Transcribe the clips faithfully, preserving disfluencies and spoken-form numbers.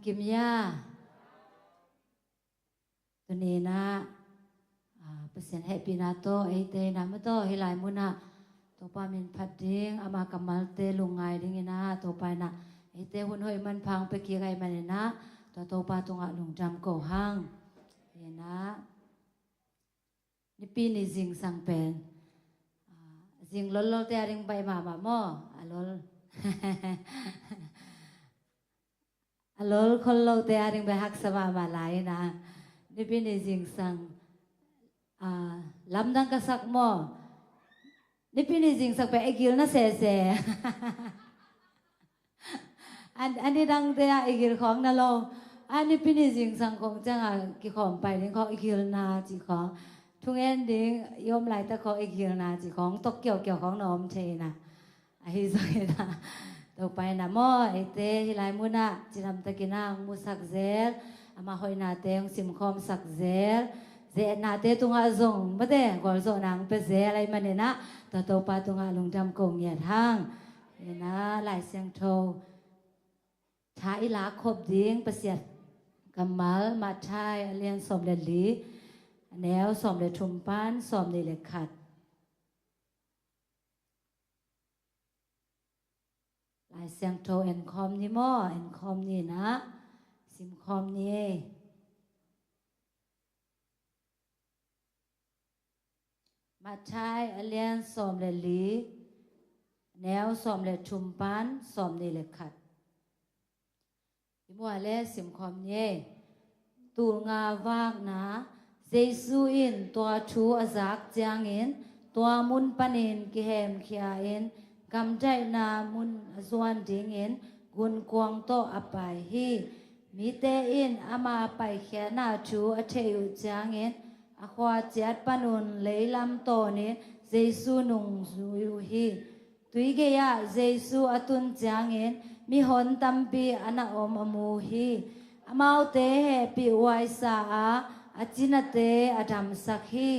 Kim ya. Tuni-in ah, ah, Pasian hehpihna tawh eite in ah maw tawh hih lai munah Topa min phat ding, ama kammalte lungngai dingin ah Topa in ah eite hun hoih manpha hong pia kik ahih manin ah, tua Topa tungah lungdam ko hang. In ah, Nipi ni zingsang pen, ah, zing lollolte a ding baih mahmah maw, a lol. A lol khollote a ding baih haksa mahmah lai in ah. Nipi ni zingsang, ah, lamdang ka sak maw. Nipi ni zingsang pen i gilna sese. An, a nidangte ah i gil khawng na lo. A nipi ni zingsang khawng ciangah kikhawm pai ding khawng i gilna cih khawng. Thungen ding i om laitak khawng i gilna cih khawng tok kiaukiau khawng na om thei in ah. Ahi zongin ah, Topa in ah maw, eite hih lai munah cidamtakin ah hong musak zel, ama hoihnate hong simkhawmsak zel, ze-etnate tungah zong mate gualzawhna hong pia zel ahih manin ah, tua Topa tungah lungdam ko ngiat hang. In ah, Lai Siangtho tha i lak khop ding Pasian kammal, Matthai a lian sawm le li, a neu sawm le thum pan sawm nih le khat. Lai Siangtho en khawm ni maw, en khawm ni in ah, sim khawm ni. Matthai a lian sawm le li, neu sawm le thum pan sawm nih le khat. I muah le sim khawm ni. Tul nga vakna. Jesu in tua thu a zak ciangin, tua mun panin kihemkhia in, gamdaihna mun a zuan dingin gunkuang tawh a pai hi. Mite in ama paikhiatna thu a theih uh ciangin, a khuaciat panun leilam tawnin Jesu nungzui uh hi. Tui gei-ah Jesu a tun ciangin mihon tampi a na om a mu hi. Amaute hehpihhuaisa a, a cinate a damsak hi.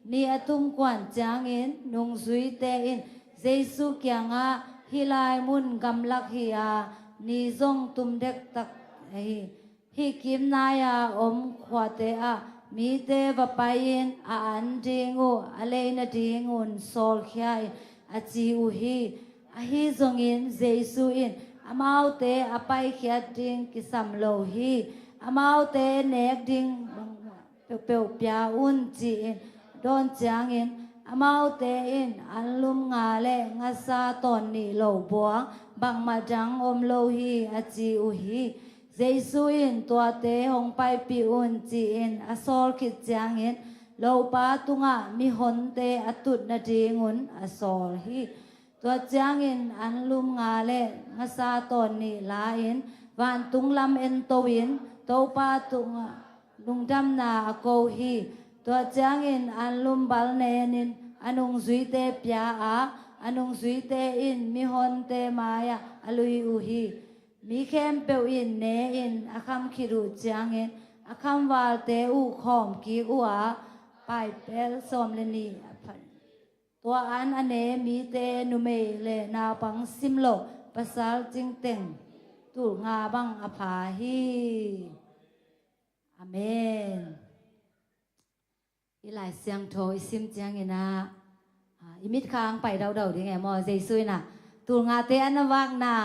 Ni a tum kuan ciangin nungzuite in Jesu kiangah, "Hih lai mun gamlak hi a, ni zong tum dektak hi. Hih kim nai-a om khuate ah mite va pai-in a an ding uh a lei nadingun sawlkhia in," a ci uh hi. Ahi zongin Jesu in amaute a paikhiat ding kisam lo hi. Amaute nek ding bangmah peuhpeuh pia un, ci-in dawn ciangin, amaute in anlum nga le ngasa tawn nih lo buang bangmah dang om lo hi, a ci uh hi. Jesu in, "Tuate hong paipih un," ci-in a sawl khit ciangin, lopa tungah mihonte a tut nadingun a sawl hi. Tua ciangin anlum nga le ngasa tawn nih la-in vantung lam ento-in Topa tungah lungdamna a ko hi. Tua ciangin anlum bal nenin a nungzuite pia a, a nungzuite in mihonte mai-ah a lui uh hi. Mi khempeuh in ne-in a kham khit uh ciangin a khamvalte uh khawm kik uh a, paipel sawm le nih a phan. Tua an a ne mite numei le naupang simloh pasal cingteng tul nga bang a pha hi. Amen. I Lai Siangtho i sim ciangin ah, ah, i mitkha ang pai daudau ding e maw, Jesu in ah tul ngate an a vakna,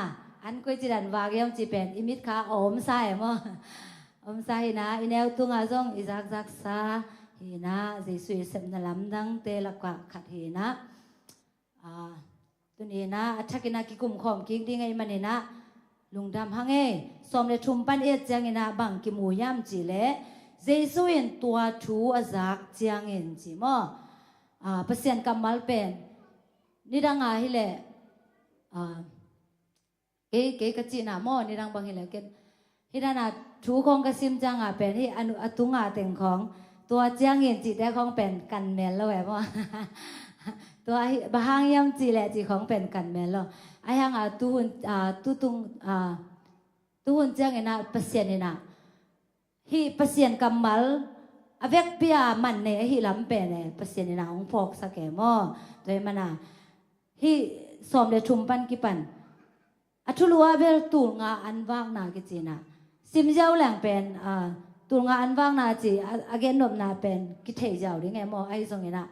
an koici dan vak hiam cih pen i mitkha a omsa e maw. Omsa hi-in ah, i neu tungah zong i zakzaksa hi-in ah, Jesu i sepna lamdangte lakah khat hi-in ah. Ah, tuni-in ah a thakin ah kikum khawm kik ding ahih manin ah lungdam hang e. Sawm le thum pan et ciangin ah bang kimu hiam cih leh, Jesu in tua thu a zak ciangin ci maw. Ah, Pasian kammal pen nidang a hi leh, ah, kei, kei ka cihna maw, nidang bang hi leh ken. Hih dan a thu khawng ka sim ciang a pen hih a nu-, a tunga teng khawng, "Tua ciangin," cihte khawng pen kan mel lo e maw. Tua hi, bang hang hiam cih leh cih khawng pen kan mel lo. Ahi hang a tuhun, ah, tutung, ah, tuhun ciangin ah Pasian in ah hih Pasian kammal a vekpi a man nei ahih lam pen e, Pasian in ah hong phawksak e maw. Tua ahih man a hih sawm le thum pan kipan a thulu ah bel tul nga an vakna kici-in ah, Sim ziau leng pen, ah, tulnga an vakna ci, a, a gennopna pen kithei ziau ding e maw? Ahi zongin ah,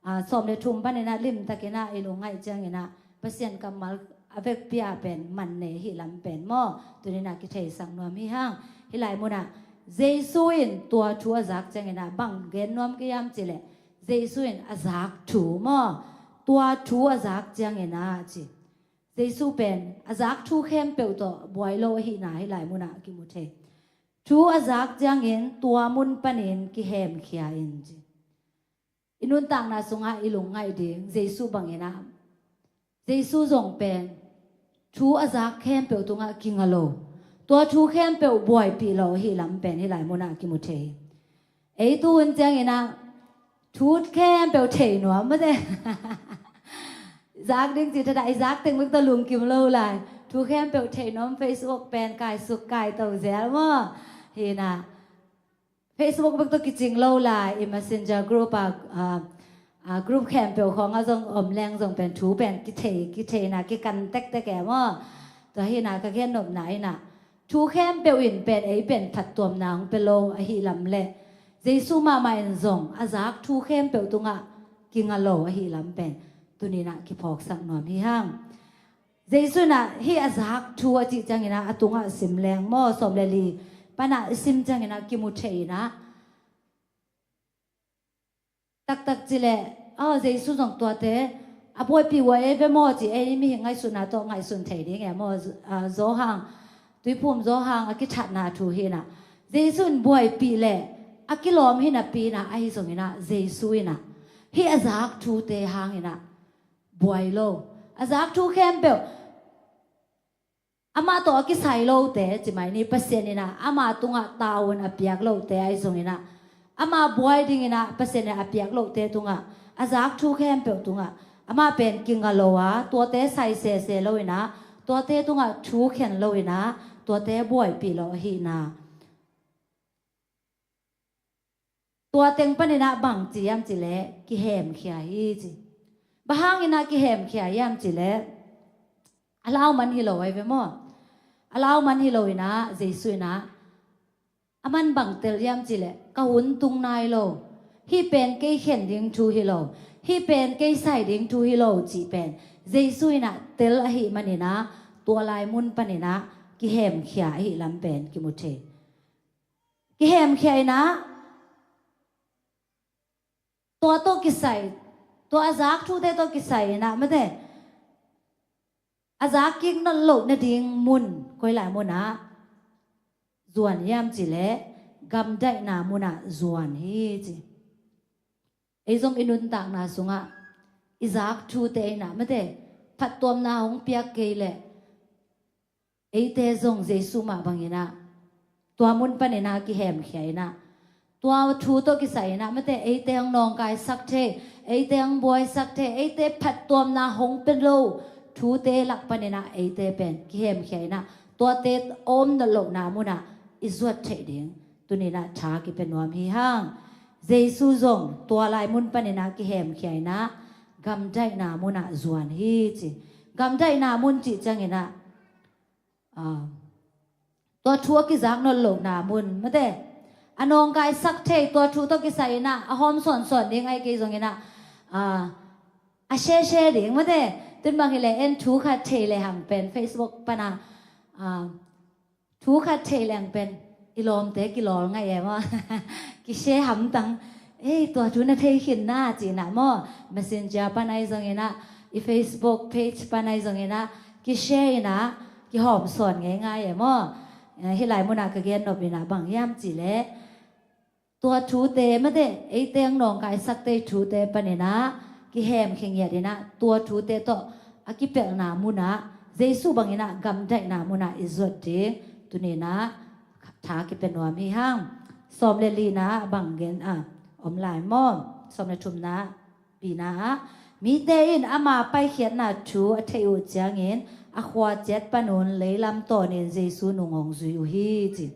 ah, sawm le thum panin ah limtakin ah i lungngaih ciangin ah Pasian kammal a vekpi-a pen man nei hi lam pen maw? Tunin ah kitheisak nuam hi hang. Hih lai munah Jesu in tua thu a zak ciangin ah bang gen nuam kei hiam cih leh, Jesu in a zak thu maw? Tua thu a zak ciangin ah ci. Jesu pen a zak thu khempeuh tawh buai lo ahihna hih lai munah kimu thei. Thu a zak ciangin tua mun panin kihemkhia in ci. I nuntakna sungah i lungngaih ding Jesu bangin ah, Jesu zong pen thu a zak khempeuh tungah kinga lo, tua thu khempeuh buaipih lo ahih lam pen hih lai munah kimu thei hi. Ei tu hun ciangin ah thu khempeuh thei nuam mate. Zak ding cih thadah i zak teng bek tawh lungkim lo lai. Thu khempeuh thei nuam, Facebook pen kaisuk kaito zel maw? Hi-in ah Facebook bek tawh kicing lo lai, i Messenger group ah, ah, ah, group khempeuh khawngah zong om leng zong pen thu pen kithei, kitheina kikan tektek e maw? Tua hi-in ah ka gennopna in ah thu khempeuh in pen ei pen phattuamna hong pia lo ahih lam le Jesu mahmah in zong a zak thu khempeuh tungah kinga lo ahih lam pen tunin ah kiphawksak nuam hi hang. Jesu in ah hih a zak thu a cih ciangin ah a tungah sim leng maw, sawm le li panah i sim ciangin ah kimu thei in ah taktak ci leh, aw, Jesu zong tuate a buaipih uh a ei ve maw ci ei mihing ngaihsutna tawh ngaihsun thei ding e maw? Z-, ah, Johan, Tuiphum Johan a kithatna thu hi-in ah Jesu in buaipih leh a kilawm hi napi-in ah ahi zongin ah Jesu in ah hih a zak thute hangin ah buai lo. A zak thu khempeuh amah tawh a kisai lote, ci mai ni, Pasian in ah ama tungah tavuan a piak lote ahi zongin ah ama buai dingin ah Pasian in a piak lote tungah, a zak thu khempeuh tungah amah pen kinga lo a, tuate sai sese lo-in ah, tuate tungah thu khen lo-in ah, tuate buaipih lo ahihna. Tua teng panin ah bang ci hiam cih leh kihemkhia hi ci. Bang hangin ah kihemkhia hiam cih leh a lau man hi lo ahi ve maw? A lau man hi lo-in ah Jesu in ah a man bang tel hiam cih leh ka hun tung nai lo. Hih pen kei khen ding thu hi lo. Hih pen kei sai ding thu hi lo cih pen Jesu in ah tel ahih manin ah tua lai mun panin ah kihemkhia ahih lam pen kimu thei. Kihemkhia in ah tua tawh kisai, tua a zak thute tawh kisai in ah mate, a zak kik nawn loh nading mun koi lai munah zuan hiam cih leh gamdaihna munah zuan hi ci. Ei zong i nuntakna sungah i zak thute in ah mate, phattuamna hong piak kei leh eite zong Jesu mah bangin ah tua mun panin ah kihemkhia in ah tua thu tawh kisai in ah mate, eite hong nawngkaisak thei, eite hong buaisak thei, eite phattuamna hong pia lo thute lak panin ah eite pen kihemkhia in ah tuate om nawn lohna munah i zuat theih ding tunin ah tha kipia nuam hi hang. Jesu zong tua lai mun panin ah kihemkhia in ah gamdaihna munah zuan hi ci. Gamdaihna mun cih ciangin ah, ah, tua thu a kizak nawn lohna mun mate, a nawngkaisak thei tua thu tawh kisai in ah a hawm sawnsawn ding ahi kei zongin ah, ah, a share share ding mate. Tun bang hi leh en thu khat thei lehang pen Facebook panah, ah, thu khat thei leng pen i lawmte kilawl ngai e maw? Kishare hamtang, ei, tua thu na thei khin na ci-in ah maw? Messenger pan ahi zongin ah, i Facebook page pan ahi zongin ah kishare in ah kihawmsawn ngeingai e maw? Eh, hih lai munah ka gennop in ah bang hiam cih leh tua thute mate, eite hong nawngkaisak thei thute panin ah kihemkhia ngiat in ah tua thute tawh a kipelhna munah Jesu bangin ah gamdaihna munah i zuat ding tunin ah tha kipia nuam hi hang. Sawm le lina bang gen, ah, om lai maw? Sawm le thumna, bina ah, mite in ama paikhiatna thu a theih uh ciangin a khua ciat panun leilam tawnin Jesu nung hong zui uh hi ci.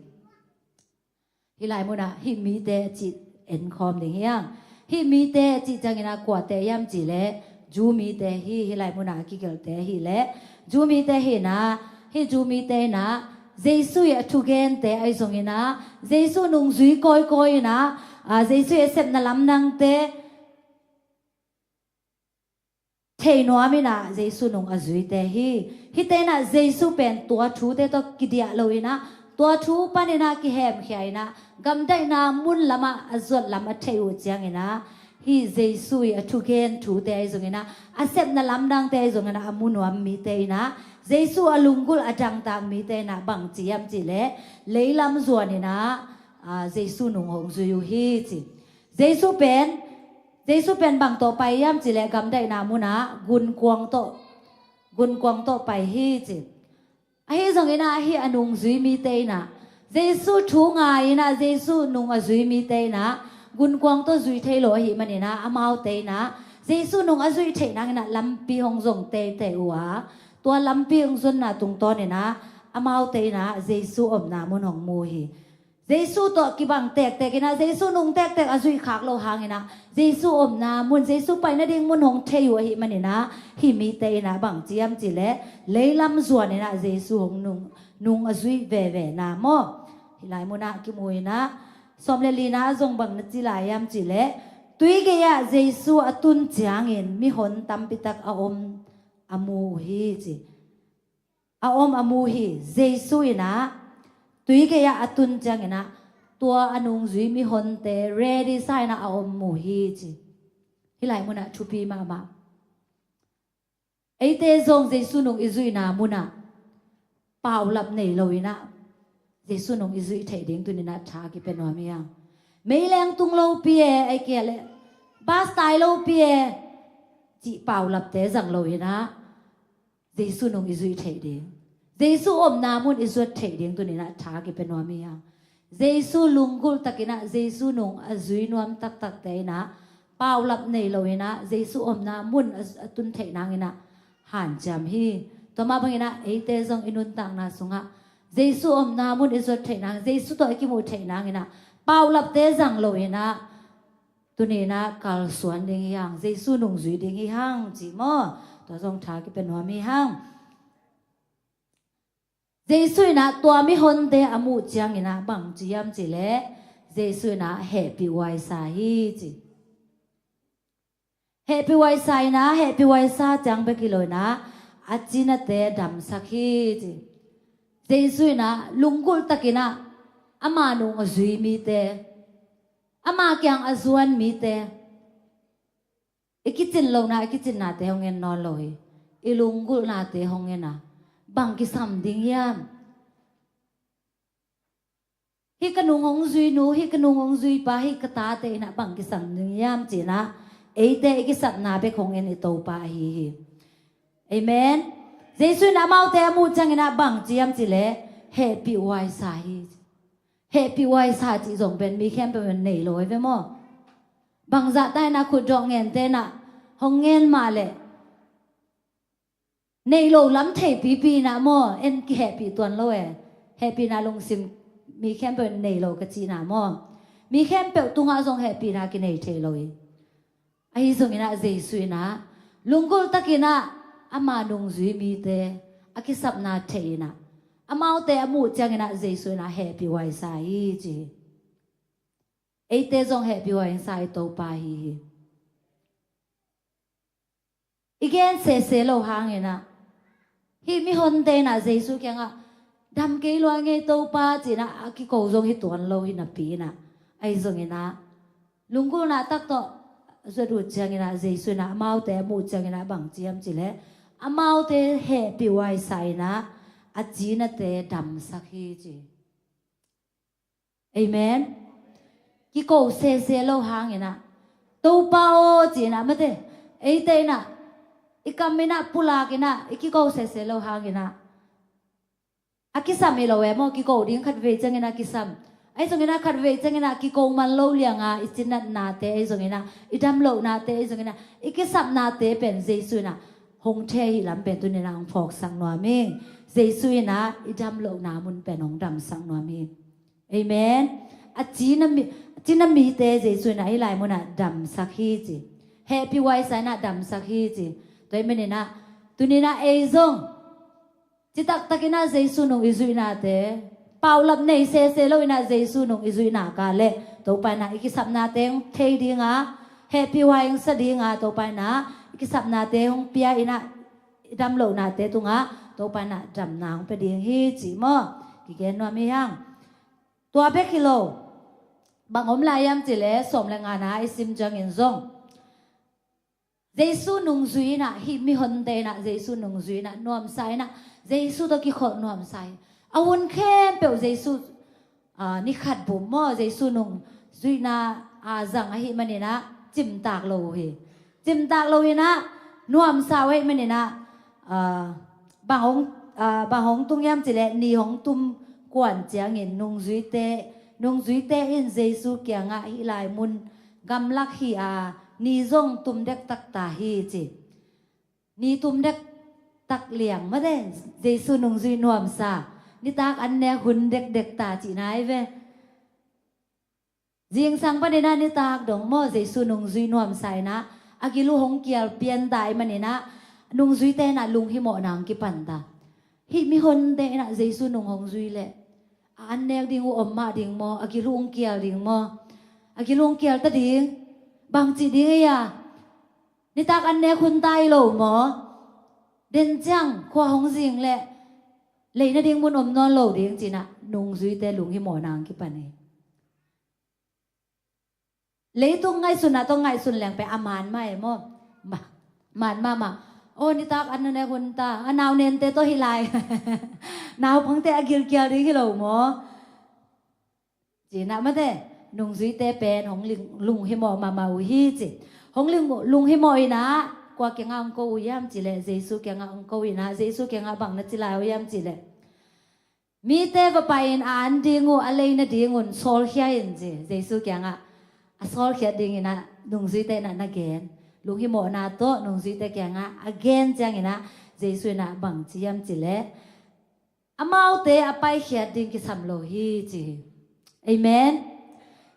Hih lai munah hih mite cih enkhawm ding hi hang. Hih mite cih ciangin ah kuate hiam cih leh Jew mite hi, hih lai munah a kigelhte hi leh Jew mite hi in ah, hih Jew mite in ah Jesu i a thugente ahi zongin ah, Jesu nungzui kawikawi in ah, a, Jesu i a sepna lamdangte thei nuam in ah Jesu nung a zuite hi. Hihte in ah Jesu pen tua thute tawh kidiah lo in ah, tua thu panin ah kihemkhia in ah, gamdaihna mun lamah a zuat lam a theih uh ciangin ah, hih Jesu i a thugen thute ahi zongin ah, a sepna lamdangte ahi zongin ah, a mu nuam mite in ah, Jesu a lunggulh a dangtak mite in ah bang ci hiam cih leh, leilam zuan in ah, a, Jesu nung hong zui uh hi ci. Jesu pen, Jesu pen bang tawh pai hiam cih leh, gamdaihna munah gunkuang tawh, gunkuang tawh pai hi ci. Ahi zongin ah, hih a nungzui mite in ah, Jesu thu ngai in ah, Jesu nung a zui mite in ah, gunkuang tawh zui thei lo ahih manin ah, amaute in ah, Jesu nung a zuih theih nangin ah, lampi hong zong teitei uh a, tua lampi hong zonna tungtawn in ah, amaute in ah, Jesu omna mun hong mu hi. Jesu tawh kibang tektek in ah, Jesu nung tektek a zuih khak loh hangin ah, Jesu omna mun, Jesu pai nading mun hong thei uh ahih manin ah, hih mite in ah bang ci hiam cih leh, leilam zuan in ah Jesu hong nung, nung a zuih veve na maw. Hih lai munah kimu in ah, sawm le lina zong bang na ci lai hiam cih leh, tui gei-ah Jesu a tun ciangin mihon tampitak a om a mu uh hi ci. A om a mu hi. Jesu in ah tui gei-ah a tun ciangin ah, tua a nungzui mihonte ready sa in ah a om mu hi ci. Hih lai munah thupi mahmah. Eite zong Jesu nung i zuihna munah paulap nei lo in ah, Jesu nung i zuih theih ding tuni-in ah tha kipia nuam hi hang. Meileng tung lopi e, ahih kei leh bus tai lopi e, cih paulapte zang lo in ah, Jesu nung i zuih theih ding, Jesu omna mun i zuat theih ding tuni-in ah tha kipia nuam hi hang. Jesu lunggulh takin ah, Jesu nung a zui nuam taktakte in ah, paulap nei lo in ah, Jesu omna mun a, a tun theih nangin ah hanciam hi. Tua mah bangin ah, eite zong i nuntakna sungah Jesu omna mun i zuat theih nang, Jesu tawh i kimuh theih nangin ah, paulapte zang lo in ah, tuni-in ah kalsuan ding hi hang, Jesu nung zui ding hi hang ci maw. Tua zong tha kipia nuam hi hang. Jesu in ah tua mihonte a muh ciangin ah bang ci hiam cih leh, Jesu in ah hehpih huaisa hi ci. Hehpih huaisa in ah, hehpih huaisa ciang bek hi lo in ah, a cinate damsak hi ci. Jesu in ah lunggulh takin ah ama nung a zui mite, ama kiang a zuan mite, i kicin lohna, i kicinnate hong en nawn lo hi. I lunggulhnate hong en a, bang kisam ding hiam? Hih ka nung hong zui nu, hih ka nung hong zui pa, hih ka tate in ah bang kisam ding hiam ci-in ah, eite i kisapna bek hong en i Topa ahi hi. Amen. Jesu in amaute a muh ciangin ah bang ci hiam cih leh, hehpih huaisa hi. Hehpih huaisa cih zong pen mi khempeuh in nei lo hi ve maw. Bangzah ta in ah khutdawh ngente in ah hong ngen mah leh, nei lo lam theipipi in ah maw, en kihehpih tuan lo e. Hehpihna lungsim mi khempeuh in nei lo ka cihna maw. Mi khempeuh tungah zong hehpihna kinei thei lo hi. Ahi zongin ah Jesu in ah lunggulh takin ah ama nungzui mite a kisapna thei in ah, amaute a muh ciangin ah Jesu in ah hehpih huaisa hi ci hi. Eite zong hehpih huaisa i Topa ahi hi. I gen sese lo hangin ah, hih mihonte in ah Jesu kiangah, dam kei lua ing ei Topa ci-in ah a kiko zong hi tuan lo hi napi in ah, ahi zongin ah lunggulhna tak tawh zuat uh ciangin ah Jesu in ah amaute a muh ciangin ah bang ci hiam cih leh, amaute hehpih huaisa in ah a cinate damsak hi ci. Amen. Kiko sese lo hangin ah, Topa aw ci-in ah, mate, eite in ah i kam in ah pulak in ah i kiko sese lo hangin ah, a kisam hi lo e maw. Kiko ding khatvei ciangin ah kisam. Ahi zongin ah khatvei ciangin ah kiko man lo liang a, i cinatnate ahi zongin ah, i damlohnate ahi zongin ah, i kisapnate pen Jesu in ah hong thei hi lam pen tuni-in ah hong phawksak nuam hi. Jesu in ah i damlohna mun pen hong damsak nuam hi. Amen. A cina mi, a cina mite Jesu in ah hih lai munah damsak hi ci. Hehpih huaisa in ah damsak hi ci. Tua ahih manin ah, tuni-in ah ei zong Citaktak in ah Jesu nung i zuihnate, paulap nei sese lo in ah Jesu nung i zuihna ka leh Topa in ah i kisapnate hong thei ding a, hehpih huai hong sa ding a, Topa in ah i kisapnate hong pia in ah i dam lohnate tungah Topa in ah damna hong pia ding hi ci maw? Kigen nuam hi hang. Tua bek hi lo, bang om lai hiam cih leh sawm le ngana i sim ciangin zong Jesu nungzui in ah, hih mihonte in ah Jesu nungzui in ah nuamsa in ah, Jesu tawh kikholh nuamsa hi. A hun khempeuh Jesu, aa, ni khat bum maw, Jesu nungzuihna a zang ahih manin ah cimtak lo uh hi. Cimtak lo in ah nuamsa uh ahih manin ah, aa, bang hong, aa, bang hong tung hiam cih leh ni hong tum kuan ciangin nungzuite, nungzuite in Jesu kiangah hih lai mun gamlak hi a, ni zong tum dektak ta hi ci. Ni tum dektak liang mate, Jesu nungzui nuamsa, nitak an nek hun dekdek ta cihna hi ve. Zingsang panin ah nitak dong maw, Jesu nungzui nuamsa in ah, a gil uh hong kial pian ta ahih manin ah, nungzuite in ah lunghimawhna hong kipan ta. Hih mihonte in ah Jesu nung hong zui leh a an nek ding uh om mah ding maw, a gil uh hong kial ding maw? A gil uh hong kial ta ding. Bangci ding ei a, nitak an nek hun ta hi lo maw? Den ciang khua hong zing leh lei nading mun om nawn lo ding ci in ah nungzuite lunghimawhna hong kipan hi. Leitung ngaihsutna tawh ngaihsun leng pen a man mah e maw? Ma-, man mahmah. Aw, nitak an na nek hun ta, a nau nente tawh hih lai naupangte a gilkial ding hi lo maw? Ci in ah mate, nungzuite pen hong ling-, lunghimawh mahmah uh hi ci. Hong ling-, lunghimawh in ah kua kiangah hong ko uh hiam cih leh Jesu kiangah hong ko in ah, Jesu kiangah bang na ci lai uh hiam cih leh, mite va pai-in a an ding uh a lei nadingun sawlkhia in ci. Jesu kiangah a sawlkhiat dingin ah nungzuite in ah na gen. Lunghimawhna tawh nungzuite kiangah a gen ciangin ah Jesu in ah bang ci hiam cih leh, amaute a paikhiat ding kisam lo hi ci hi. Amen.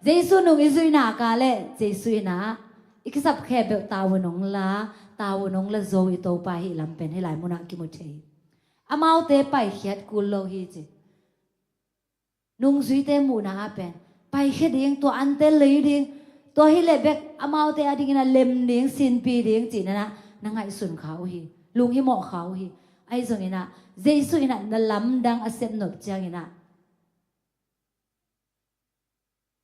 Jesu nung i zuihna ka leh Jesu in ah i kisap khempeuh tavuan hong la, tavuan hong la zo i Topa hi lam pen hih lai munah kimu thei hi. Amaute paikhiat kul lo hi ci. Nungzuite muhna ah pen paikhia ding, tua ante lei ding, tua hi leh bek amaute a dingin ah lem ding, sinpi ding ci in ah na ngaihsun kha uh hi. Lunghimawh kha uh hi. Ahi zongin ah Jesu in ah na lamdang a sep nop ciangin ah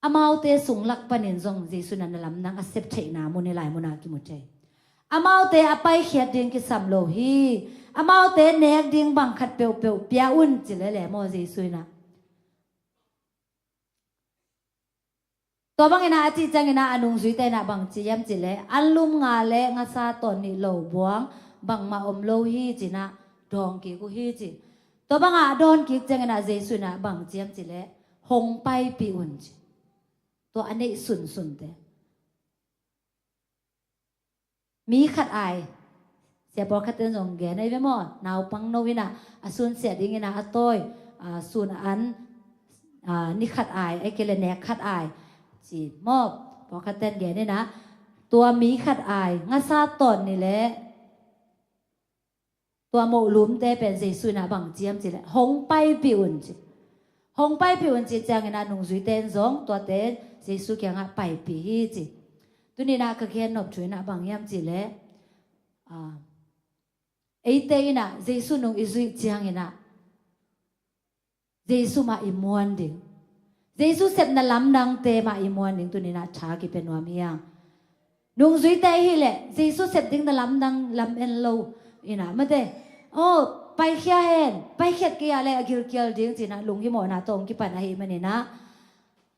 amaute sung lak panin zong Jesu in ah na lamdang a sep theihna mun hih lai munah kimu thei. Amaute a paikhiat ding kisam lo hi. Amaute nek ding bang khat peuhpeuh pia un ci lele maw Jesu in ah. Tua bangin ah a cih ciangin ah a nungzuite in ah bang ci hiam cih leh, anlum nga leh ngasa tawn nih lo buang bangmah om lo hi ci in ah dawng kik uh hi ci. Tua bangah a dawn kik ciangin ah Jesu in ah bang ci hiam cih leh, hong paipih un ci. Tua a neih sunsunte, mi khat ai, sia pawlkhat ten zong gen ahi ve maw, naupangno in ah a sun siah dingin ah a tawi, a, sun a an, a, ni khat ai, ahih kei leh nek khat ai ci maw, pawlkhat ten gen in ah, tua mi khat ai ngasa tawn nih leh tua moh lumte pen Jesu in ah bang ci hiam cih leh, hong paipih un ci. Hong paipih un cih ciangin ah nungzuite in zong tuate Jesu kiangah paipih hi ci. Tuni in ah ka gen nop thu in ah bang hiam cih leh, a, eite in ah Jesu nung i zuih ciangin ah Jesu mah i muan ding, Jesu sepna lamdangte mah i muan ding tuni in ah tha kipia nuam hi hang. Nungzuite ahih leh Jesu sep ding na lamdang lam en lo in ah mate, aw, paikhia hen, paikhiat kei a leh a gilkial ding ci in ah lunghimawhna tawh hong kipan ahih manin ah,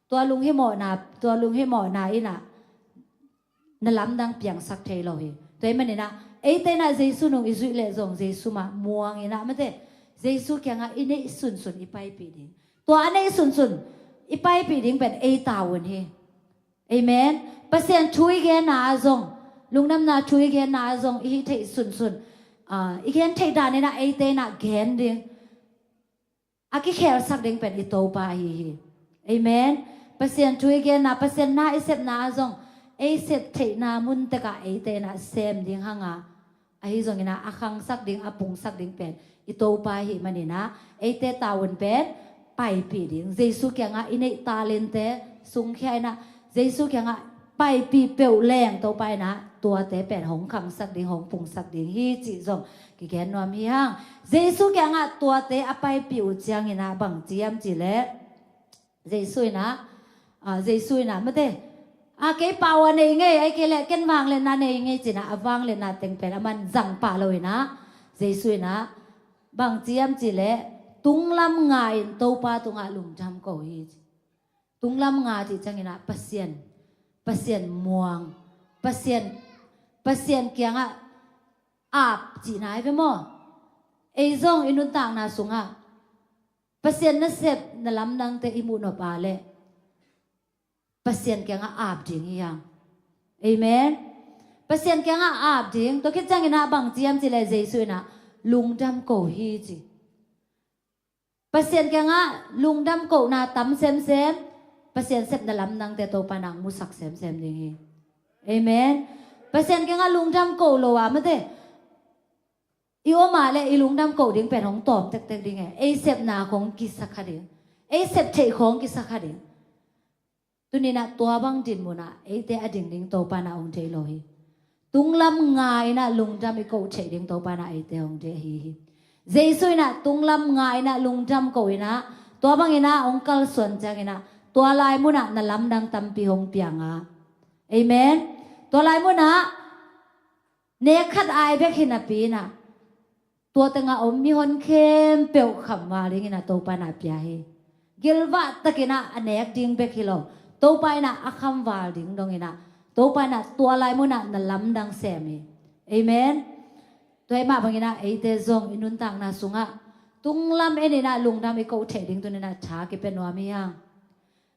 tua lunghimawhna, tua lunghimawhna in ah na lamdang piangsak thei lo hi. Tua ahih manin ah eite in ah Jesu nung i zuih leh zong Jesu mah muang in ah mate, Jesu kiangah i neih sunsun i paipih ding. Tua a neih sunsun i paipih ding pen ei tavuan hi. Amen. Pasian thu i genna ah zong, lungdamna thu i genna ah zong i hih theih sunsun, a, i gen theih dan in ah eite in ah gen ding, a kikhelsak ding pen i Topa ahi hi. Amen. Pasian thu i genna, Pasian na i sepna ah zong, ei sep theihna mun tek ah eite in ah sem ding hang a, Ahi zongin ah a khangsak ding, a pungsak ding pen i Topa ahih manin ah eite tavuan pen paipih ding. Jesu kiangah i neih talente sungkhia in ah Jesu kiangah paipih peuh leng Topa in ah tuate pen hong khangsak ding, hong pungsak ding hi cih zong kigen nuam hi hang. Jesu kiangah tuate a paipih uh ciangin ah bang ci hiam cih leh Jesu in ah, ah, Jesu in ah mate, ah, kei power nei ngei, ahih kei leh ken vangliatna nei ngei ci-in ah a vangliatna teng pen aman zang pah lo in ah Jesu in ah bang ci hiam cih leh tunglam nga in Topa tungah lungdam ko hi ci. Tunglam nga cih ciangin ah Pasian, Pasian muang, Pasian, Pasian kiangah ap cihna hi ve maw? Ei zong i nuntakna sungah Pasian nasep na lamdangte i muh nop a leh Pasian kiangah ap ding hi hang. Amen. Pasian kiangah ap ding. Tua khit ciangin ah bang ci hiam cih leh Jesu in ah lungdam ko hi ci. Pasian kiangah lungdam kohna tam semsem, Pasian sepna lamdangte Topa in ah hong musak semsem ding hi. Amen. Pasian kiangah lungdam ko lo a mate, i om a leh i lungdam ko ding pen hong tawm tektek ding e. Ei sepna khawng kisa kha ding, ei sep theih khawng kisa kha ding. Tuni in ah tua bang dinmun ah eite a ding ding Topa in ah hong deih lo hi. Tunglam nga in ah lungdam i koh theih ding Topa in ah eite hong deih ahi hi. Jesu in ah tunglam nga in ah lungdam ko in ah tua bangin ah hong kalsuan ciangin ah tua lai mun ah na lamdang tampi hong piang a. Amen. Tua lai mun ah nek khat ai bek hi napi in ah tua tengah om mihon khempeuh khamval dingin ah Topa in ah pia hi. Gilvah takin ah a nek ding bek hi lo, Topa in ah a khamval ding dongin ah Topa in ah tua lai mun ah na lamdang sem hi. Amen. Tua ahih mah bangin ah eite zong i nuntakna sungah tunglam en in ah lungdam i koh theih ding tuni in ah tha kipia nuam hi hang.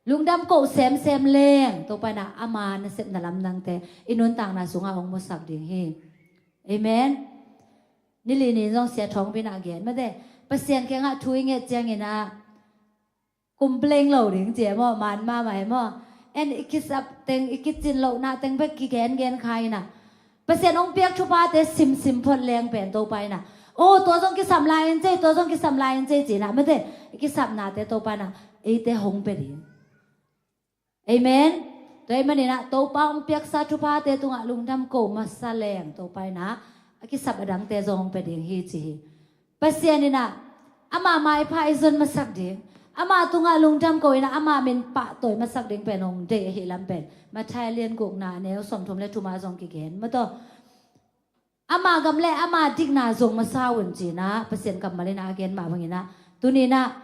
Lungdam koh semsem leng Topa in ah ama nasepna lamdangte i nuntakna sungah hong musak ding hi. Amen. Nili ni zong Sia Thawng Bin ah gen mate, Pasian kiangah thu i nget ciangin ah complain lo ding ci e maw, man mahmah e maw. En i kisap teng, i kicin lohna teng bek kigengen kha in ah Pasian hong piak thuphate simsim phot leng pen Topa in ah, oh, tua zong kisam lai in cei, tua zong kisam lai in cei ci in ah mate, i kisapnate Topa in ah eite hong pia ding. Amen. Tua ahih manin ah Topa hong piaksa thuphate tungah lungdam ko masa leng Topa in ah a kisap adangte zong hong pia ding hi ci hi. Pasian in ah ama maipha i zon masak ding, ama tungah lungdam ko in ah ama min pahtawi masak ding pen hong deih ahih lam pen Matthai lian gukna a neu sawmthum le thum ah zong kigen maw taw. Ama gam le ama dikna zong masa un ci in ah Pasian kammal in ah a gen mah bangin ah tuni in ah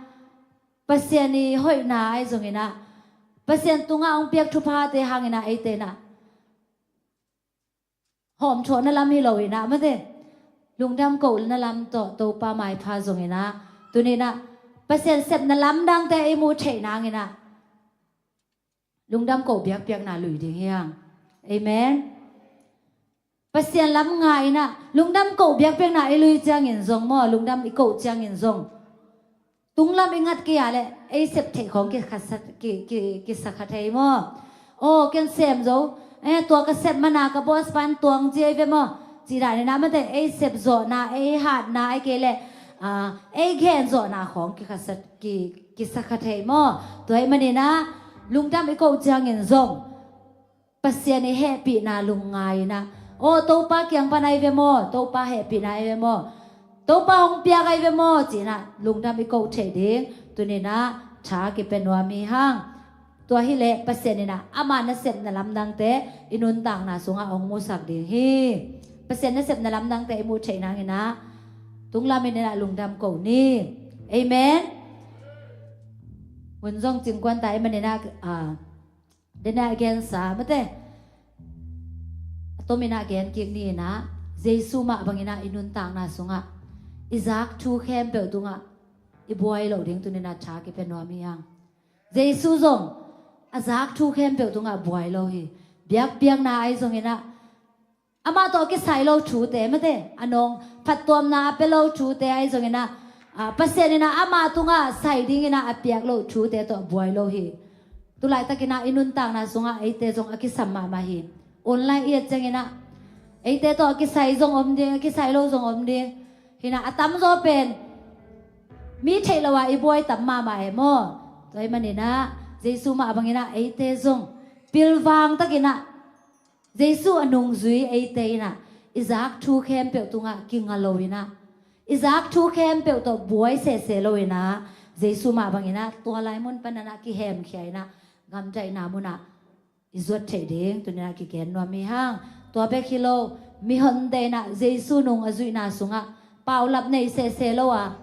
Pasian i hoihna ahi zongin ah Pasian tungah hong piak thuphate hangin ah eite in ah hawmthawhna lam hi lo in ah mate, lungdam kohna lam tawh Topa maipha zongin ah tuni in ah Pasian sepna lamdangte i muh theih nangin ah lungdam koh biakpiakna lui ding hi hang. Amen. Pasian lam nga in ah lungdam koh biakpiakna i lui ciangin zong maw, lungdam i koh ciangin zong tunglam i ngat kei a leh ei sep theih khawng kikha sa, ki, ki, kisa kha thei maw. Oh, ken sem zo, eh, tua ka sep mana ka boss pan tuang ci ei ve maw, ci dan in ah mate, ei sep zawhna, ei hatna, ahih kei leh, ah, ei gen zawhna khawng kikha sa, ki, kisa kha thei maw. Tua ahih manin ah lungdam i koh ciangin zong Pasian i hehpihna lungngai in ah, oh, Topa kiang pan ahi ve maw, Topa hehpihna ahi ve maw, Topa hong piak ahi ve maw ci in ah lungdam i koh theih ding tuni in ah tha kipia nuam hi hang. Tua hi leh Pasian in ah ama nasepna lamdangte i nuntakna sungah hong musak ding hi. Pasian nasepna lamdangte i muh theih nangin ah tunglam in ah lungdam koh ni. Amen. Hun zong cingkuan ta ahih manin ah, ah, dena a gensa mate, a tomin ah gen kik ni in ah, Jesu mah bangin ah i nuntakna sungah i zak thu khempeuh tungah i buai loh ding tuni in ah tha kipia nuam hi hang. Jesu zong a zak thu khempeuh tungah buai lo hi. Biakpiakna ahi zongin ah, amah tawh a kisai lo thute mate, a nawng phattuamna a pia lo thute ahi zongin ah, ah, Pasian in ah ama tungah sai dingin ah a piak lo thute tawh buai lo hi. Tulaitakin ah i nuntakna sungah eite zong a kisam mahmah hi. Online i et ciangin ah Eite tawh a kisai zong om ding, a kisai lo zong om ding. Hi inah a tamzaw pen mi theih lo-a i buai tam mahmah e maw. Tua ahih maninah Jesu mah banginah eite zong pilvang takinah Jesu a nungzui eite inah i zak thu khempeuh tungah kinga lo inah i zak thu khempeuh tawh buai sehseh lo inah Jesu mah banginah tua lai mun pananah kihemkhia inah gamtatna munah i zuat theih ding tuninah kigen nuam hi hang. Tua bek hi lo, mihonte inah Jesu nung a zuihna sungah paulap nei sehseh lo a,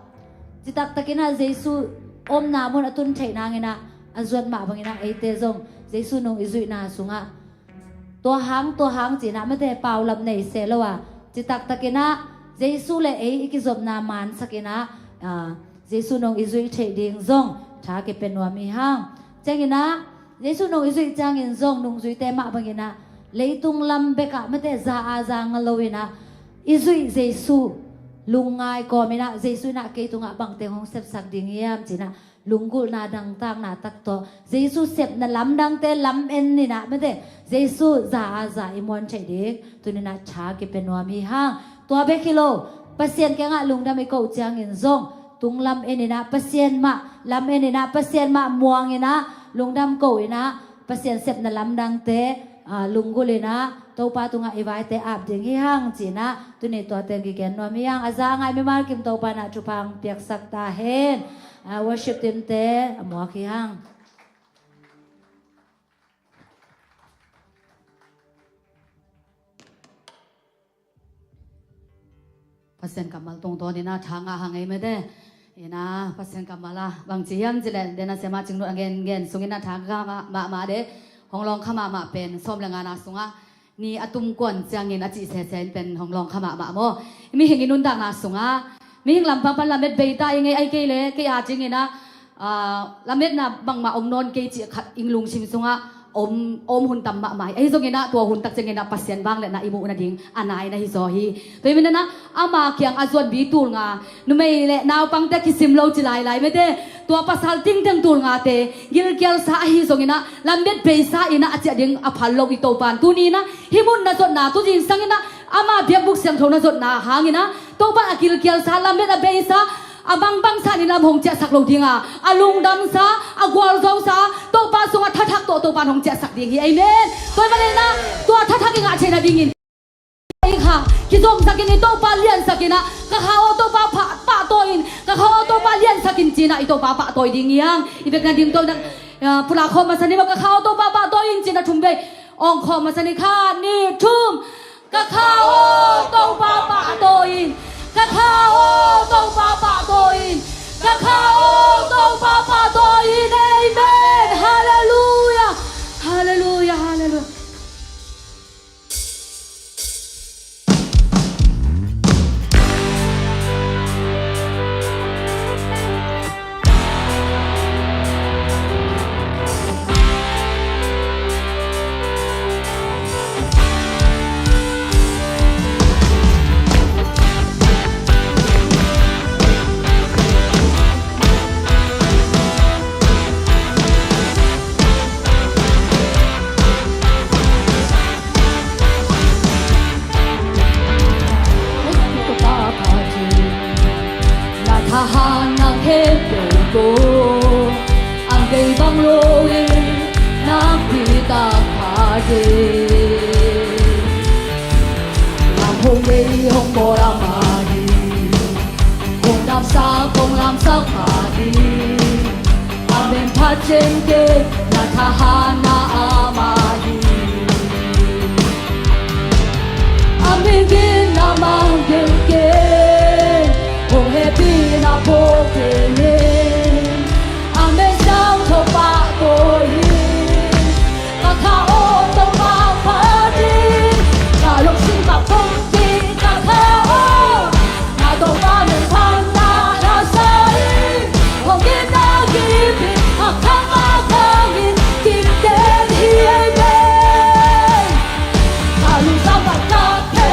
citaktakinah Jesu omna mun a tun theih nanginah a zuat mah banginah eite zong Jesu nung i zuihna sungah tua hang tua hang cinah mate paulap nei seh lo a, citaktakinah Jesu le ei i kizopna mansakinah, ah, Jesu nung i zuih theih ding zong tha kipia nuam hi hang. Cianginah Jesu nung i zuih ciangin zong nungzuite mah banginah leitung lam bekah mate za a za nga lo inah i zuih Jesu lungngai kawm inah Jesu inah kei tungah bangteng hong sepsak ding hiam cinah lunggulhna dangtakna tak tawh Jesu sepna lamdangte lam en inah mate Jesu za a za i muan theih ding tuninah tha kipia nuam hi hang. Tua bek hi lo, Pasian kiangah lungdam i koh ciangin zong tung lam en inah Pasian mah lam en inah Pasian mah muang inah lungdam koh inah Pasian sepna lamdangte, ah, lunggulh inah Topa tungah i vaite ap ding hi hang cinah tuni tua teng kigen nuam hi hang. A za a ngai mimal kim Topa inah thupha hong piaksak ta hen. Ah, worship team te a muak hi hang. Pasian kammal tungtawn inah tha ngah hang ei mate. Inah Pasian kammal ah bangci hiam cileh dena sema cingnut a ngen ngen sung inah tha ngah mahmah de. Hong lawng kha mahmah pen sawm le ngana sungah ni a tum kuan ciangin a cih sese in pen hong lawng kha mahmah maw. Mihing i nuntakna sungah mihing lampang pan lamet beita i ngei ai kei le kei a cinginah, ah, lametna bangmah om nawn kei cih khat i lungsim sungah om, om hun tam mahmah hi. Ahi zonginah tua hun tak cianginah Pasian vangliatna i muh nading a nai na hi zaw hi. Tua hi maninah ama kiang a zuan mi tul nga numei le naupangte kisim lo ci lailai mete tua pasal tingteng tul ngate gilkialsa ahi zonginah lamet beisa inah a ciah ding a phal lo i Topan tuninah hih mun na zotna tu zingsanginah ama biakbuk siangtho na zotna hanginah Topan a gilkialsa lamet a beisa a bangbangsa ni lam hong ciahsak lo dinga a lungdamsa a gualzosa Topa sungah thathak tawh Topan hong ciahsak ding hi. Amen. Tua hi maninah tua thathak i ngah theihna dingin kha kizomsakin i Topa liansakinah ka kha aw Topa pahtawi in ka kha aw Topa liansakin cinah i Topa pahtawi ding hi hang. I bek nading tawh inah pulak khawm masa ni maw ka kha aw Topa pahtawi in cinah thum vei awng khawm masa ni kha ni thum. Ka kha aw Topa pahtawi in ka kha aw Topa pahtawi in ka kha aw Topa pahtawi in. Amen. Halleluia. Halleluia. Halleluia. Na thahatna khempeuh ko a ngei bang loin nakpi tak pha ding. Lam hong nei hong bawl amah hi. Kong damsak kong lamsak mah hi. A meng phat tengteng na thahatna amah hi. A mengin a mang tengteng hong hehpihna a phawk tengteng a meng siangtho pahtawi hi. Ka kha aw Topa pahtawi in ka lungsim ka pumpi ka kha aw. Na Topa meng phatna na sa in hong kimna kipi a khang a khangin kimten hi ei ve. Ka lungsim ka pumpi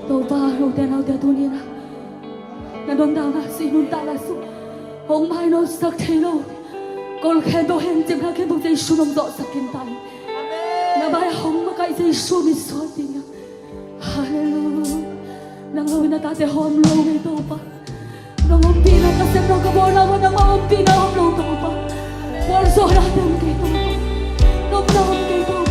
Topa, note naute tuni-in ah na nuntakna sih nuntakna sung hong mainawtsak thei lo, kol khempeuh, hanciamna khempeuh Jesu nong zawhsak khin ta hi. Na mai-ah hong makaih Jesu min suang ding a. Halleluia. Nang lo-in na tate hawm lo ngei Topa. Nong ompihna ka sem lo, ka bawlna uah nangmah ompihna om lo Topa. Gualzawhna teng kei Topa. Nopna om kei Topa.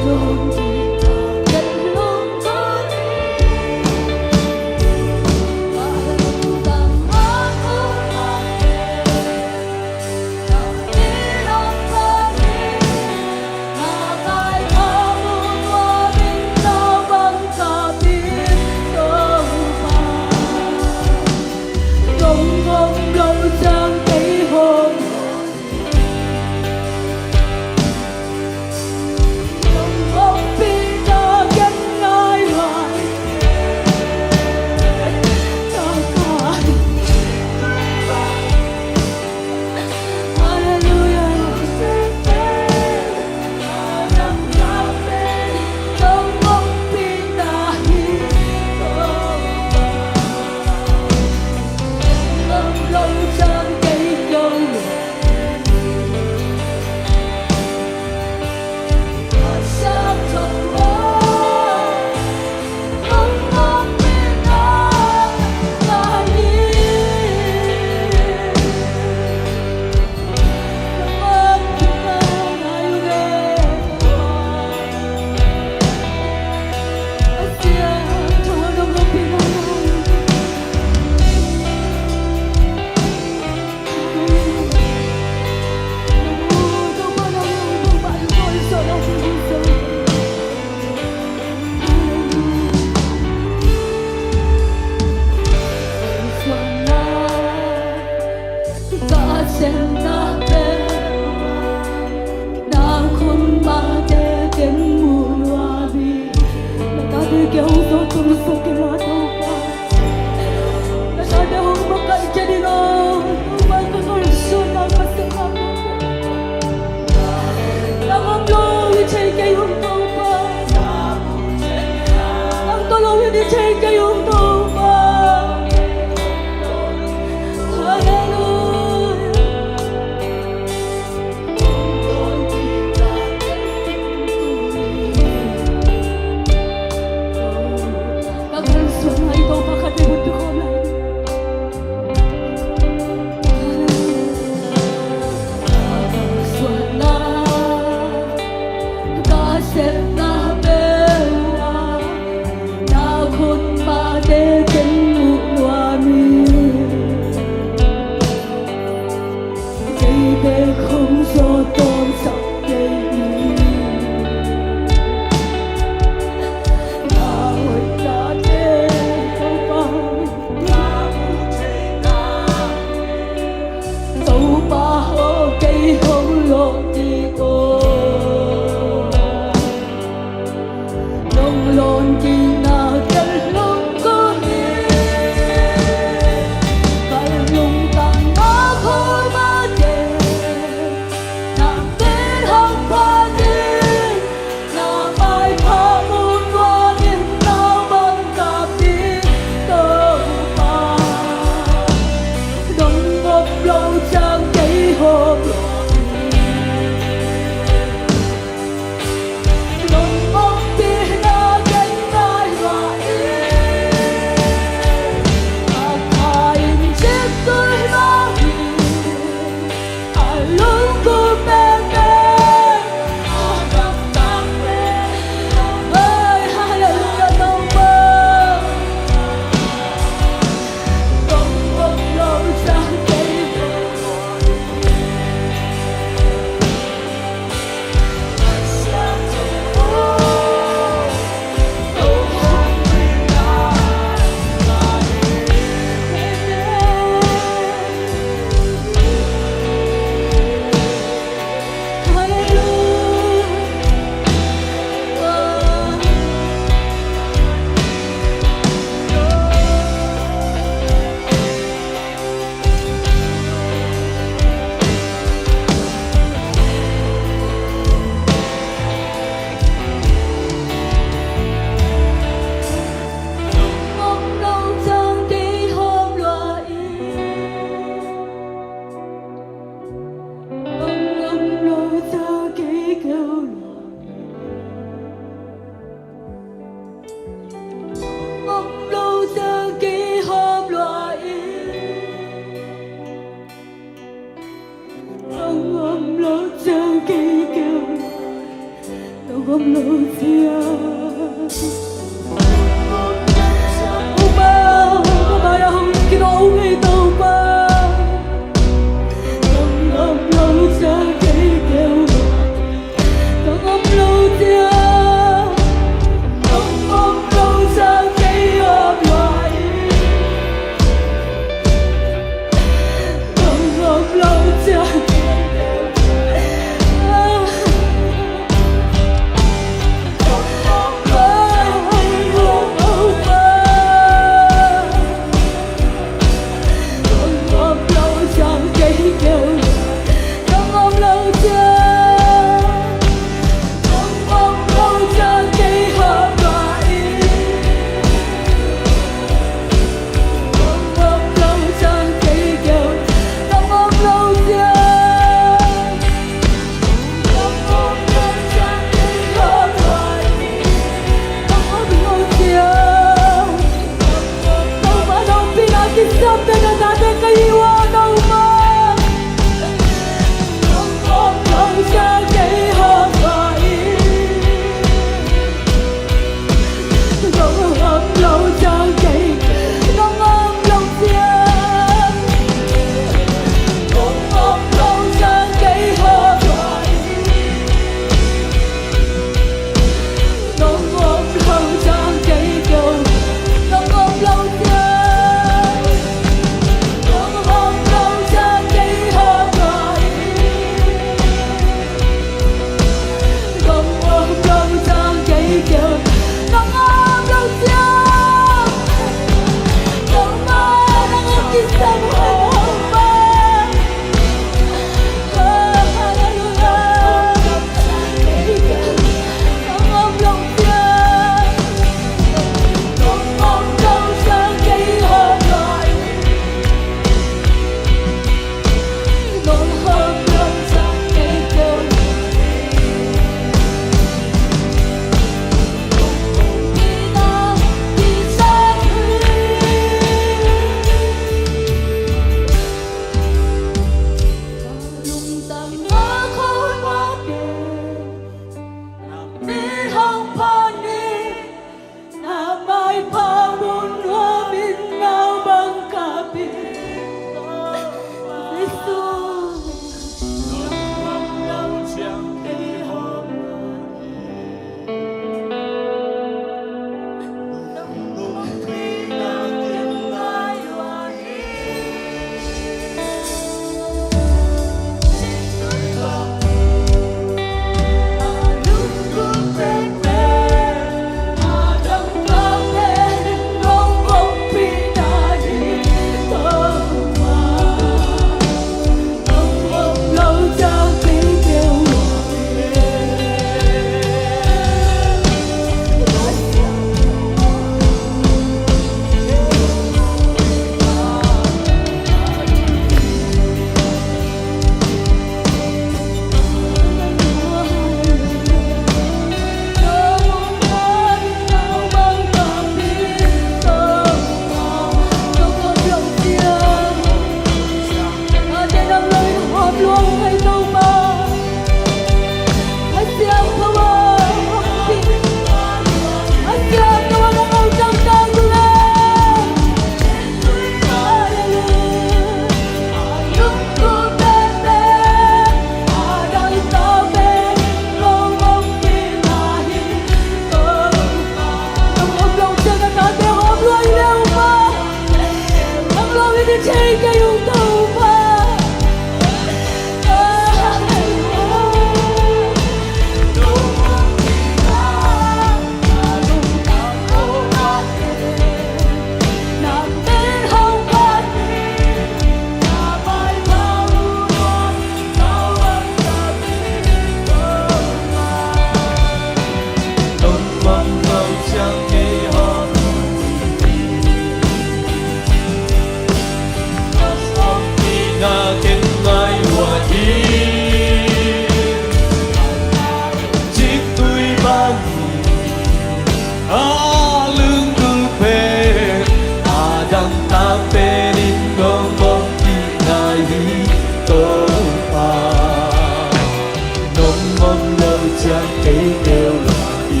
Kei neu lai,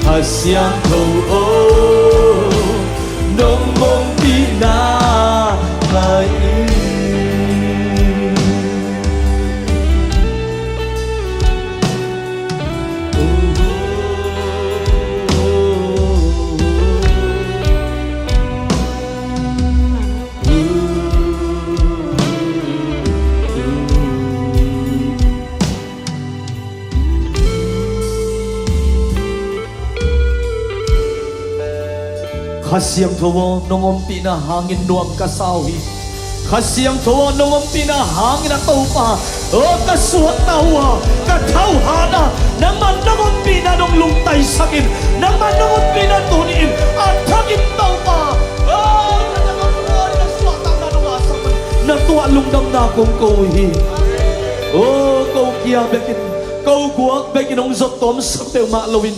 Kha Siangtho aw, nong ompihna ngai ing. Kha Siangtho aw, nong ompihna hangin nuam ka sa uh hi. Kha Siangtho aw, nong ompihna hangin a Topa, aw, ka suakta uh a, ka thauhahna, nangman nong ompihna nong lungtaisakin, nangman nong ompihna tuni-in a thakin Topa, aw, na, na, na, na, na suahtakna nong ngahsak man, na tuah lungdamna kong ko uh hi. Aw, ko kia bekin, ko guak bekin hong zot tawmsak peuhmah loin,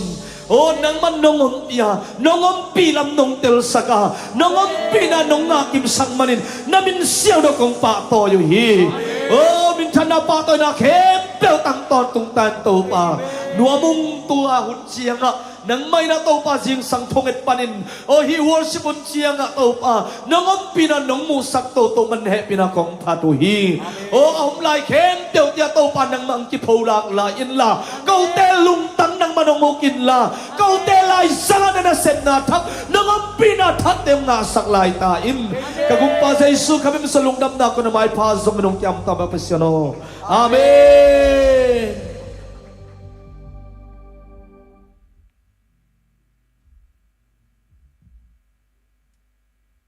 aw, nangman nong ompih a, nong ompih lam nong telsak a, nong ompihna nong ngahkimsak manin na min siangtho kong pahtawi uh hi. Aw, minthanna pahtawina khempeuh tang tawntung ta in Topa. Nuam ung, tua hun ciangah nangmah in a Topa zingsang thong et panin, aw, hih worship hun ciangah Topa nong ompihna nong muhsak toto man hehpihna kong phat uh hi. Aw, a om lai khempeuh ciang Topa nangmah hong kipholak lai inla, kote lungtang nangmah hong uk inla, kote laizangah na nasepna thak, nong ompihna thak teng ngahsak lai ta in. Ka Gumpa Jesu ka min suang lungdamna kong na maipha zong min hong kiamta mah Pasian aw. Amen.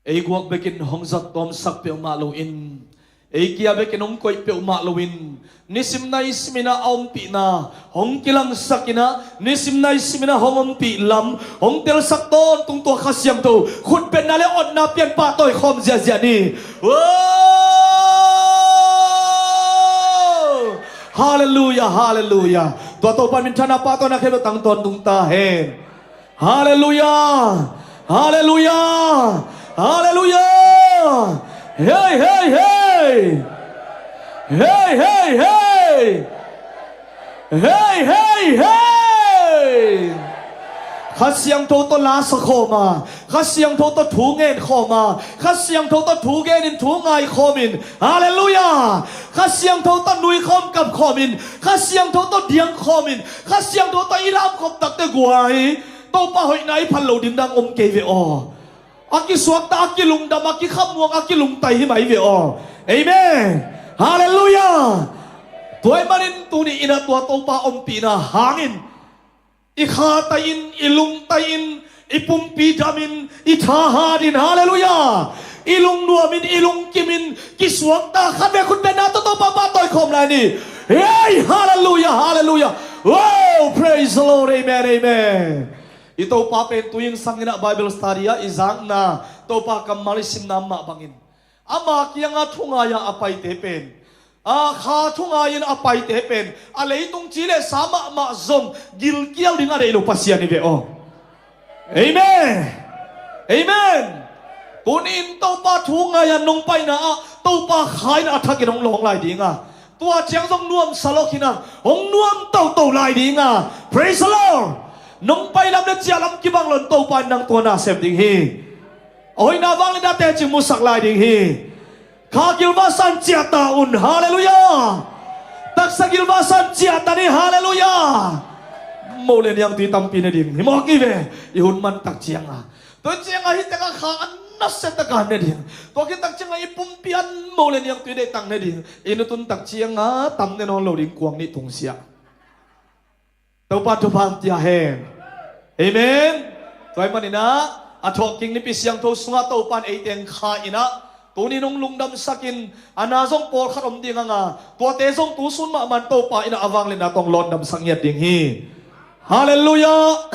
Ei guak bekin hong zat tawmsak peuhmah loin, ei kia bekin hong koih peuhmah loin, nisim naisimin a ompihna hong kilangsak in a, nisim naisimin a hong ompih lam hong telsak tawntung tua Kha Siangtho khutbetna le otna pian pahtawi khawm ziahziah ni. Aw! Halleluiah, halleluiah. Tua Topa minthanna pahtawina khempeuh tang tawntung ta hen. Halleluiah! Halleluiah! Halleluiah! Hei, hei, hei! Hei, hei, hei! Hei, hei, hei! Kha Siangtho tawh la sa khawm a, Kha Siangtho tawh thu ngen khawm a, Kha Siangtho tawh thu genin thu ngai khawmin, halleluiah! Kha Siangtho tawh nui khawm kap khawmin, Kha Siangtho tawh diang khawmin, Kha Siangtho tawh i lam khawm takte guai Topa hoihna i phal lo ding dang om kei ve aw. A kisuakta, a kilungdam, a kikhamuang, a kilungtai hi mai ve aw. Amen. Halleluiah. Tua ahih manin tuni in a tua Topa ompihna hangin i kha tai-in, i lung tai-in, i pumpi damin, i thahat in, halleluiah, i lungnuamin, i lungkimin, kisuakta khatvei khutbetna tawh Topa pahtawi khawm lai ni. Hei, halleluiah, halleluiah. Wow, praise the Lord, amen, amen. I Topa pen tu-in sangin ah Bible study ah i zakna, Topa kammal i simna mah bangin, ama kiangah thungai-a a paite pen, a kha thungai-in a paite pen, a leitung ci le sa mahmah zong gilkial ding a deih lo Pasian hi ve aw. Amen. Amen. Tuni-in Topa thungai-a nong paina ah Topa kha in a thakin hong lawng lai ding a, tua ciang zong nuamsa lo khin a, hong nuam toto lai ding a. Praise the Lord. Nong pai lam le ciah lam kibang lo-in Topa in nang tua na sem ding hi. A hoihna vangliatna teci musak lai ding hi. Kha gilvahsa-in ciah ta un, halleluiah. Taksa gilvahsa-in ciah ta ni, halleluiah. Mo le niangtui tampi ne ding hi mawk hi ve, i hun man tak ciangah. Tua ciangah hih takah kha a nasia takah ne ding. Tua khit tak ciangah i pumpi an mo le niangtui deih tak ne ding. I nu tun tak ciangah tam ne nawn lo ding, kuang nih tungsiah. Topa thupha hong pia hen. Amen. Tua ahih manin ah a thawhkik Nipi Siangtho sungah Topa in eite hong kha in ah, tuni-in hong lungdamsak in, a na zong pawlkhat om ding a, nga, tuate zong tu sun mahmah in Topa in ah a vangliatna tawh hong lawndamsak ngiat ding hi. Halleluiah.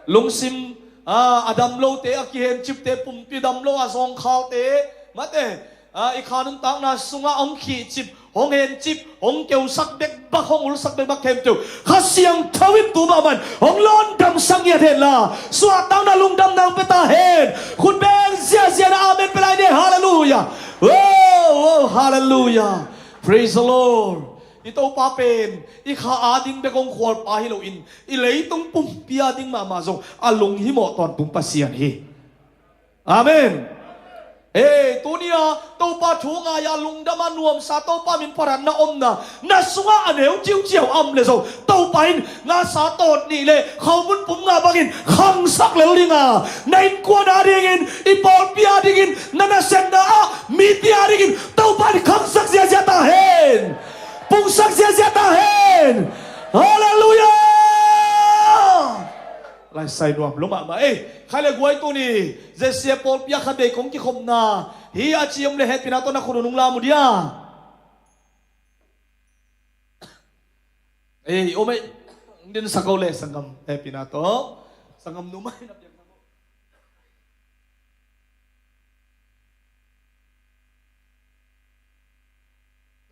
Lungsim, ah, a dam lote, a kihencipte, pumpi dam lo a zawngkhalte, mate, ah, i kha nuntakna sungah hong khihcip, hong hencip, hong keusak bekbak, hong ulsak bekbak khempeuh Kha Siangtho in tu mahmah in hong lawndamsak ngiat hen la, suahtakna lungdamna hong pia ta hen. Khut beng ziahziah in amen pia lai ni. Halleluiah. Oh, oh, halleluiah. Praise the Lord. I Topa pen i kha ading bek hong khualpa hi loin i leitung pumpi ading mahmah zong a lunghimawh tawntung Pasian hi. Amen. Ei, tuni-a Topa thu ngai-a lungdam a nuamsa Topa min phatna omna na sungah a neu ciuciau a om le zong Topa in ngasa tawt nih le khomun pum nga bangin khangsak lel ding a, na innkuan adingin, i pawlpi adingin, na nasepna ah mite adingin Topa in khangsak ziazia ta hen. Pungsak ziazia ta hen. Halleluiah. Lai sai nuam lo mahmah ei. Khai le guai tuni Z C A pawlpi a khat vei kong kikhopna hi a ci om le hehpihna tawh na khut uh nung lam uh dia. Ei, om ei. Din sak o le sanggam hehpihna tawh. Sanggam numei na piak na mo.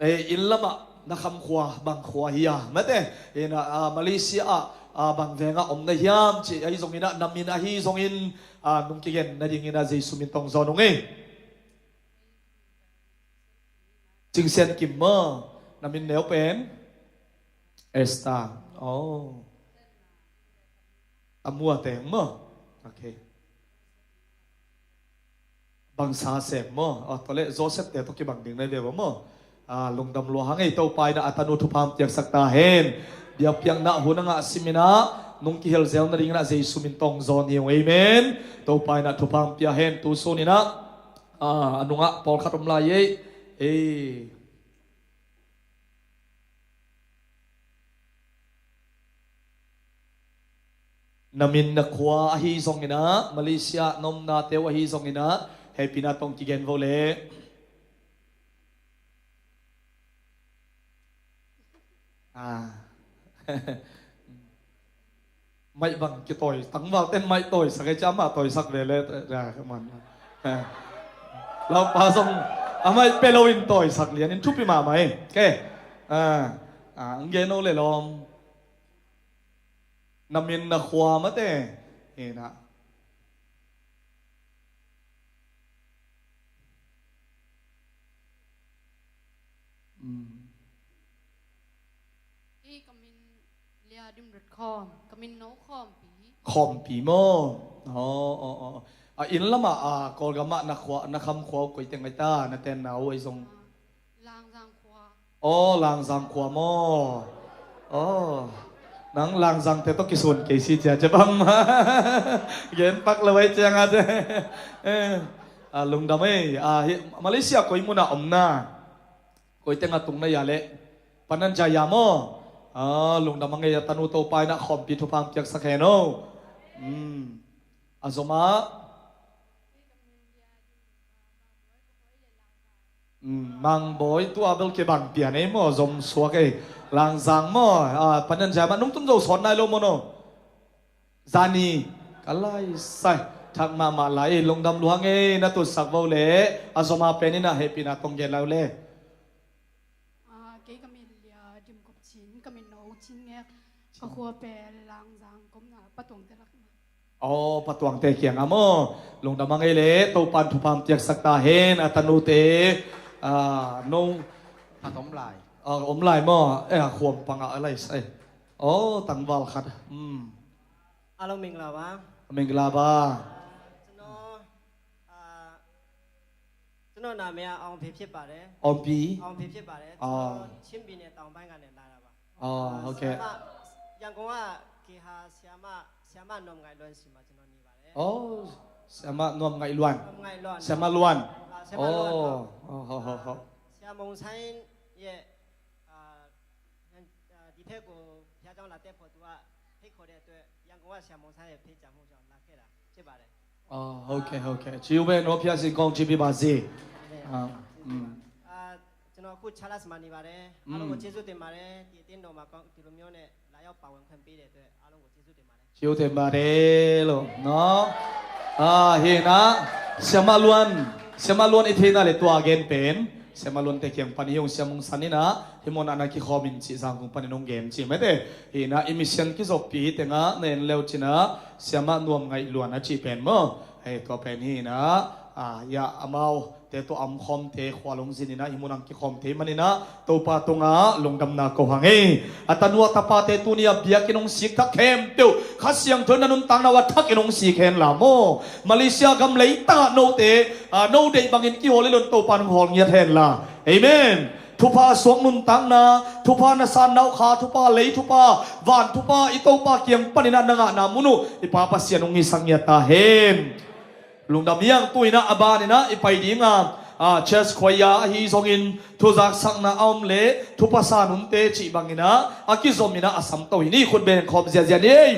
Ei, inn lamah na kham khua bang khua hi a mate, ina, ah, Malaysia ah, ah, bang vengah om na hiam ci ahi zongin ah, na min ahi zongin, ah, nung kigen nadingin ah Jesu min tawh hong zawn ung ei. Cingsian Kim maw? Na min neu pen Esther. Oh. A mua teng maw? Okay. Bangsa sem maw? Ah, tawh le Joseph te tawh kibang ding na hi ve maw? Ah, lungdam lua hang ei, Topa in ah a tanu thupha piaksak ta hen. Biakpiakna hun a ngah simin ah nung kihel zel nadingin ah Jesu min tawh hong zawn hi ung. Amen. Topa in ah thupha pia hen. Tu sunin ah, ah, a nungah pawlkhat om lai ei. Ei. Na min na khua ahi zongin ah, Malaysia na omnate uh ahi zongin ah, hehpihna tawh hong kigen vo le. Ah. Maih bang kitawi, tangval ten maih tawisak ei cia, amah tawisak ve le, ah, man. Ah. Laupa zong a maih pe loin tawisak lianin thupi mahmah ei. Okay. Ah. Ah, ang gen o le lawm. Na min na khua mate. Ina. Mm. Kei ka min Lia Dim Rat Khawm, ka min no Khawmpi. Khawmpi maw? Aw, aw, aw. A inn lamah, a, Kawlgamah na khua, na kham khua uh koi teng ai ta, na tenna uh ahi zong. Ah, Langzang khua. Aw, Langzang khua maw? Aw. Nang Langzang te tawh kisun kei si cia cia bang. Gen pak lo ai ciang a cia. Eh. A, lungdam ei. A, hi, Malaysia koi munah om na? Koi teng a tung na hia leh? Pananjaya maw? A, lungdam a ngei a tanu Topa in ah Khawmpi thupha piaksak hen o. Hmm. A zom ah. Mm, Mang Bawi, tua bel kibang pian ei maw, zom suak ei. Langzang maw, a, Pananjaya mah nungtun zo sawt nai lo maw no? Zani, ka lai sai, thak mahmah lai ei, lungdam lua hang ei, na tutsak vo le, a zom a pen in ah hehpihna tawh hong gen lai uh le. A, kei ka min Lia Dim Kop Cin, ka min no Cin Ngek, ka khua pen Langzang komna, Patuang te lak. Aw, Patuangte kiangah maw? Lungdam a ngei le, Topan thupha piaksak ta hen, a tanute, a, no, a om lai. A, om lai maw? Eh, a khuam pangah a lai sai. Aw, tangval khat. Hmm. Hello, မင်္ဂလာပါ။ မင်္ဂလာပါ။ အာ၊ ကျွန်တော်၊ အာ၊ ကျွန်တော်နာမည်က အောင်ဖေဖြစ်ပါတယ်။ အောင်ဖေ။ အောင်ဖေဖြစ်ပါတယ်။ အာ။ ကျွန်တော် ချင်းပြည်နယ်တောင်ပိုင်းကနေလာတာပါ။ အာ၊ ဟုတ်ကဲ့။ ဆရာမ၊ ရန်ကုန်က ဂေဟာဆရာမ၊ ဆရာမ နွမ်ငိုင်လွမ်ဆီမှာ ကျွန်တော်နေပါတယ်။ အိုး၊ ဆရာမ နွမ်ငိုင်လွမ်။ နွမ်ငိုင်လွမ်။ ဆရာမ လွမ်။ အာ၊ ဆရာမ လွမ်။ အိုး။ ဟုတ်၊ ဟုတ်၊ ဟုတ်။ အာ၊ ဆရာမုန်ဆိုင်းရဲ့၊ အာ၊ အာ၊ ဒီဘက်ကို ဘုရားကျောင်းလာတက်ဖို့ သူကဖိတ်ခေါ်တဲ့အတွက် ရန်ကုန်က ဆရာမုန်ဆိုင်းရဲ့ဖိတ်ကြားမှုကြောင့် လာခဲ့တာဖြစ်ပါတယ်။ အာ၊ ဟုတ်ကဲ့၊ ဟုတ်ကဲ့။ ကျေးဇူးပဲနော်၊ ဘုရားရှင်ကောင်းချီးပေးပါစေ။ အာမင်။ အာ၊ อืม။ အာ၊ ကျွန်တော်အခု ချားလတ်စ်မှာနေပါတယ်။ อืม။ အားလုံးကိုကျေးဇူးတင်ပါတယ်။ ဒီအသင်းတော်မှာကောင်း၊ ဒီလိုမျိုးနဲ့ လာရောက်ပါဝင်ခွင့်ပေးတဲ့အတွက် အားလုံးကိုကျေးဇူးတင်ပါတယ်။ ကျေးဇူးတင်ပါတယ်လို့နော်။ အာ၊ ဟေ့နော်၊ ဆရာမလွမ်၊ ဆရာမလွမ် i theihna le tua gen pen, ဆရာမလွမ် te kiang pan hi ung, ဆရာမုန်ဆိုင်း in ah hih munah na kikhawm in ci, Zangkong panin hong gen ci mate. Hih nah, i mission kizoppi hi tengah na en le uh cin ah, ဆရာမ နွမ်ငိုင်လွမ် a cih pen maw? Hei, tua pen hi nah, ah, ya, amau Te tua omkhawmte khua lungzin inah hih munah kikhawm thei maninah Topa tungah lungdamna ko hang ei. A tanu a tapate tuni a biakinn hong sik thak khempeuh Kha Siangtho in a nuntakna uh a thakin hong sik henla maw. Malaysia gam leitang ah note, a, no deih bangin kihawl i lon Topa in hong hawl ngiat henla. Amen. Thupha suak nuntakna, thupha na san nau kha, thupha lei, thupha van, thupha i Topa kiang paninah na ngahna mun uh i Pa Pasian hong hisak ngiat ta hen. Lungdam hiang. Tu inah a ban inah i pai dinga, a, church choir ahi zongin thuzaksakna a om le thupha san hunte cih banginah a kizom inah a samto hi ni. Khut beng khawm ziazia ni ei.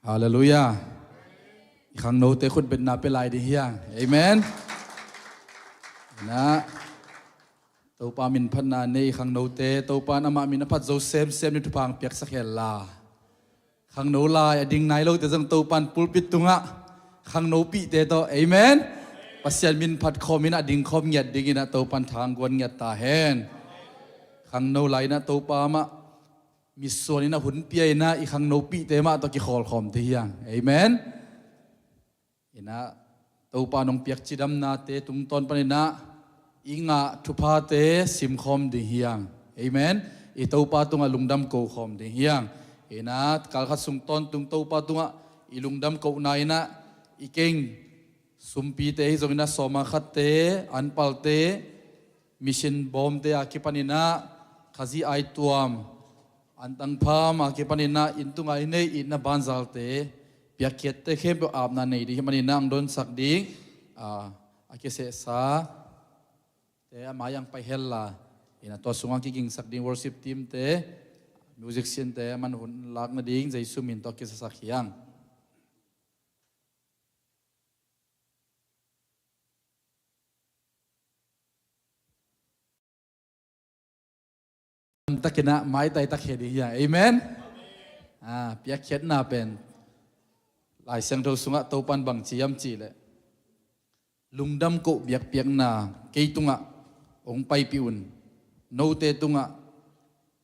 Halleluiah. I khangnote khutbetna pia lai ding hi hang. Amen. Na, Topa minphatna nei i khangnote, Topa in amah min a phat zo semsem ni thupha hong piaksak hen la. Khangno lai a ding nai lote zong Topa in pulpit tungah khangnopihte tawh. Amen. Pasian minphat khawm in a ding khawm ngiat dingin ah Topa in tha hong guan ngiat ta hen. Khangno lai in ah Topa amah mitsuan in a hun pia in ah i khangnopihte mah tawh kikhawl khawm ding hi hang. Amen. In ah Topa in hong piak cidamnate tungtawn panin ah i ngah thuphate simkhawm ding hi hang. Amen. I Topa tungah lungdam ko khawm ding hi hang. In ah kalkhat sung tawntung Topa tungah i lungdam kohna in ah i keng sumpite hi zongin ah sawma khatte, anpalte, mission bawmte a kipanin ah Khazih aituam, antang pham a kipanin ah inn tungah i nei itna banzalte, piakkhiatte khempeuh apna nei ding hi manin ah hong donsak ding a, a kisehsate a mai-ah hong pai hen la. In ah tua sungah kigingsak ding worship teamte, musiciante a man hun lakna ding Jesu min tawh kisasak hi hang. Takin ah maitai tak hi ding hi hang. Amen. Ah, piakkhiatna pen Lai Siangtho sungah Topa in bang ci hiam cih leh, lungdam koh biakpiakna kei tungah hong paipih un, note tungah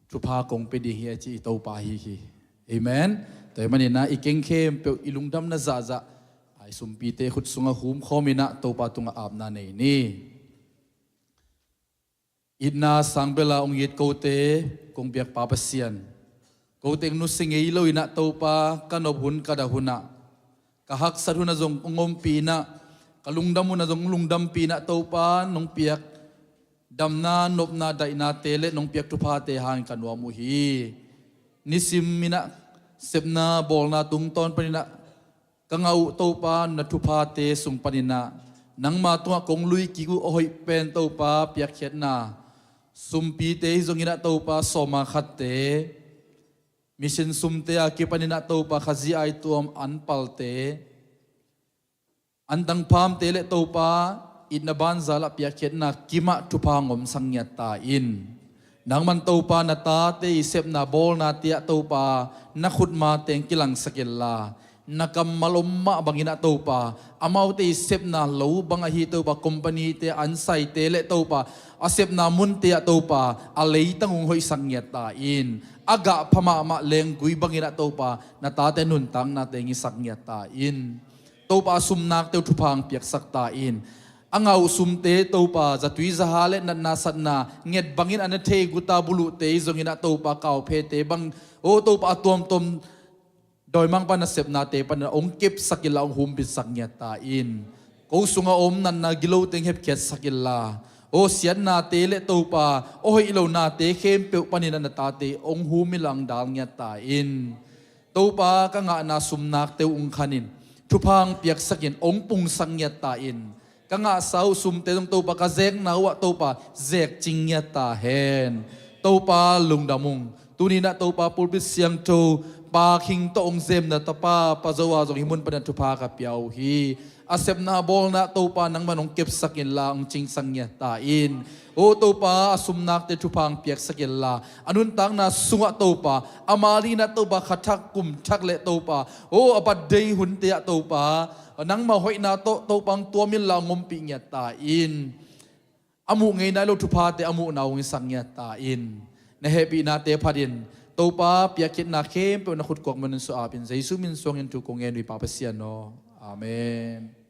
thupha kong pia ding hi a ci i Topa hi hi. Amen. Tua hi manin ah i keng khempeuh i lungdamna zahzah a i sumpite khut sungah humkhawm in ah Topa tungah apna nei ni. Itna sang bel a hong it kote kong biakpa Pasian, kote hong nusia ngei lo in ah Topa ka nop hun ka dah hun ah, ka haksat hun ah zong hong ompih in ah, ka lungdam hun ah zong hong lungdampih in ah Topa nong piak damna, nopna, daihnate le nong piak thuphate hangin ka nuam uh hi. Nisim in ah sepna bawlna tungtawn panin ah ka ngah uh Topa na thuphate sung panin ah nangma tungah kong lui kik uh a hoih pen Topa piakkhiatna sumpite hi zongin ah Topa sawma khatte, mission sumte a kipanin ah Topa Khazih aituam anpalte, antang phamte le Topa itna banzal ah piakkhiatna kimah thupha hong omsak ngiat ta in. Nangman Topa na tate i sepna bawlnate ah Topa na khutma teng kilangsak inla, na kammal om mah bangin ah Topa amaute i sepna lo bang ahi Topa companyte, ansaite le Topa a sepna munte ah Topa a leitang hong hoihsak ngiat ta in. A gah pha mahmah lenggui bangin ah Topa na tate nuntakna teng i sak ngiat ta in. Topa a sumnakte uh thupha hong piaksak ta in. A ngah uh sumte Topa zatui zaha le natna satna nget bangin a na thei guta buluhte hi zongin ah Topa kauphete bang, o Topa a tuamtuam dawimangpa nasepnate panin ah hong kepsak inla hong humbitsak ngiat ta in. Ko sungah om natna gilo teng hepkhiatsak inla, o siatnate le Topa a hoih lonate khempeuh panin ah na tate hong hum inla hong dal ngiat ta in. Topa ka ngahna sumnakte uh hong khanin, thupha hong piaksakin hong pungsak ngiat ta in. Ka ngahsa uh sumte zong Topa ka zekna uh ah Topa zekcing ngiat ta hen. Topa lungdam ung. Tuni-in ah Topa pulpit siangtho Pa Khing tawh hong zemna tapa Pa Zo a zong hih mun panin ah thupha ka pia uh hi. A sepna bawlna Topa nangman hong kepsak inla hong cingsak ngiat ta in. O Topa a sumnakte thupha hong piaksak inla a nuntakna sungah Topa a malina Topa kha thak kum thak le Topa, o a birthday hunte ah Topa nangma hoihna tawh Topa hong tuam inla hong ompih ngiat ta in. A muh ngei nai lo thuphate a muhna hong hisak ngiat ta in. Na hehpihnate phatin Topa piakkhiatna khempeuh na khut kuak manin suah apin Jesu min suangin thu kong ngen uh hi Pa Pasian aw. Amen.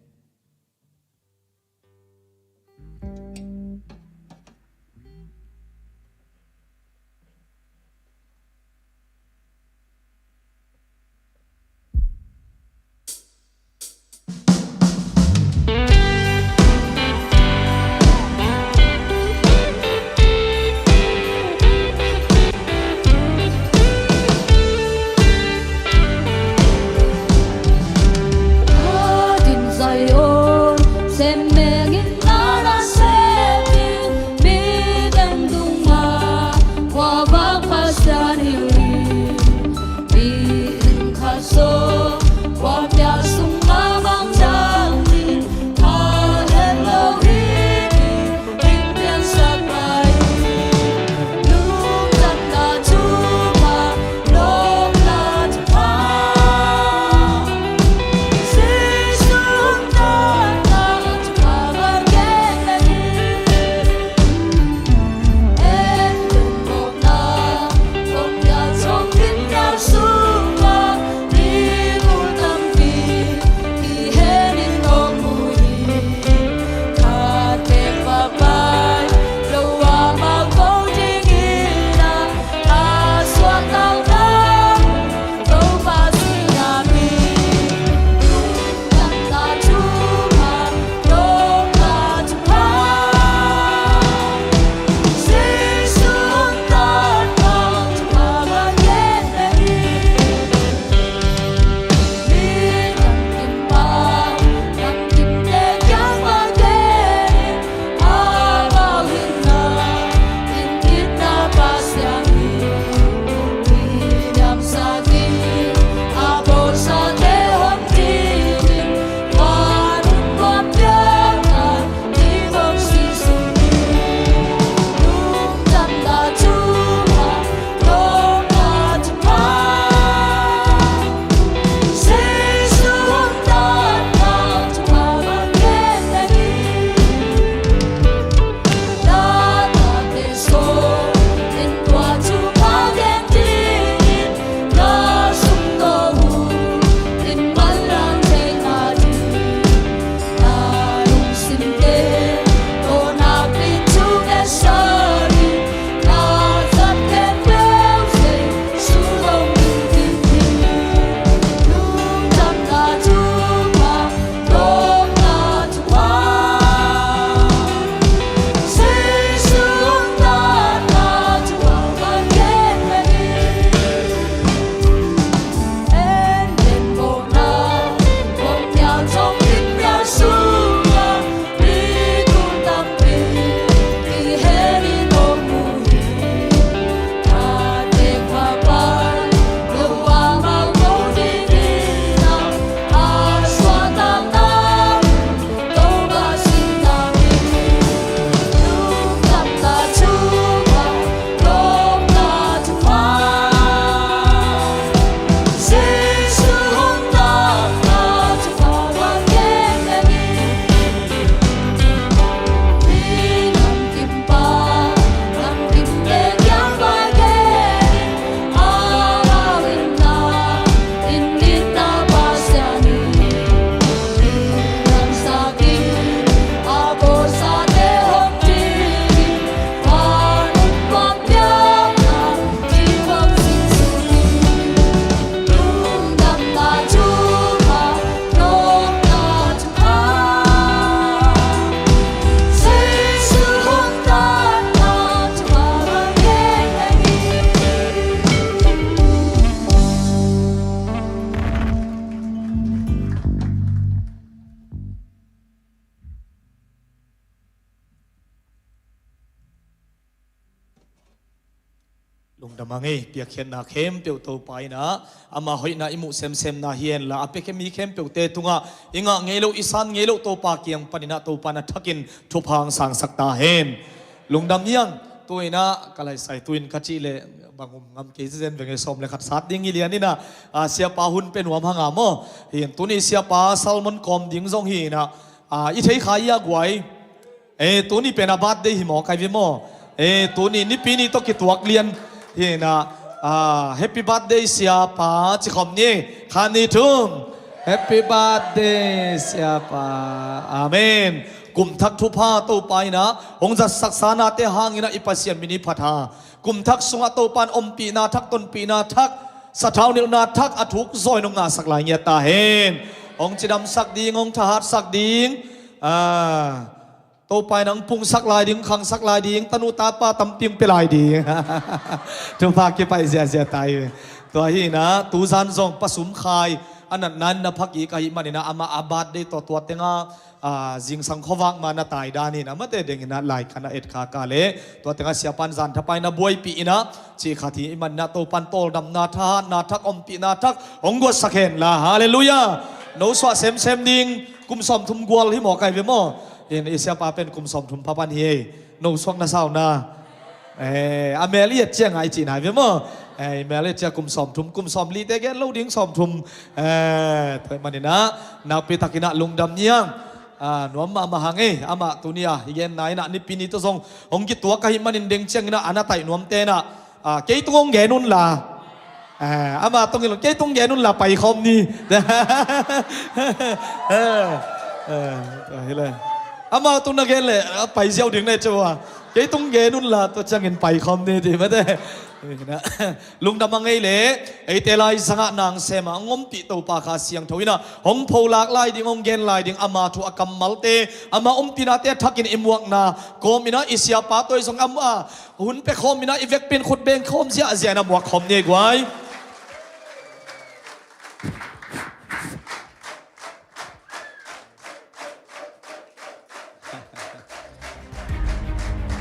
Lungdam a ngei, piakkhiatna khempeuh Topa in ah, ama hoihna i muh semsemna hi henla, a pia mi khempeuhte tungah i ngah ngei loh, i san ngei loh Topa kiang panin ah Topa in a thakin thupha hong sangsak ta hen. Lungdam hi hang. Tu in ah ka laisai tu in ka cih leh bang um ngam kei zen veng e, sawm le khat sat ding hi lian in ah, a, siapa hun pe nuam hang a maw. Hi in tuni siapa sermon kawm ding zong hi in ah, a, i thei kha i a guai. E, tuni pen a birthday hi maw, kai ve maw? E, tuni Nipi ni tawh kituak lian hi in ah, a, happy birthday siapa ci khawm ni. Khat, nih, thum. Happy birthday siapa. Amen. Kum thak thupha Topa in ah hong zatsaksa nate hangin ah i Pasian min i phat a, kum thak sungah Topa in ompihna thak, tonpihna thak, sathau nilhna thak, a thuk zaw in hong ngahsak lai ngiat ta hen. Hong cidamsak ding, hong thahatsak ding, a, Topa in hong pungsak lai ding, khangsak lai ding, tanu tapa tampi hong pia lai ding. Thupha kipai ziahziah ta hi. Tua hi in ah, tuzan zong Pa Sum Khai a natna in na phakik ahih manin ah, amah a birthday tawh tua tengah, a, zingsang khuavak ma na tai dan hi in ah, amate ding in ah laikhak a etkha ka leh, tua tengah siapa in zan thapai in ah buaipih in ah, cih khat hi manin ah Topa in tawldamna, thahatna thak, ompihna thak hong guatsak henla. Halleluiah. No suah semsem ding, kum sawmthum gual hi maw, kai ve maw? In i siapa pen kum sawmthum pha pan hi ei. No suak na sau na. E, a mel i et ciang a i cih nai ve maw? E, i mel i et ciang kum sawmthum, kum sawmlite gen lo ding, sawmthum. E, tua ahih manin ah nakpi takin ah lungdam ni hang. A, nuam mahmah hang ei, amah tuni a i genna in ah Nipi ni tawh zong hong kituak ahih manin deng ciangin ah a na taih nuamte in ah, a, kei tung hong gen un la. A, amah tung in lo, kei tung gen un la, pai khawm ni. A, a, a, hi le. Amah tung na gen leh, a, pai ziau ding na hi ciau a. Kei tung gen un la, tua ciangin pai khawm ni, ci mate. Lungdam a ngei leh, eite laizangah nang sem a hong ompih Topa Kha Siangtho in ah hong pholak lai ding, hong gen lai ding, ama thu a kammalte, ama ompihnate thakin i muakna kawm in ah i siapa tawh i zong a, a, hun pia khawm in ah i vekpi in khut beng khawm ziahziah in ah muak khawm ni ei guai.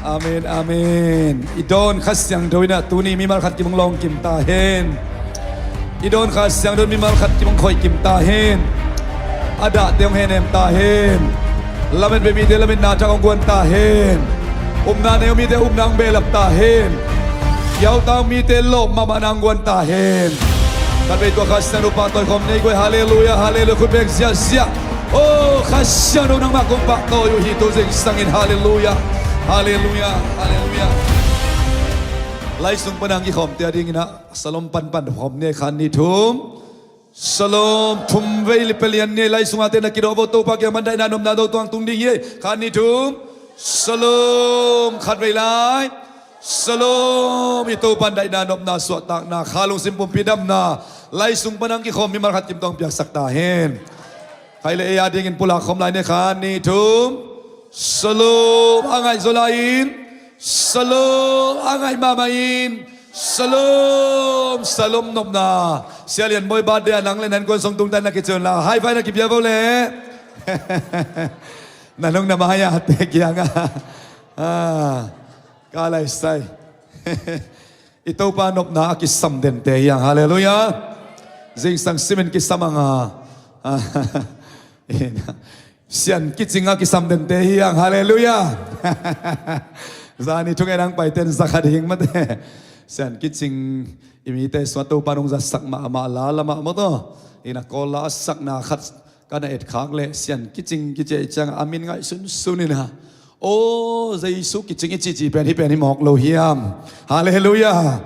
Amen, amen. I dawn Kha Siangtho in ah tuni mimal khat kim hong lawng kim ta hen. I dawn Kha Siangtho in mimal khat kim hong khoih kim ta hen. A dahte hong henem ta hen. Lamet beh mite lametna thak hong guan ta hen. Upna nei mite upna hong behlap ta hen. Kiauta mite lawp mahmahna hong guan ta hen. Khatvei tua Kha Siangtho pahtawi khawm ni ei guai. Halleluiah, halleluiah. Khut beng ziahziah. O, Kha Siangtho nangmah kong pahtawi uh hi tu zingsangin. Halleluiah, halleluiah, halleluiah. Lai sung pan hong kikhawmte a dingin ah Shalom panpan khawm ni ei. Khat, nih, thum. Shalom. Thum vei li pia lian ni ei. Lai sungah te na kidawh vo, Topa kiang pan daihna nopna do tuang tung ding hi ei. Khat, nih, thum. Shalom. Khatvei lai. Shalom. I Topa in daihna nopna, suahtakna, kha lungsim pumpi damna, lai sung pan hong kikhawm mimal khat kim tawh hong piaksak ta hen. Khai le ei a dingin pulak khawm lai ni ei. Khat, nih, thum. Shalom. A ngaih zaw lai in. Shalom. A ngaih mahmah in. Shalom. Shalom nopna. Sia Lian Bawi birthday a nang le na innkuan sung tungtawn na kicun la, high five na kipia vo le. Na nung na mai a te kiangah, a, ka laisai. I Topa nopna a kisam dente hi hang. Halleluiah. Zingsang simin kisam hang a. Sian kicing a kisam dente hi hang. Halleluiah. Zani thungen hong paite in za khat hing mate. Sian kicing i mite sungah Topa in hong zatsak mahmah, la lamah maw taw. In a Kawl la a sakna khat ka na etkhak leh Sian kicing kici ahih ciangah a min ngaih sunsun in a, aw, Jesu kicing i cihcih pen hih pen hi mawk lo hiam? Halleluiah.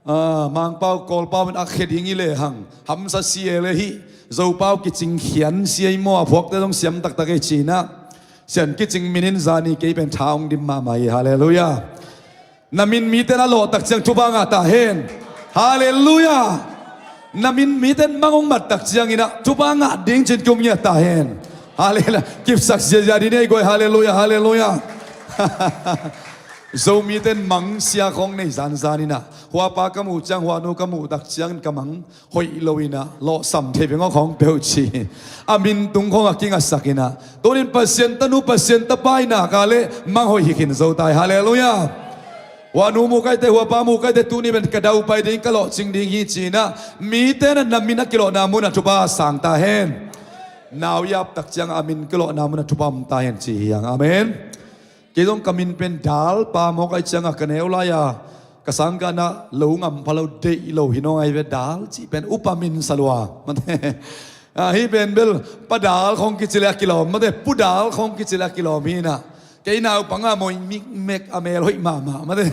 A, Mangpau Kawlpau in a khia ding hi lehang, hamsa si e le hih Zopau kicing khian si ei maw, a phuakte zong siam taktak ei ci-in ah, Sian kicing min in zani kei pen tha hong dim mahmah hi. Halleluiah. Na min mite na lawh tak ciang thupha ngah ta hen. Halleluiah. Na min mite in mang hong mat tak ciangin ah thupha ngah ding ci-in ki-um ngiat ta hen. Halleluiah. Kipsak ziahziah dih ni ei guai. Halleluiah, halleluiah. Zomite in mang sia khawng nei zanzan in ah, huapa ka muh ciang, huanu ka muh tak ciangin ka mang hoih lo in ah, lawhsam thei beng aw khawng peuh ci. A min tung khawng a kingasak in ah, tunin Pasian tanu, Pasian tapa i nak leh mang hoih hi khin zo ta hi. Halleluiah. Hua nu mu kaite, hua pa mu kaite, tuni pen ka daupai ding, ka lawhcing ding hi ci-in ah, mite na na min a kilawhna mun ah thupha sang ta hen. Nau i ap tak ciang a min kilawhna mun ah thupha om ta hen ci hi hang. Amen. Kei zong ka min pen Dal Pa mawk ahih ciangin ka neu lai-a ka sang ganah lo ngam pha lo, deih lo hi nawn ngai ve. Dal cih pen upa min sa lua. Mate. Ah, hih pen bel Pa Dal khawng kici leh a kilawm, mate, Pu Dal khawng kici leh a kilawm hi-in ah. Kei naupang a mawi mikmek, a mel hoih mahmah, mate.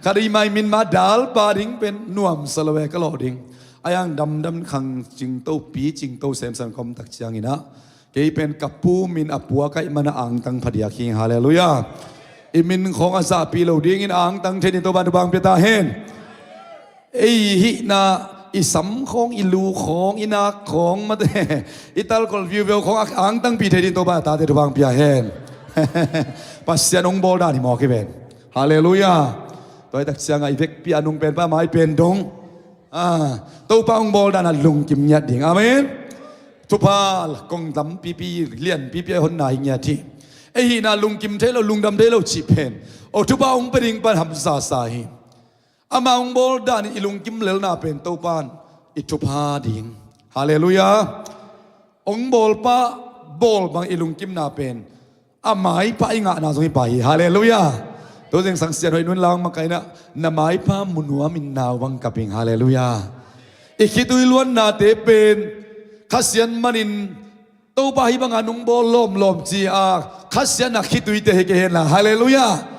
Khat i mai min mah Dal Pa ding pen nuam sa lo e, ka lawh ding. A yang damdam khang cingto, pi cingto semsem ka om tak ciangin ah, kei pen ka pu min a puak ahih manin angtang phadiak hi. Halleluiah. I min khawng a zahpih loh dingin angtang thei dingin Topa'n thupha hong pia ta hen. Ei hihna, i sam khawng, i lu khawng, i nak khawng, mate, i talkol viuveu khawng a angtangpih thei dingin Topa'n a tate thupha hong pia hen. Pasian hong bawl dan hi mawk hi ven. Halleluiah. Tua hi tak ciangin i vekpi a nungpen pan a maipen dong, ah, Topa hong bawl dan a lungkim ngiat ding. Amen. Thupha kong tampipi, lianpipi a honna hi ngiat hi. Ei hihna lungkim thei lo, lungdam thei lo cih pen, aw, thupha hong pia ding pan hamsa sa hi. Ama hong bawl dan i lungkim lelna pen Topa'n i thupha ding. Halleluiah. Hong bawl pa bawl bang i lungkimna pen a maipha i ngahna zong hi pah hi. Halleluiah. Tu zing Sang Sian Hoih nu'n la hong makaihna, na maipha mu nuam in nau bang kap ing. Halleluiah. I khitui luannate pen Kha Sian manin Topa hih banga nong bawl lawmlawm ci-a Kha Sian a khituite hi kei hen la. Halleluiah.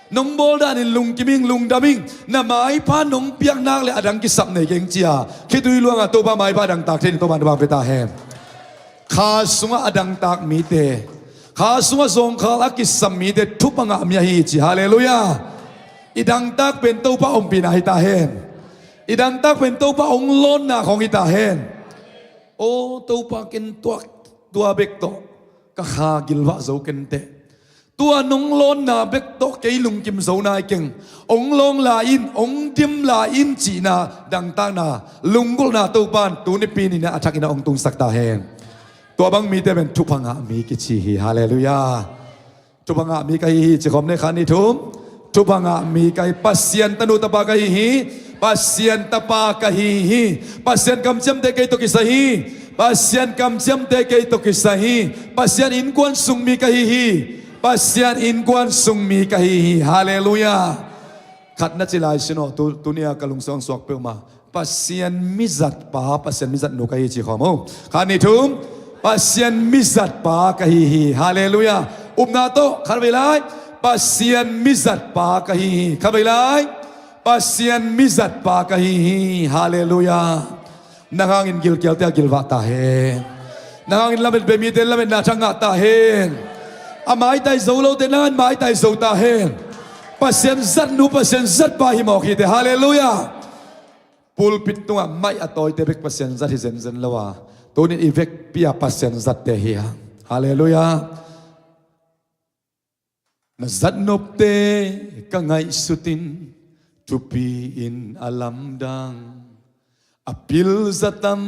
Nong bawl danin lungkim ing, lungdam ing. Na maipha nong piak nak leh a dang kisap nei keng ci-a khitui luanga Topa maipha a dangtak thei dingin Topa'n thupha hong pia ta hen. Kha sungah a dangtak mite, kha sungah zawngkhal a kisam mite thupha ngah mi ahi ci. Halleluiah. I dangtak pen Topa ompihna hi ta hen. I dangtak pen Topa hong lawnna khawng hi ta hen. Aw Topa, ken tuak tua bek tawh ka kha gilvah zo kenteh. Tua nong lawnna bek tawh kei lungkim zo nai keng. Hong lawng lai in, hong dim lai in cihna, dangtakna, lunggulhna Topa'n tuni pi ni-in a thakin ah hong tungsak ta hen. Tua bang mite pen thupha ngah mi kici hi. Halleluiah. Thupha ngah mi ka hi hi ci khawm ni, khat, nih, thum. Thupha ngah mi ka hi. Pasian tanu tapa ka hi hi. Pasian tapa ka hi hi. Pasian kamciamte kei tawh kisai hi. Pasian kamciamte kei tawh kisai hi. Pasian innkuan sung mi ka hi hi. Pasian innkuan sung mi ka hi hi. Halleluiah. Khat na ci lai sin aw, tu, tuni-a ka lungsim suak peuhmah. Pasian mizatpa, Pasian mizatnu ka hi ci khawm aw. Khat, nih, thum. Pasian mizatpa ka hi hi. Halleluiah. Upna tawh khat vei lai. Pasian mizatpa ka hi hi. Khat vei lai. Pasian mizatpa ka hi hi. Halleluiah. Nang hangin gilkialte a gilvah ta hen. Nang hangin lamet bei mite lametna thak ngah ta hen. A maitai zo lote nang hangin maitai zo ta hen. Pasian zatnu, Pasian zatpa hi mawk hi teh. Halleluiah. Pulpit tungah mic a tawite bek Pasian zat hi zenzen lo a, tuni-in i vekpi-a Pasian zatte hi hang. Halleluiah. Na zatnopte ka ngaihsutin thupi-in a lamdang, a pil zatam,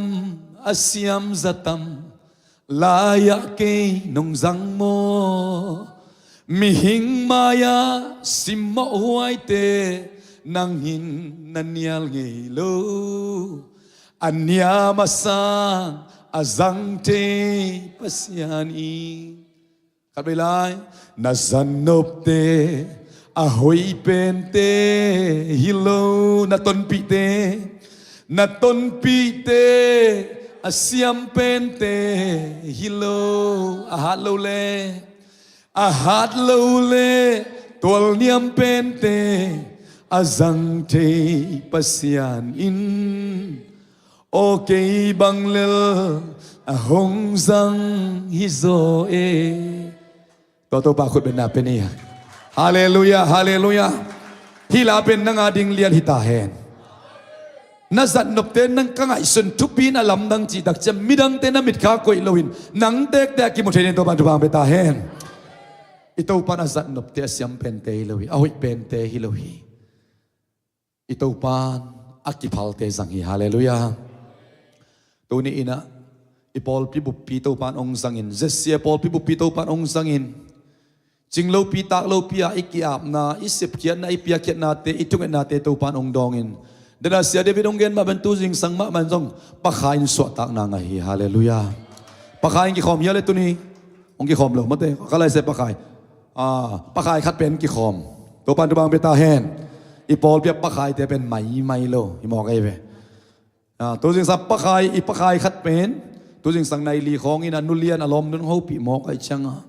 a siam zatam, lai-ah kei nong zang maw? Mihing mai-ah simmawh huaite nang in na nial ngei lo. A niam a sang a zang thei Pasian i. Khat vei lai. Na zatnopte a hoih pente hi lo, na tonpihte, na tonpihte a siam pente hi lo, a hat lo le, a hat lo le tualniam pente a zang thei Pasian in. Aw kei bang lel a hong zang hi zaw e. Tua Topa khut beng na pia ni. Halleluiah, halleluiah. Hih la pen nang a ding lian hi ta hen. Na zatnopte nang ka ngaihsun thupi-in a lamdang cih tak ciang midangte na mitkha koih loin nang tektek a kimu thei dingin Topa'n thupha hong pia ta hen. I Topa'n a zatnopte a siam pente hi lo hi, a hoih pente hi lo hi. I Topa'n a kiphalte zang hi. Halleluiah. Tuni-in ah i pawlpi buppi Topa'n hong zangin, Z C A pawlpi buppi Topa'n hong zangin, Cing lopi, tak lopi ah i ki-apna, i sepkhiatna, i piakkhiatnate, i thungetnate Topa in hong dawng in. Dena Sia David hong gen mah pen tu zingsang mahmah in zong Pa Khai in suahtakna ngah hi. Halleluiah. Pa Khai in kikhawm hia le tuni? Hong kikhawm lo mate. Ka lai se Pa Khai. Ah, Pa Khai khat pen kikhawm. Topa in thupha hong pia ta hen. I pawlpi ah Pa Khaite pen maimai lo. Hi mawk ahi ve. Ah, tu zingsang Pa Khai, i Pa Khai khat pen tu zingsang nai li khawng in a nu lian a lawmnu hong hopih mawk ahih ciangin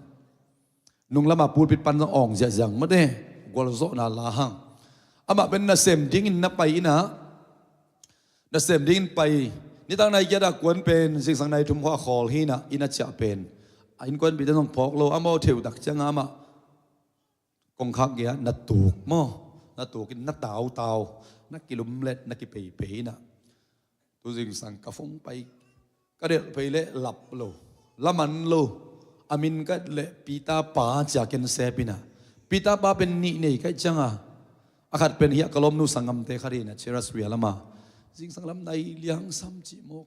nung lamah pulpit pan zong awng ziahziah mate, gualzawhna la hang. Amah pen nasem dingin na pai in ah, nasem dingin pai, nitak nai giat ah kuan pen zingsang nai thum khawng a khawl hi in ah, inn a ciah pen a innkuanpihte zong phawk lo, amau theuh tak ciangin amah kongkhak gei ah na tuk maw, na tuk in na tautau, na kilumlet, na kipeipei in ah. Tu zingsang ka phone pai, ka delh phei leh lap lo, laman lo. A min ka et leh Peter pa ci-a ken sep in ah. Peter pa pen nih nei ka hih ciangin, a khat pen hiah ka lawmnu sanggamte khat hi in ah, Cherasria lam ah. Zingsang lam nai liang sam cih mawk.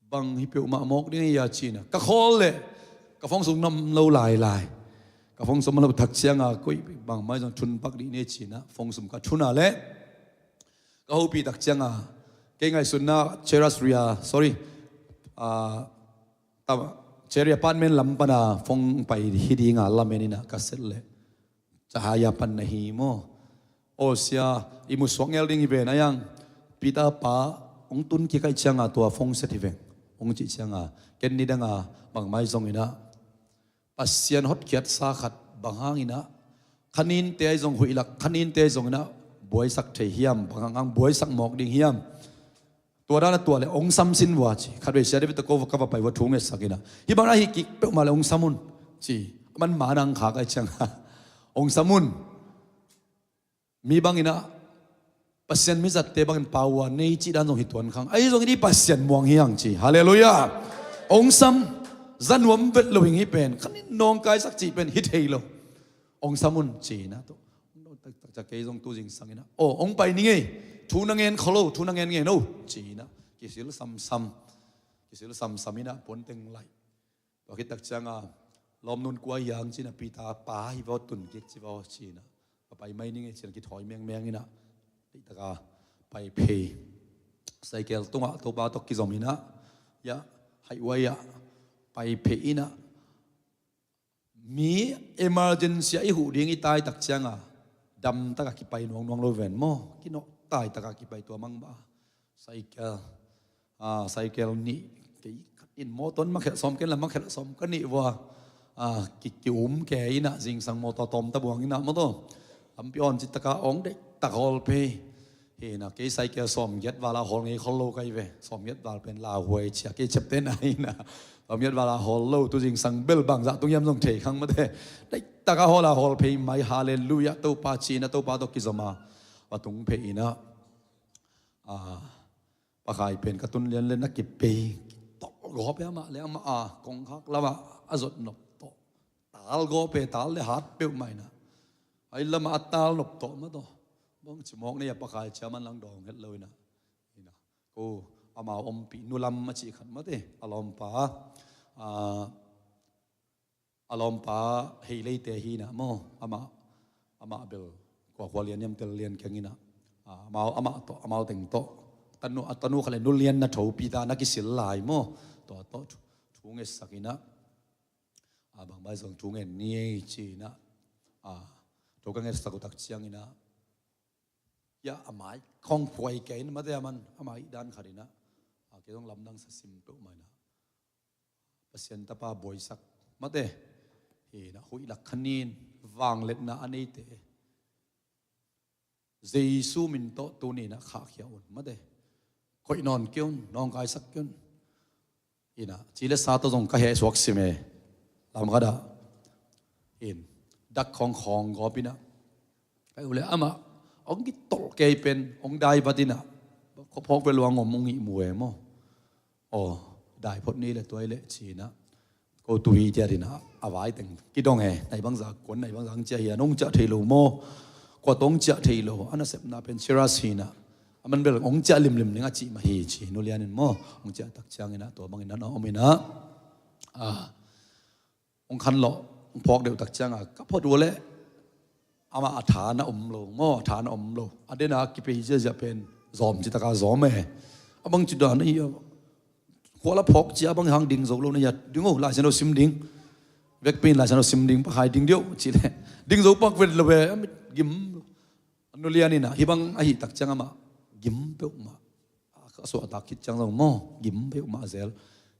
Bang hi peuhmah mawk ding hi a ci in ah. Ka khawl leh ka phone sung na om lo lailai. Ka phone sung om lo tak ciangin koi bangmah zong thun pak dih ni ci in ah, phone sung ka thun a leh ka hopih tak ciangin, kei ngaihsutna Cherasria, sorry, ah, tam, Cherry Apartment lam pan a phone pai hi ding a lamen in ah ka set leh, Cahaya pan na hi maw? Aw sia, i musuak ngel ding hi ven a, iang Peter pa hong tun kik ahih ciangin tua phone set hi veng, hong cih ciangin, ken nidang a bangmah zong in ah, Pasian hotkhiatsa khat bang hang in ah, kha ninte ahi zong huih lak, kha ninte ahi zong in ah, buaisak thei hiam, bang hang hang buaisak mawk ding hiam? Tua dan a tuah leh hong sam sin vua ci. Khatvei Sia David tawh ko ka va pai vua, thu ngetsak in ah, hih bang a hih kik peuhmah leh hong sam un ci. Aman ma nang khak ahih ciangin hong sam un. Mi bang in ah, Pasian mizatte bangin pau a nei cih dan zong hi tuan khang. Ahi zongin i Pasian muang hi hang ci. Halleluiah. Hong sam, za nuam vet lo hi ing, hih pen kha nin nawngkaisak cih pen hi thei lo. Hong sam un ci in ah, tua tak ciang kei zong tu zingsang in ah, aw, hong pai ning ei. Thu na ngen kho lo, thu na ngen ngen o ci in ah, kisil samsam. Kisil samsam in ah puanteng laih. Tua khit tak ciangin lawmnu'n kua hiam ci in ah, Peter pa hi vaw, tun kik ci vaw ci in ah, ka pai mai ning ei ci in ah kithawi mengmeng in ah, deihtak a pai phei. Cycle tungah Topa tawh kizom in ah, hiah highway ah pai phei in ah, mi emergency ah i huh ding i tai tak ciangin damtak a kipai nuangnuang lo ven maw? Kinawh taitak a kipai tua mang mah. Cycle, ah, cycle nih, kei khat in mawtaw in makhelh sawm, ken la makhelh sawm ka nih vua. Ah, ki, ki-um kei in ah, zingsang mawtaw tawm ta buang in ah mawtaw. Lampi awn cih tak a hong deihtak hawl phei. Hi in ah, kei cycle sawmgiat val a hawl ngei khol lo ka hi ve. Sawmgiat val pen lauhuai ci a, kei ciaptehna hi in ah. Sawmgiat val a hawl lo, tu zingsang bel bangzah tung hiam zong thei khang mate. Deihtak a hawl a hawl phei mai, halleluiah, Topa ci in ah, Topa tawh kizom a va tung phei in ah. Ah, Pa Khai pen ka tun lian leh na kipei tawh gawp e, amah leh amah a kongkhak lam ah a zot nop tawh. Tal gawp e, tal leh hat peuhmah in ah. Ahi lam ah a tal nop tawh mawtaw. Bangci mawk nei a, Pa Khai ci a, aman lang dawng het lo in ah. In ah, ko, amau ompih nu lam a cih khat mate. A lawmpa, ah, a lawmpa Hei Leite hi in ah maw, amah, amah bel kua khua lian hiam, tel lian keng in ah, ah, amau, amah tawh, amau teng tawh, tanu, a tanu khat leh nu lian na thopi ta, na kisil lai maw, tua tawh thu, thu ngetsak in ah, ah, bang bai zong thu ngen ni ei ci in ah, ah, thu ka ngetsak uh tak ciang in ah, hiah a mai khawng phuai kei in mate, aman a mai dan khat in ah, ah, kei zong lamdang sa sim peuhmah in ah, Pasian tapa buaisak mate. Hi in ah, huih lak kha nin, vangliatna a neite, Jesu min tawh tuni in ah khahkhia un mate. Koih nawn kei un, nawngkaisak kei un. In ah, ci leh sa tawh zong ka hehsuak sim e. Lam khat ah, in, dak khawng khawng gawp in ah, ka hi uh leh amah hong kitolh kei pen, hong dai vat in ah, khuaphawk vel luang om hong ihmu e maw? Aw, dai phot ni leh tua hi leh ci in ah, ko tu hi ciat in ah, a vai teng kidong e. Nai bangzah kuan, nai bangzah hong ciah hi a, nong ciah thei lo maw? Kua tawh hong ciah thei lo, a nasepna pen serious hi in ah, aman bel hong ciah limlim ning a cih mah hi ci, nu lian in maw. Hong ciah tak ciang in ah, tua bang in ah na om in ah, ah, hong khanlawh, Phawk deuh tak cianga ka phot uh leh amah a tha na om lo maw, a tha na om lo. A dena kipei ziazia pen zawm ci taka zawm e. A bang ci dan ahi a, khua la phawk cia bang hang ding zo lo na hia, ding o, Laisiangtho sim ding. Vekpi in Laisiangtho sim ding, pakhai ding deuh ci leh ding zo pak vet lo e, a mit gim. A nulian inah hih bang ahi tak ciang amah gim peuhmah. A suahtak khit ciang zong maw, gim peuhmah zel.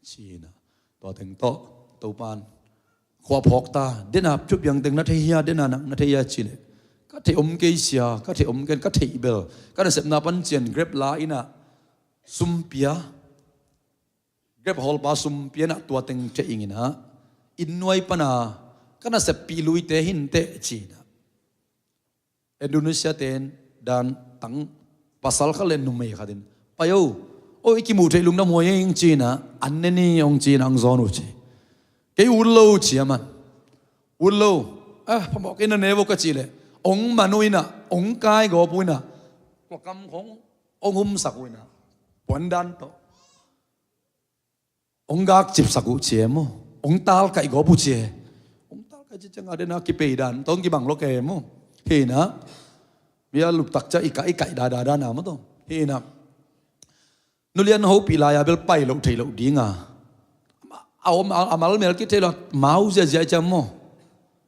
Ci inah tua teng tawh Topan khua phawk ta, dena thupiang teng na thei hia, dena nak na thei hia ci leh ka thei om kei sia, ka thei om ken, ka thei bel ka nasepna pan cian grep la inah sum pia. Grep hawlpa sum pia inah tua teng thei ing inah inn nuai pana ka naseppih luite hinteh ci inah Indonesia ten dan tang pasal khat le numei khat in, "Pai o, o i kimuh theih lungdam huai ing," ci inah, "An ne ni," hong ci inah hong zawn uh ci. "Kei ut lo," ci a man. "Ut lo, ah, phamawh kei na ne vo," ka cih leh hong man uh inah, hong kai gawp uh inah, tua kam khong hong humsak uh inah, puandan tawh hong gak cipsak uh ci e maw. Hong talkaih gawp uh ci e. Hong talkaih ci cianga dena kipei dan tawh hong kibang lo ke maw. Hi inah bia luptak cia i kaih, i kaih dada dana maw tawh. Hi inah nulian hopih lai-a bel pai loh theih loh dinga a om a, a malmel kithei lo, mau ziazia i ciam maw.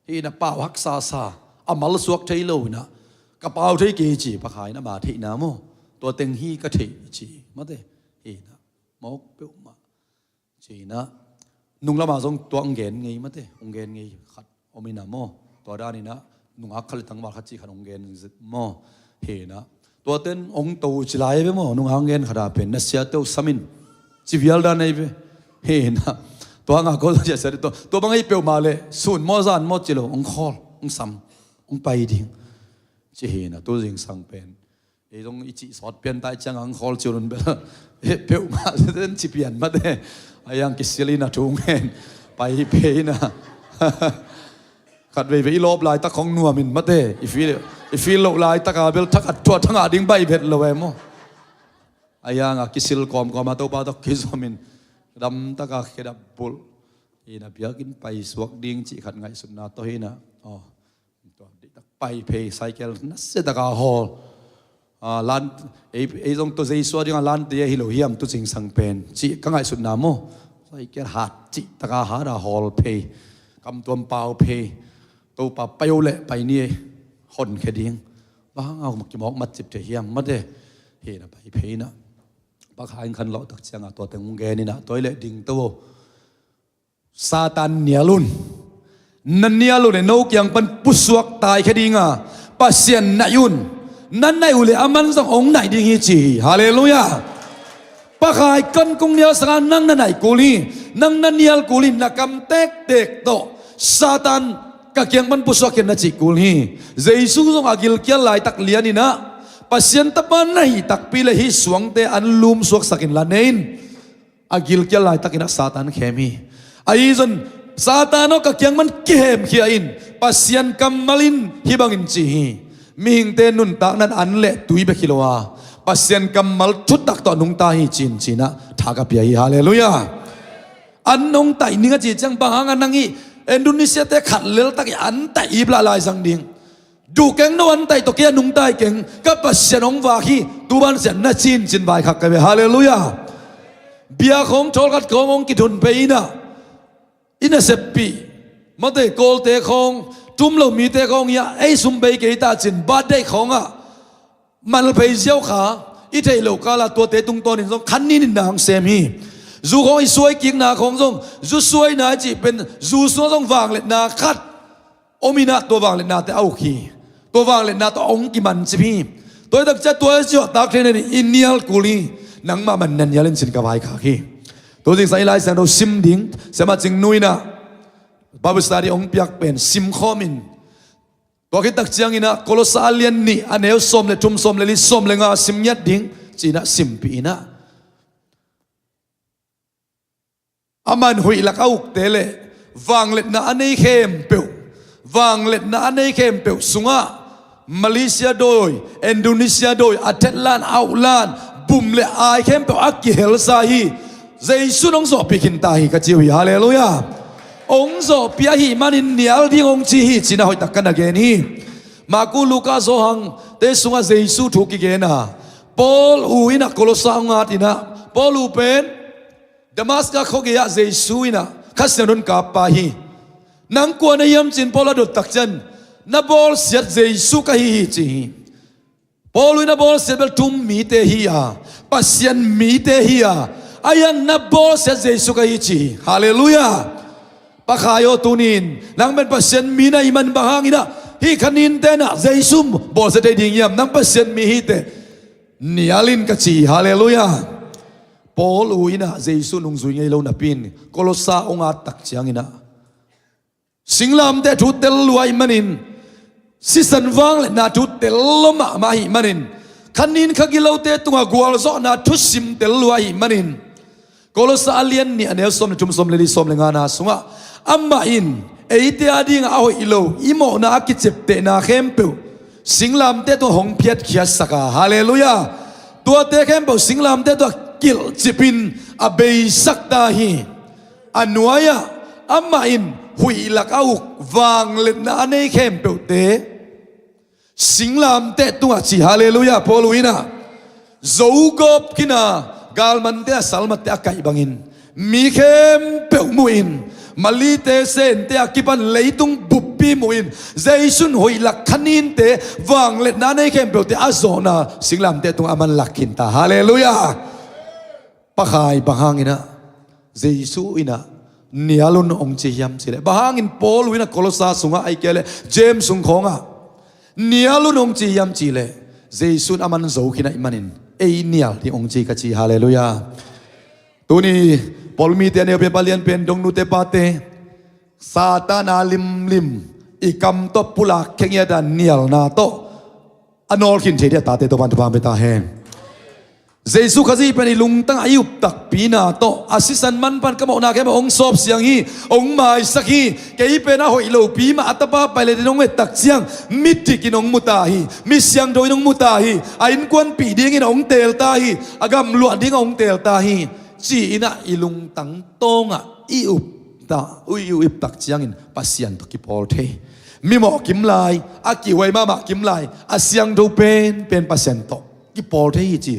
Hi inah pau haksa sa, a malsuak thei lo inah, "Ka pau thei kei," ci, pakhai inah ma theihna maw. "Tua teng hi ka theih," ci mate. Hi inah mawk peuhmah. Ci inah nung lamah zong tua hong gen ngei mate, hong gen ngei khat om inah maw. Tua dan inah nungak khat le tangval khat cih khat hong gen zet maw. Hi inah tua ten hong to ci lai ve maw, nungak hong gen khat a pen na siate uh sam in ci vial dan ahi ve. Hi inah tua ngak ko zong sia sia tua, tua bang ahi peuhmah leh sun maw zan maw ci lo, hong khawl, hong sam, hong pai ding. Ci hi inah tu zingsang pen ei zong i cih sawt pian tai ciang ang khawl ciun un bel, eh, peuhmah den ci pian mate. Ai ang kisil inah thu ngen pai phei inah. Khat veivei i lawp laitak khong nuam in mate, i feel, i feel loh laitaka bel thakat thuah thangah ding baih vet lo e maw. Ai ang a kisil kawmkawma Topa tawh kizom in damtaka khedap bulh inah biakinn paisuak ding cih khat ngaihsutna tawh hi inah. Aw, tua diktak pai phei, cycle nasiataka hawl. Ah, lan, ei, ei zong tua Jesu a dinga lante ahi lo hiam tu zingsang pen cih ka ngaihsutna maw. Cycle hat cihtaka hata hawl phei, kamtuam pau phei. Topa pai o leh pai ni, honkhia ding. Bang hanga kimawk matcip thei hiam mate. Hi inah pai phei inah pakhai in khan lawh tak cianga tua teng hong gen inah tua i leh ding to o. Satan nial un. Na nial uh leh no kiang pan pusuak taikhia dinga Pasian naih un. Na naih uh leh aman zong hong naih ding hi ci hi. Halleluiah. Pakhai kan kong nial sanga nang na naih kul hi. Nang na nial kul hi, na kam tektek tawh Satan ka kiang pan pusuak khin na cih kul hi. Jesu zong a gilkial laitak lian inah Pasian tapa na hih takpi leh hih suangte an lumsuaksak inla ne in. A gilkial laitakin ah Satan khem hi. Ahi zong Satan aw, ka kiang man kihemkhia in, Pasian kammal in hih bangin ci hi. Mihingte nuntakna in an leh tui bek hi lo a, Pasian kammal thutak tawh nungta hi ci-in ci-in ah tha ka pia hi. Halleluiah. An hong taih ning a cih ciang bang hang a nang hih Indonesia-te khat leltak in an taih ip lah lai zang ding. Duh keng, no an taih tawh kei a nungta hi keng, ka Pasian hong vak hi, tu ban siah na ci-in ci-in vaikhak ka hi ve. Halleluiah. Bia khawng, thawlkhat khawng hong kithun phei in ah, i naseppih mate, Kawlte khawng, tum lo mite khawng hi a, ei sum bei kei ta ci-in birthday khawng ah mal phei ziau kha, i theih loh kal ah tuate tungtawnin zong khan ninin na hong sem hi. Zu khawng i suai kikna khawng zong, zu suaina i cih pen zu sungah zong vangliatna khat om in ah, tua vangliatnate a uk hi. Tua vangliatna tawh hong kimancip hi. Tua hi tak ciang tua i ciah tak thei na ni, i nial kul hi. Nangmah man na nial in ci-in ka vaikhak hi. Tua zingsang i Lai Siangtho sim ding Siamah Cing Nu in ah Bible study hong piak pen sim khawm in, tua khit tak ciangin ah Kolosa a lian nih, a neu sawm le thum, sawm le li, sawm le nga sim ngiat ding ci-in ah simpih in ah, a man huih lak a ukte le vangliatna a nei khempeuh, vangliatna a nei khempeuh sungah Malaysia dawi, Indonesia dawi, a thetlan, a uklan, bum le ai khempeuh a kihelsa hi. Jesu in hong zawhpih khin ta hi ka ci uh hi. Halleluiah. Ong zawhpih ahih manin nial ding ong ci hi, ci-in a hoihtak ka na gen hi. Maku, Luka, Johan te sungah Jesu thu kigen a, Paul u in a Kolosa ong at in a, Paul u pen Damaska khuagei ah Jesu in a Kha Siangtho ong kappa hi. Nang kua na hiam ci-in Paul a dot tak ciang, na bawlsiat Jesu ka hi hi, ci hi. Paul u in a bawlsiat bel thu-um mite hi a, Pasian mite hi a, ahi hang na bawlsiat Jesu ka hi, ci hi. Halleluiah. Pa Khai aw, tuni-in nang pen Pasian mi na hih man bang hangin a hih kha ninte in a Jesu bawlsia thei ding hiam? Nang Pasian mi hi teh nial in, ka ci hi. Halleluiah. Paul u in a Jesu nungzui ngei lo napi-in Kolosa ong at tak ciangin a singlamteh thu tel lua ahih manin, sisan vangliatna thu tel lua mahmah ahih manin, kha nin kha gilote tungah gualzawhna thusim tel lua ahih manin, Kolosa a lian nih, a neu sawm le thum, sawm le li, sawm le ngana sungah, amah in eite adingah a hoih lo i mawhna a kiceptehna khempeuh singlamteh tungah hong phiatkhiatsak a, halleluiah, tuate khempeuh singlamteh tungah kilhcipin a beisak ta hi. A nuai-ah amah in huih lak a uk vangliatna a nei khempeuhte singlamteh tungah, ci. Halleluiah. Paul u in a zogawp khin a, galmante a salmatte a kaih bangin mi khempeuh muhin, Malite, Sente a kipan leitung buppi muhin, Jesu in huih lak kha ninte, vangliatna a nei khempeuhte a zawhna singlamteh tungah a man lak khin ta. Halleluiah. Pa Khai, bang hangin a Jesu in a nial un ong ci hiam cih leh, bang hangin Paul u in a Kolosa sungah, ahih kei leh James sung khawngah nial un ong ci hiam cih leh, Jesu in a man zo khin ahih manin ei nial ding ong ci, ka ci hi. Halleluiah. Tuni Paul mite a neu pen, pa lian pen, dong nute pate, Satan a limlim i kam tawh pulak khe ngiat a nialna tawh a nawl khin thei ding a tate Topa'n thupha pia ta hen. Jesu Khazih pen i lungtang a i up takpina tawh, a sisan manpha in ka mawhna khempeuh ong sawp siang hi, ong maisak hi. Kei pen a hoih lopi mah a tapa pai le ding ong et tak ciang midik in ong mu ta hi, mi siangtho in ong mu ta hi, a innkuanpih dingin ong teel ta hi, a gamluah dingin ong teel ta hi, ci-in a i lungtang tawngah i up ta, i up tak ciangin Pasian tawh kipawl thei. Mimawh kim lai, a kihhuai mahmah kim lai, a siangtho penpen Pasian tawh kipawl thei hi, ci.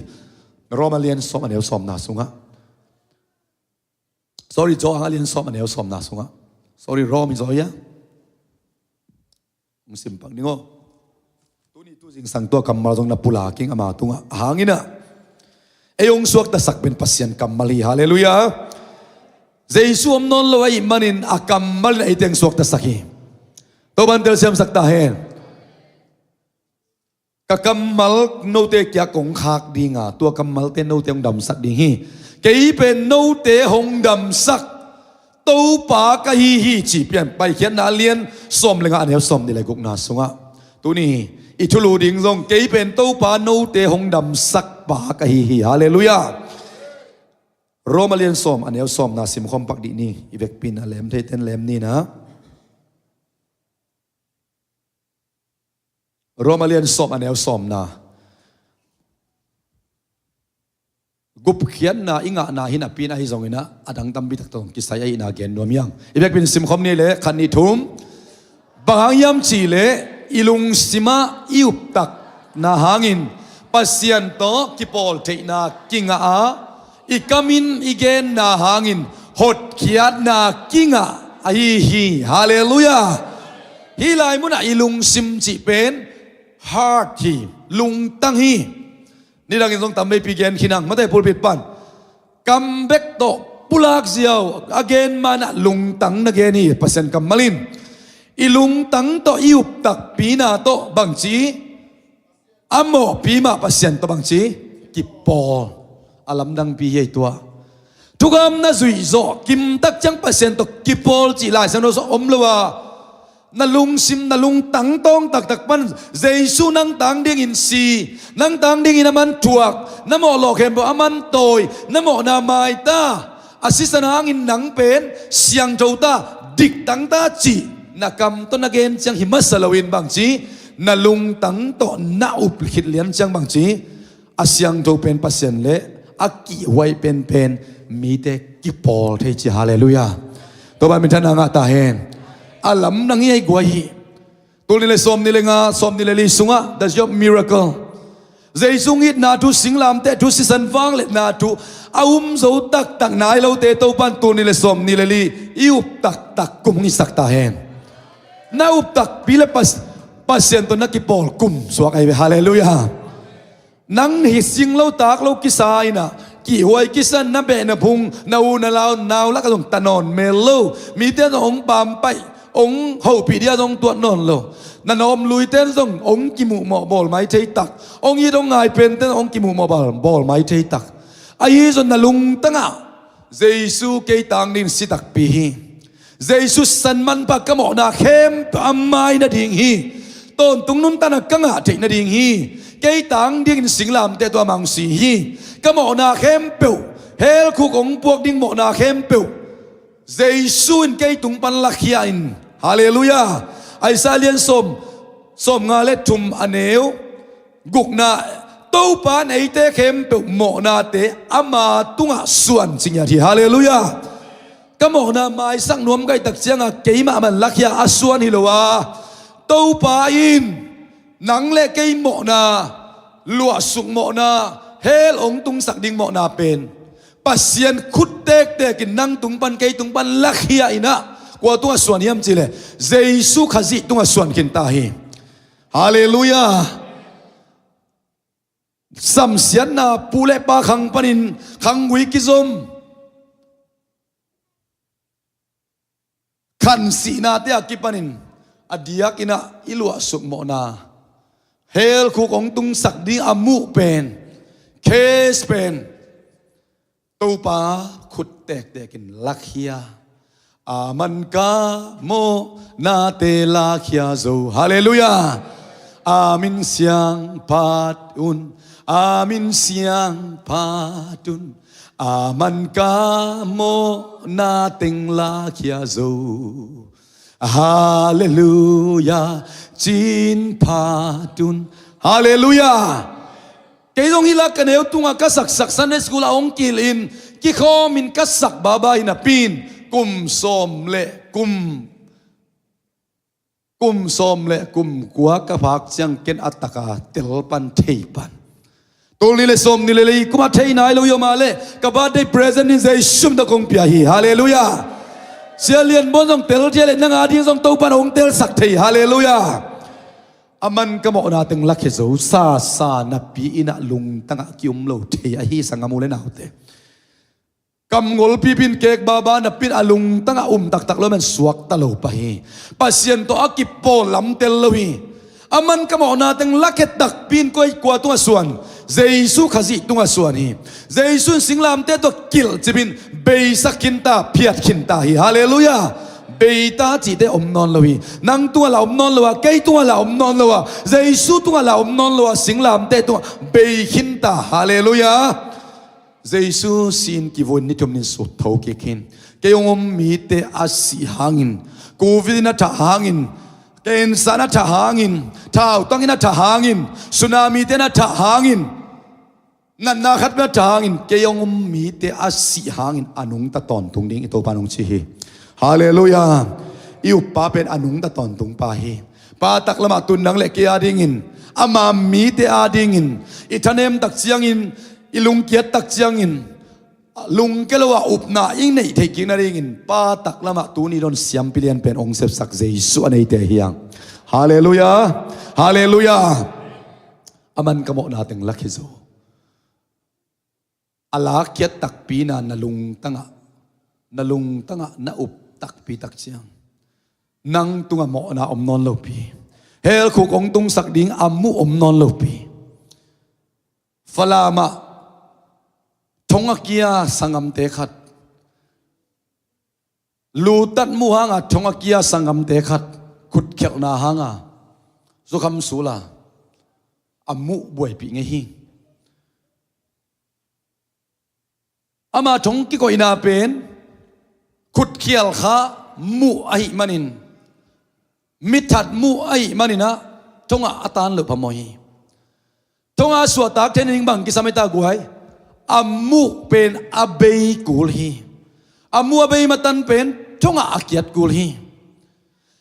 Roma lian sawm, a neu sawmna sungah. Sorry, Johan a lian sawm, a neu sawmna sungah. Sorry, Rome hi zaw hia? Hong simpak ning aw. Tuni tu zingsang tua kammal zong na pulak ing ama tungah. A hang in a, ei hong suaktasak pen Pasian kammal hi. Halleluiah. Jesu om nawn lo ahih manin a kammal in eite hong suaktasak hi. Topa'n telsiamsak ta hen. Ka kammal note kiang kong khak ding a, tua kammalte note hong damsak ding hi. Kei pen note hong damsak Topa ka hi hi, ci. Pian Paikhiatna a lian sawm le nga, a neu sawmnih le gukna sungah. Tuni i thulu ding zong, kei pen Topa note hong damsak pa ka hi hi. Halleluiah. Roma lian sawm, a neu sawmna simkhawm pak dih ni. I vekpi in a lem theite'n lem ni na. Roma lian sawm, a neu sawmna. Gupkhiatna i ngahna hi napi in, ahi zongin a, a dang tampi taktak zong kisai ahihna gen nuam hi hang. I vekpi in simkhawm ni leh, khat, nih, thum. Bang hang hiam cih leh i lungsimah i uptakna hangin Pasian tawh kipawltheihna kingah a, i kamin i genna hangin hotkhiatna kingah ahi hi. Halleluiah. Hih lai munah i lungsim cih pen heart hi, lungtang hi. Nidangin zong tamveipi gen khin hang, mate pulpit pan. Kam bek tawh pulak ziau a gen manah lungtang na gen hi. Pasian kammal in i lungtang tawh i uptakpina tawh bangci, a mawhpi mah Pasian tawh bangci, kipawl. A lamdangpi hi ei tua. Thugam na zuih zawh kimtak ciang Pasian tawh kipawl cih Lai Siangtho sungah om lo a, na lungsim, na lungtang tawng taktak pan Jesu nang tang dingin si, nang tang dingin a man thuak, na mawh lawh khempeuh a man tawi, na mawhna mai ta, a sisan hangin nang pen siangtho ta, diktang ta cih na kam tawh na gen ciang hi masa loin bangci, na lungtang tawh na up khit lian ciang bangci, a siangtho pen Pasian le a kihhuai penpen mite kipawl thei ci. Halleluiah. Topa minthanna ngah ta hen. A lamdang hi, ei guai hi. Tul nih le sawm nih le nga, sawm nih le li sungah, the year of miracle. Jesu hong itna thu, singlamteh thu, sisan vangliatna thu a um zo taktak nai lote Topa in tul nih le sawm nih le li i up taktak kum hong hisak ta hen. Na up takpi le Pas- Pasian tawh na kipawl kum suak ahi ve. Halleluiah. Nang hi sing lo tak lo kisa in ah, kihhuai kisa in, na beh na phung, na u na lau, nau lakah zong ta nawn mel lo. Mite zong hong pampaih, hong hopih dia zong tuat nawn lo. Na nawm luite zong hong kimuhmawh bawl mai thei tak, hong it hong ngai pente zong hong kimuhmawh bawl, bawl mai thei tak. Ahi zong na lungtangah Jesu kei tang dingin si takpi hi. Jesu sisan manpha, ka mawhna khempeuh ama hi nading hi. Tawntung nuntakna ka ngah theih nading hi. Kei tang dingin singlamteh tawh amah hong si hi. Ka mawhna khempeuh, hell khuk hong puak ding mawhna khempeuh Jesu in kei tung pan lakhia in. Halleluiah. Isaiah lian sawm, sawmnga le thum, a neu gukna, Topa in eite khempeuh mawhnate ama tungah suan ci ngiat hi. Halleluiah. Ka mawhna maisak nuam ka hih tak ciangah keimah man lakhia a suan hi lo a, Topa in nang le kei mawhna, luahsuk mawhna, hell hong tungsak ding mawhna pen Pasian khut tektek in nang tung pan, kei tung pan lakhia in ah, kua tungah suan hiam cih leh Jesu Khazih tungah suan khin ta hi. Halleluiah. Samsiatna, pu le pa khang panin khanggui kizom, khansihnate a kipanin a diakin ah i luahsuk mawhna, hell khuk hong tungsak ding a muh pen, case pen Topa khut tektek in lakhia. A man ka mawhnate lakhia zo. Halleluiah. A min siangphat un, a min siangphat un, a man ka mawhna teng lakhia zo. Halleluiah, cin phat un. Halleluiah. Kei zong hih lak ka neu tungah ka saksak Sunday school ah hong kihilh in, kikhawm in ka sak baba hi napi in, kum sawm le kum, kum sawm le kum kua ka phak ciang ken a taka tel pan, thei pan. Tul nih le sawm nih le li kum a thei nai lo hi om a leh, ka birthday present in Jesu min tawh kong pia hi. Halleluiah. Sia Lian Bawn zong tel thei a leh, nang a ding zong Topa in hong telsak thei. Halleluiah. A man ka mawhna teng lakhia zo. Sa sa napi in ah lungtangah ki-um lo thei ahi, sanggam u le naute. Kam ngolpipi in kek baba napi in a lungtangah um taktak lo man suakta lo pah hi. Pasian tawh a kipawl lamtel lo hi. A man ka mawhna teng lakhia takpi in kua, kua tungah suan? Jesu Khazih tungah suan hi. Jesu in singlamteh tawh kilhcip in beisak khinta, phiat khinta hi. Halleluiah. Beita cihte om nawn lo hi. Nang tungah lah om nawn lo a, kei tungah lah om nawn lo a, Jesu tungah lah om nawn lo a, singlamteh tungah bei khinta. Halleluiah. Jesu si-in kivui-in ni thum ni sut tho kik hi. Kei hong um mite a sih hangin, covid in a thah hangin, cancer in a thah hangin, thautang in a thah hangin, tsunami te in a thah hangin, natna khat in a thah hangin, kei hong um mite a sih hangin a nungta tawntung ding i Topa in hong ci hi. Halleluiah. I uppa pen a nungta tawntungpa hi. Pa taklamah tu-in nang le kei a dingin, ama mite a dingin, i thanem tak ciangin, i lungkiat tak ciangin, lungkia lo a upna i neih theih kik nadingin, pa taklamah tuni dawn siampi lian pen hong sepsak Jesu a neite hi hang. Halleluiah. Halleluiah. A man ka mawhna teng lakhia zo. A lakkhiat takpi in ah na lungtangah, na lungtangah na up takpi tak ciang, nang tungah mawhna om nawn lopi, hell khuk hong tungsak ding a muh om nawn lopi. Falam ah thong a kia sanggamte khat, lutat muh hanga thong a kia sanggamte khat khutkhialhna hanga zukham sul a, a muh buaipih ngei hi. Ama thong kikoihna pen khutkhial kha muh ahih manin, mithat muh ahih manin ah thongah a tan loh phamawh hi. Thongah a suahtak theih nading bang kisam ei ta guai? A muh pen a bei kul hi. A muh a bei matan pen thongah a kiat kul hi.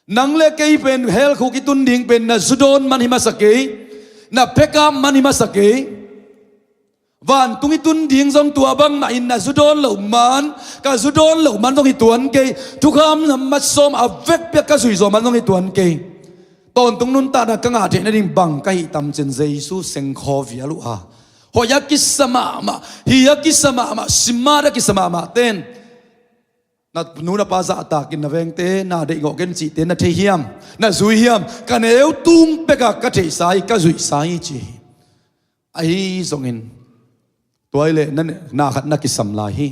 Nang le kei pen hell khuk i tun ding pen na zu dawn man hi masa kei, na pekap man hi masa kei. Vantung i tun ding zong tua bangmah in na zu dawn loh man, ka zu dawn loh man zong hi tuan kei. Thukham na mat sawm a vekpi a ka zuih zawh man zong hi tuan kei. Tawntung nuntakna ka ngah theih nading bang ka hih tam cin Jesu sengkhaw vial uh a, hoih a kisa mahmah, hi a kisa mahmah, simat a kisa mahmah ten na nu na pa zahtakin na vengte na deihgawh ken cihte na thei hiam, na zui hiam? Ka neu tung peka ka theihsa hi, ka zuihsa hi ci hi. Ahi zongin tua hi leh na ne-, na khat na kisam lai hi.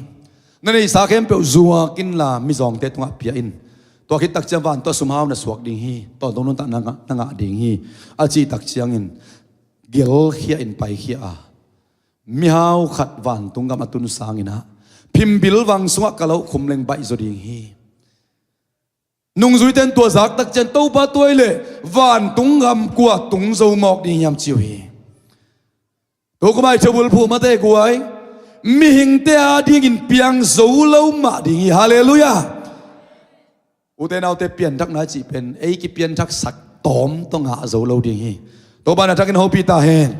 Na neihsa khempeuh zuak inla mizawngte tungah pia in. Tua khit takciang van tawh sumhau na suak ding hi. Tawntung nuntak na ngah, na ngah ding hi. A cih takciangin gelkhia in paikhia a, mihau khat vantung gam a tun sangin ah phimbil vang sungah ka lo khum leng baih zaw ding hi. Nungzuite in tua zak takciang Topa tua hi leh vantung gam kua tung zo mawk ding hiam ci uh hi. Tukum ai thebul phu mate guai, mihingte a dingin piang zo lo mah ding hi. Halleluiah. Ute naute, pianthakna cih pen ei kipianthaksak tawm tawh ngah zo lo ding hi. Topa na thakin hopih ta hen.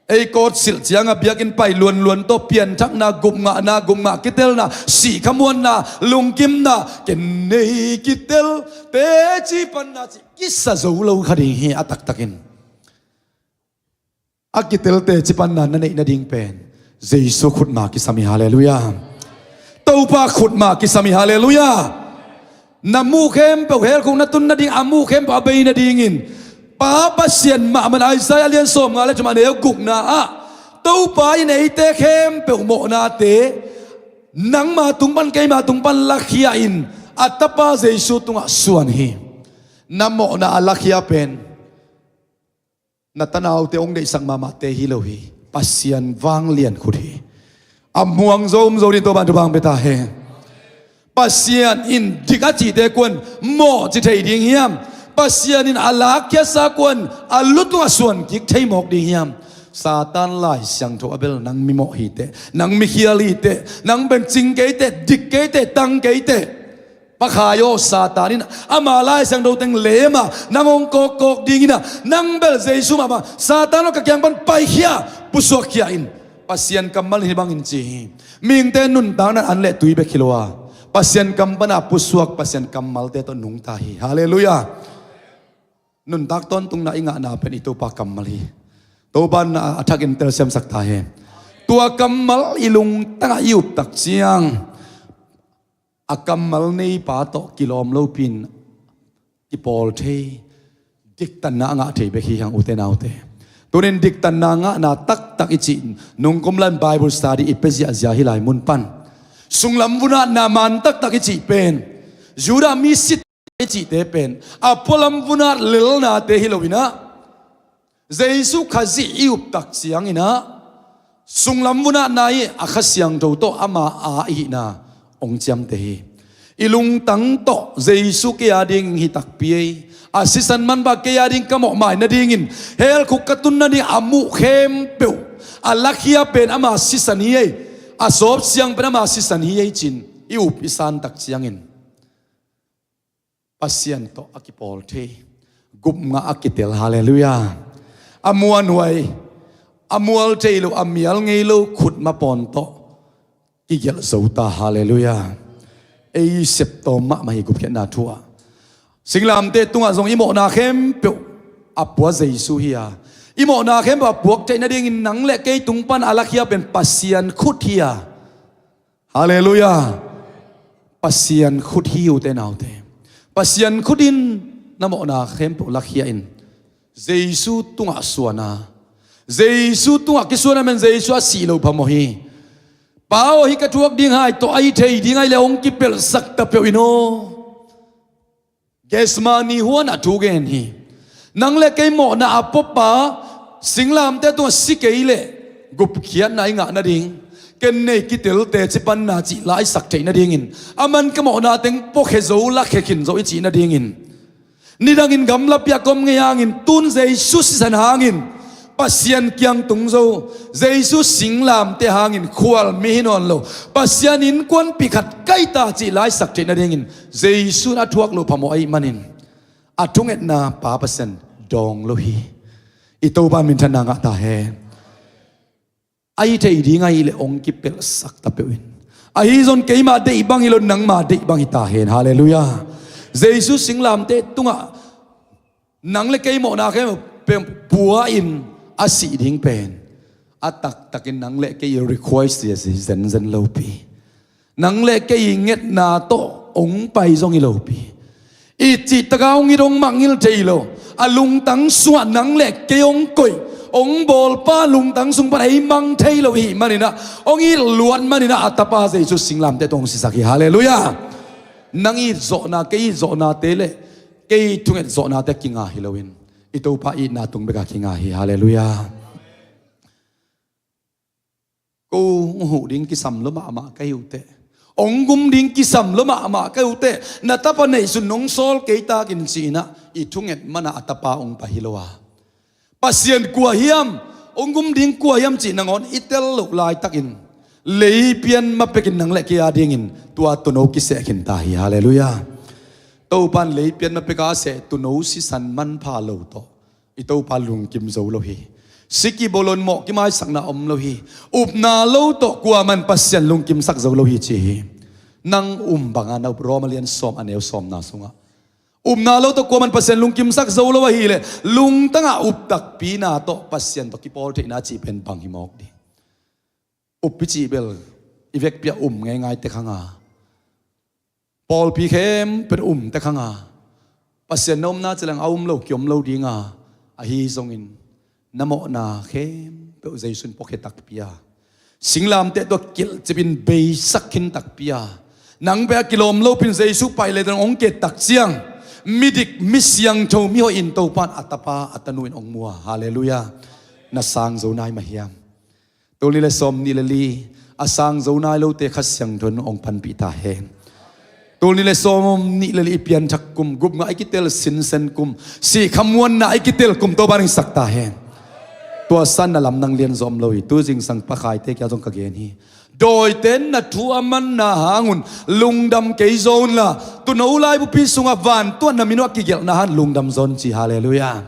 Ei kawtsilh ciang a biakinn pai luanluan tawh pianthakna, gupngahna, gupngah kitelna, sihkhamuanna, lungkimna, ken nei kitel teci panna cih kisa zo lo kha ding hi a taktakin. A kitelte cipanna na neih nading pen Jesu khutma kisam hi. Halleluiah. Topa khutma kisam hi. Halleluiah. Na muh khempeuh, hell khuk na tun nading a muh khempeuh a bei nadingin Pa Pasian mahmah in Isaiah lian sawmnga le thum a neu gukna ah Topa in eite khempeuh mawhnate nangma tung pan keima tung pan lakhia in a Tapa Jesu tungah suan hi. Na mawhna a lakhia pen na tanaute hong deihsak mahmahte hi lo hi. Pasian vanglian khut hi. A muang zo om zo ding Topa in thupha hong pia ta hen. Pasian in dik a cihte kuan mawh ci thei ding hiam? Pasian in a lakkhiatsa kuan a lu tungah suan kik thei mawk ding hiam? Satan Lai Siangtho a bel nang mimawh hi teh, nang mikhial hi teh, nang pen cing kei teh, dik kei teh, tang kei teh. Pakhai aw, Satan in ama Lai Siangtho teng lem a nang hong kawkkawk dingin a, nang bel Jesu mahmah, Satan aw, ka kiang pan paikhia, pusuakkhia in. Pasian kammal in hih bangin ci hi. Mihingte nuntakna an le tui bek hi lo a, Pasian kam pana pusuak Pasian kammalte tawh nungta hi. Halleluiah. Nuntak tawntungna i ngahna pen i Topa kammal hi. Topa in a thakin telsiamsak ta hen. Tua kammal i lungtangah i up takciang a kammal neipa tawh kilawm lopi-in kipawl thei, diktanna a ngah thei bek hi hang, ute naute. Tunin diktanna ngahna taktak i cih, nungkum lai-in Bible study i pia ziahziah hih lai mun pan sunglam vun atna man taktak i cih pen Judah mi sit i cihte pen a pualam vun at lelnate hi lo-in ah, Jesu Khazih i up takciangin ah sunglam vun atna hi a, Kha Siangtho tawh ama a i hihna hong ciamteh hi. I lungtang tawh Jesu kei a dingin hi takpi ei, a sisan manpha kei a ding ka mawh mai nadingin, hell khuk ka tun nading a muh khempeuh a lakhia pen ama sisan hi ei, a sawpsiang pen ama sisan hi ei ci-in i up i san takciangin Pasian tawh a kipawl thei, gupngah a kitel. Halleluiah. A muanhuai, a mual thei lo, a mial ngei lo khutma pawn tawh kigelh zo ta. Halleluiah. Ei septawm mahmah hi gupkhiatna thu ah. Singlamteh tungah zong i mawhna khempeuh a pua Jesu hi a, i mawhna khempeuh a puak theih nadingin nang le kei tung pan a lakhia pen Pasian khut hi a. Halleluiah. Pasian khut hi, ute naute. Pasian khut in na mawhna khempeuh lakhia in. Jesu tungah suan a, Jesu tungah kisuan a, men Jesu a sih loh phamawh hi. Pa aw, hih ka thuak ding hai tawh a hi thei ding ahih leh hong kipelhsak ta peuh in aw. Gethsemane huan a thu gen hi. Nang le kei mawhna a puapa, singlamteh tungah si kei leh gupkhiatna i ngah nading, ken nei kitel teci panna cih la i sak theih nadingin, aman ka mawhna teng puakhia zo, lakhia khin zo i cih nadingin, nidangin gamlapi a ka om ngei hangin, tun Jesu sisan hangin Pasian kiang tung zo, Jesu singlamteh hangin khualmi hi nawn lo, Pasian innkuanpih khat kaita cih laisak theih nadingin Jesu in a thuak loh phamawh ahih manin a thungetna Pa Pasian dawng lo hi. I Topa in minthanna ngah ta hen. Ahi thei ding ahih leh hong kipelhsak ta peuh in. Ahi zong keima deih bang hi lo, nangma deih bang hi ta hen. Halleluiah. Jesu singlamteh tungah nang le kei mawhna khempeuh pua in a sih ding pen a taktakin nang le kei request hi zenzen lopi. Nang le kei ngetna tawh hong pai zong hi lopi. I cih taka hong it hong mangngilh thei lo. A lungtang sungah nang le kei hong koih, hong bawlpa lungtang sung pan ei mang thei lo ihih maninah, hong it luat maninah a tapa Jesu singlamteh tawh hong sisak hi. Halleluiah. Nang it zawhna, kei it zawhnate le kei thunget zawhnate kinga hi loin i Topa itna tung beka kinga hi. Halleluiah. Ko hong huh ding kisam lua mahmah ka hi uh teh, hong gum ding kisam lua mahmah ka hi uh teh, na tapa neihsun nong sawl kei takin ci-inah i thunget manah a tapa hong pai hi lo a, Pasian kua hiam, hong gum ding kua hiam cih nangawn i tel loh laitakin leipian ma pekin nang le kei a dingin tua tuuno kiseh khin ta hi. Halleluiah. Topa in leipian ma peka a seh tuuno sisan manpha lo tawh i Topa lungkim zo lo hi. Siki bolon mawh kimaisakna om lo hi. Upna lo tawh kuaman Pasian lungkimsak zo lo hi ci hi. Nang um banga na up, Roma lian sawm a neu sawmna sungah upna lo tawh kuaman Pasian lungkimsak zo lo ahileh lungtangah up takpina tawh Pasian tawh kipawl theihna cih pen bang hi mawk ding. Uppi cih bel i vekpi-ah um ngeingai tek hanga, pawlpi khempeuh um tek hanga, Pasian na omna ciang a um lo kiom lo dinga, ahi zongin na mawhna khempeuh Jesu in puakhia takpi a, singlamteh tawh kilhcipin beisak khin takpi a, nang bek a kilawm lopin Jesu pai leitang hong ket tak ciang midik, mi siangtho, mihoih in Topa in a tapa a tanu in hong mu a. Halleluiah. Na sang zo nai mah hiam? Tul nih le sawm nih le li a sang zo nai lote Kha Siangtho in hong panpih ta hen. Tul nih le sawm nih le li i pianthak kum, gupngah i kitel sinsen kum, sihkhamuanna i kitel kum Topa in hong sak ta hen. Tua san na lamdang lianzaw om lo hi. Tu zingsang pakhaite kia zong ka gen hi. Dawite in na thu a manna hangun lungdam kei zaw unla, tuuno laibupi sungah vantung ah na min uh a kigelhna han lungdam zaw un ci. Halleluiah.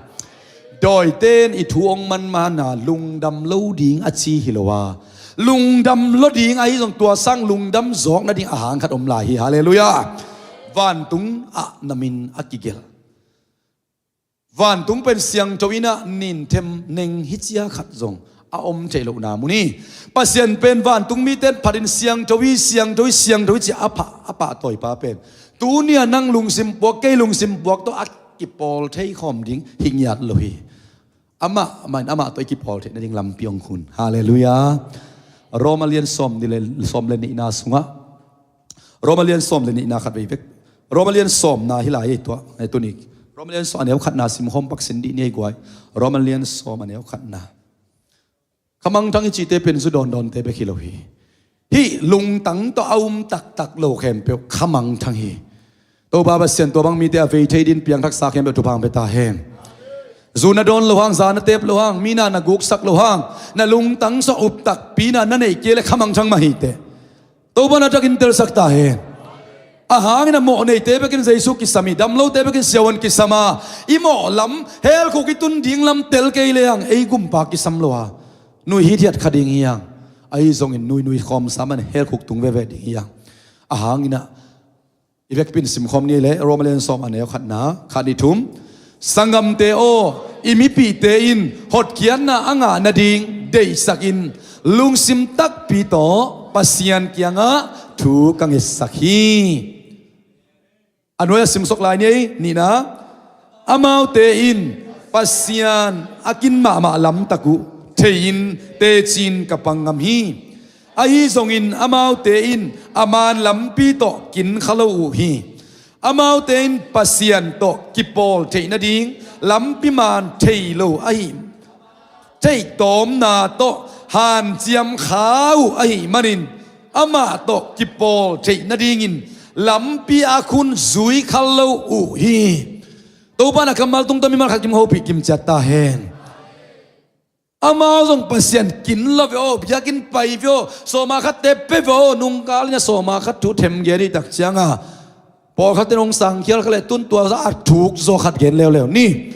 Dawite in i thu hong man mana lungdam lo ding a ci hi lo a, lungdam lo ding ahi zong tua sang lungdam zawk nading a hang khat om lai hi. Halleluiah. Vantung ah na min a kigelh. Vantung pen siangtho inah ninthem neng hi cia khat zong a om theih lohna mun hi. Pasian pen vantung mite in phatin siangtho hi, siangtho hi, siangtho hi cia a pah, a pahtawipa pen tuni-a nang lungsim puak, kei lungsim puak tawh a kipawl thei khawm ding hi ngiat lo hi. Amah, amah in amah tawh i kipawl theih nading lampi hong khun. Halleluiah. Roma lian sawm nih le, sawm le nihna sungah, Roma lian sawm le nihna khat vei vek. Roma lian sawmna hi lai ei tua, ei tuni. Roma lian sawm a neu khatna simkhawm pak sin dih ni ei guai. Roma lian sawm a neu khatna. Khamangthang i cihte pen zu dawndawnte bek hi lo hi. Hih lungtang tawh a um taktak lo khempeuh khamangthang hi. Topa Pasian tua bang mite a vei thei din piangthaksa khempeuh thupha hong pia ta hen. Zu na dawn lo hang, za na tep lo hang, mi na na guksak lo hang, na lungtang sungah up takpina na neih kei le khamangthang mah hi teh. Topa na takin telsak ta hen. A hangin a mawh neite bekin Jesu kisam hi, damlote bekin siavuan kisam a, i mawh lam, helkhuk i tun ding lam tel kei le hang ei gumpa kisam lo a, nui hithiat kha ding hi hang. Ahi zongin nuinui khawmsa man helkhuk tung veve ding hi hang. A hangin ah i vekpi in simkhawm ni le Roma lian sawm a neu khatna, khat nih thum. Sanggamte aw, i mipihte in hotkhiatna a ngah nading deihsakin lungsim takpi tawh Pasian kiangah thu ka ngetsak hi. A nuai a simsuk lai ni ei, nihna. Amaute in Pasian a kin mahmah lamtak uh thei-in teci-in ka pang ngam hi. Ahi zongin amaute in a maan lampi tawh kin kha lo uh hi. Amaute in Pasian tawh kipawl theih nading lampi maan thei lo ahi, theihtawmna tawh hanciam kha uh ahih manin amah tawh kipawl theih nadingin lampi a khun zui kha lo uh hi. Topa in a kammal tungtawn mimal khat kim hopih kim ciat ta hen. Amau zong Pasian kin lo ve aw, biakinn pai ve aw, sawma khatte pe ve aw, nungkal in a sawma khat thu them gen i tak cianga pawlkhat in hong sangkhial kha le tun tua zah a thuk zaw khat gen leuleu ni.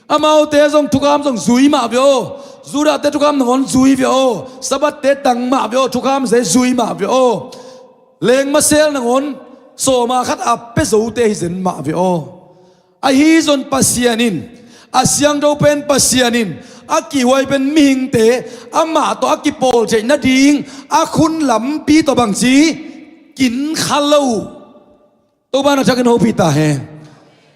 Amaute zong thukham zong zui mah ve aw, Judahte thukham nangawn zui ve aw, Sabbath-te tang mah ve aw, thukham zong zui mah ve aw. Lengmasel nangawn sawma khat a pe zote hi zen mah ve aw. Ahi zong Pasian in, a siangtho pen Pasian in, a kihhuai pen mihingte amah tawh a kipawl theih nading a khun lampi tawh bangci kin kha lo. Topa in a thakin hopih ta hen.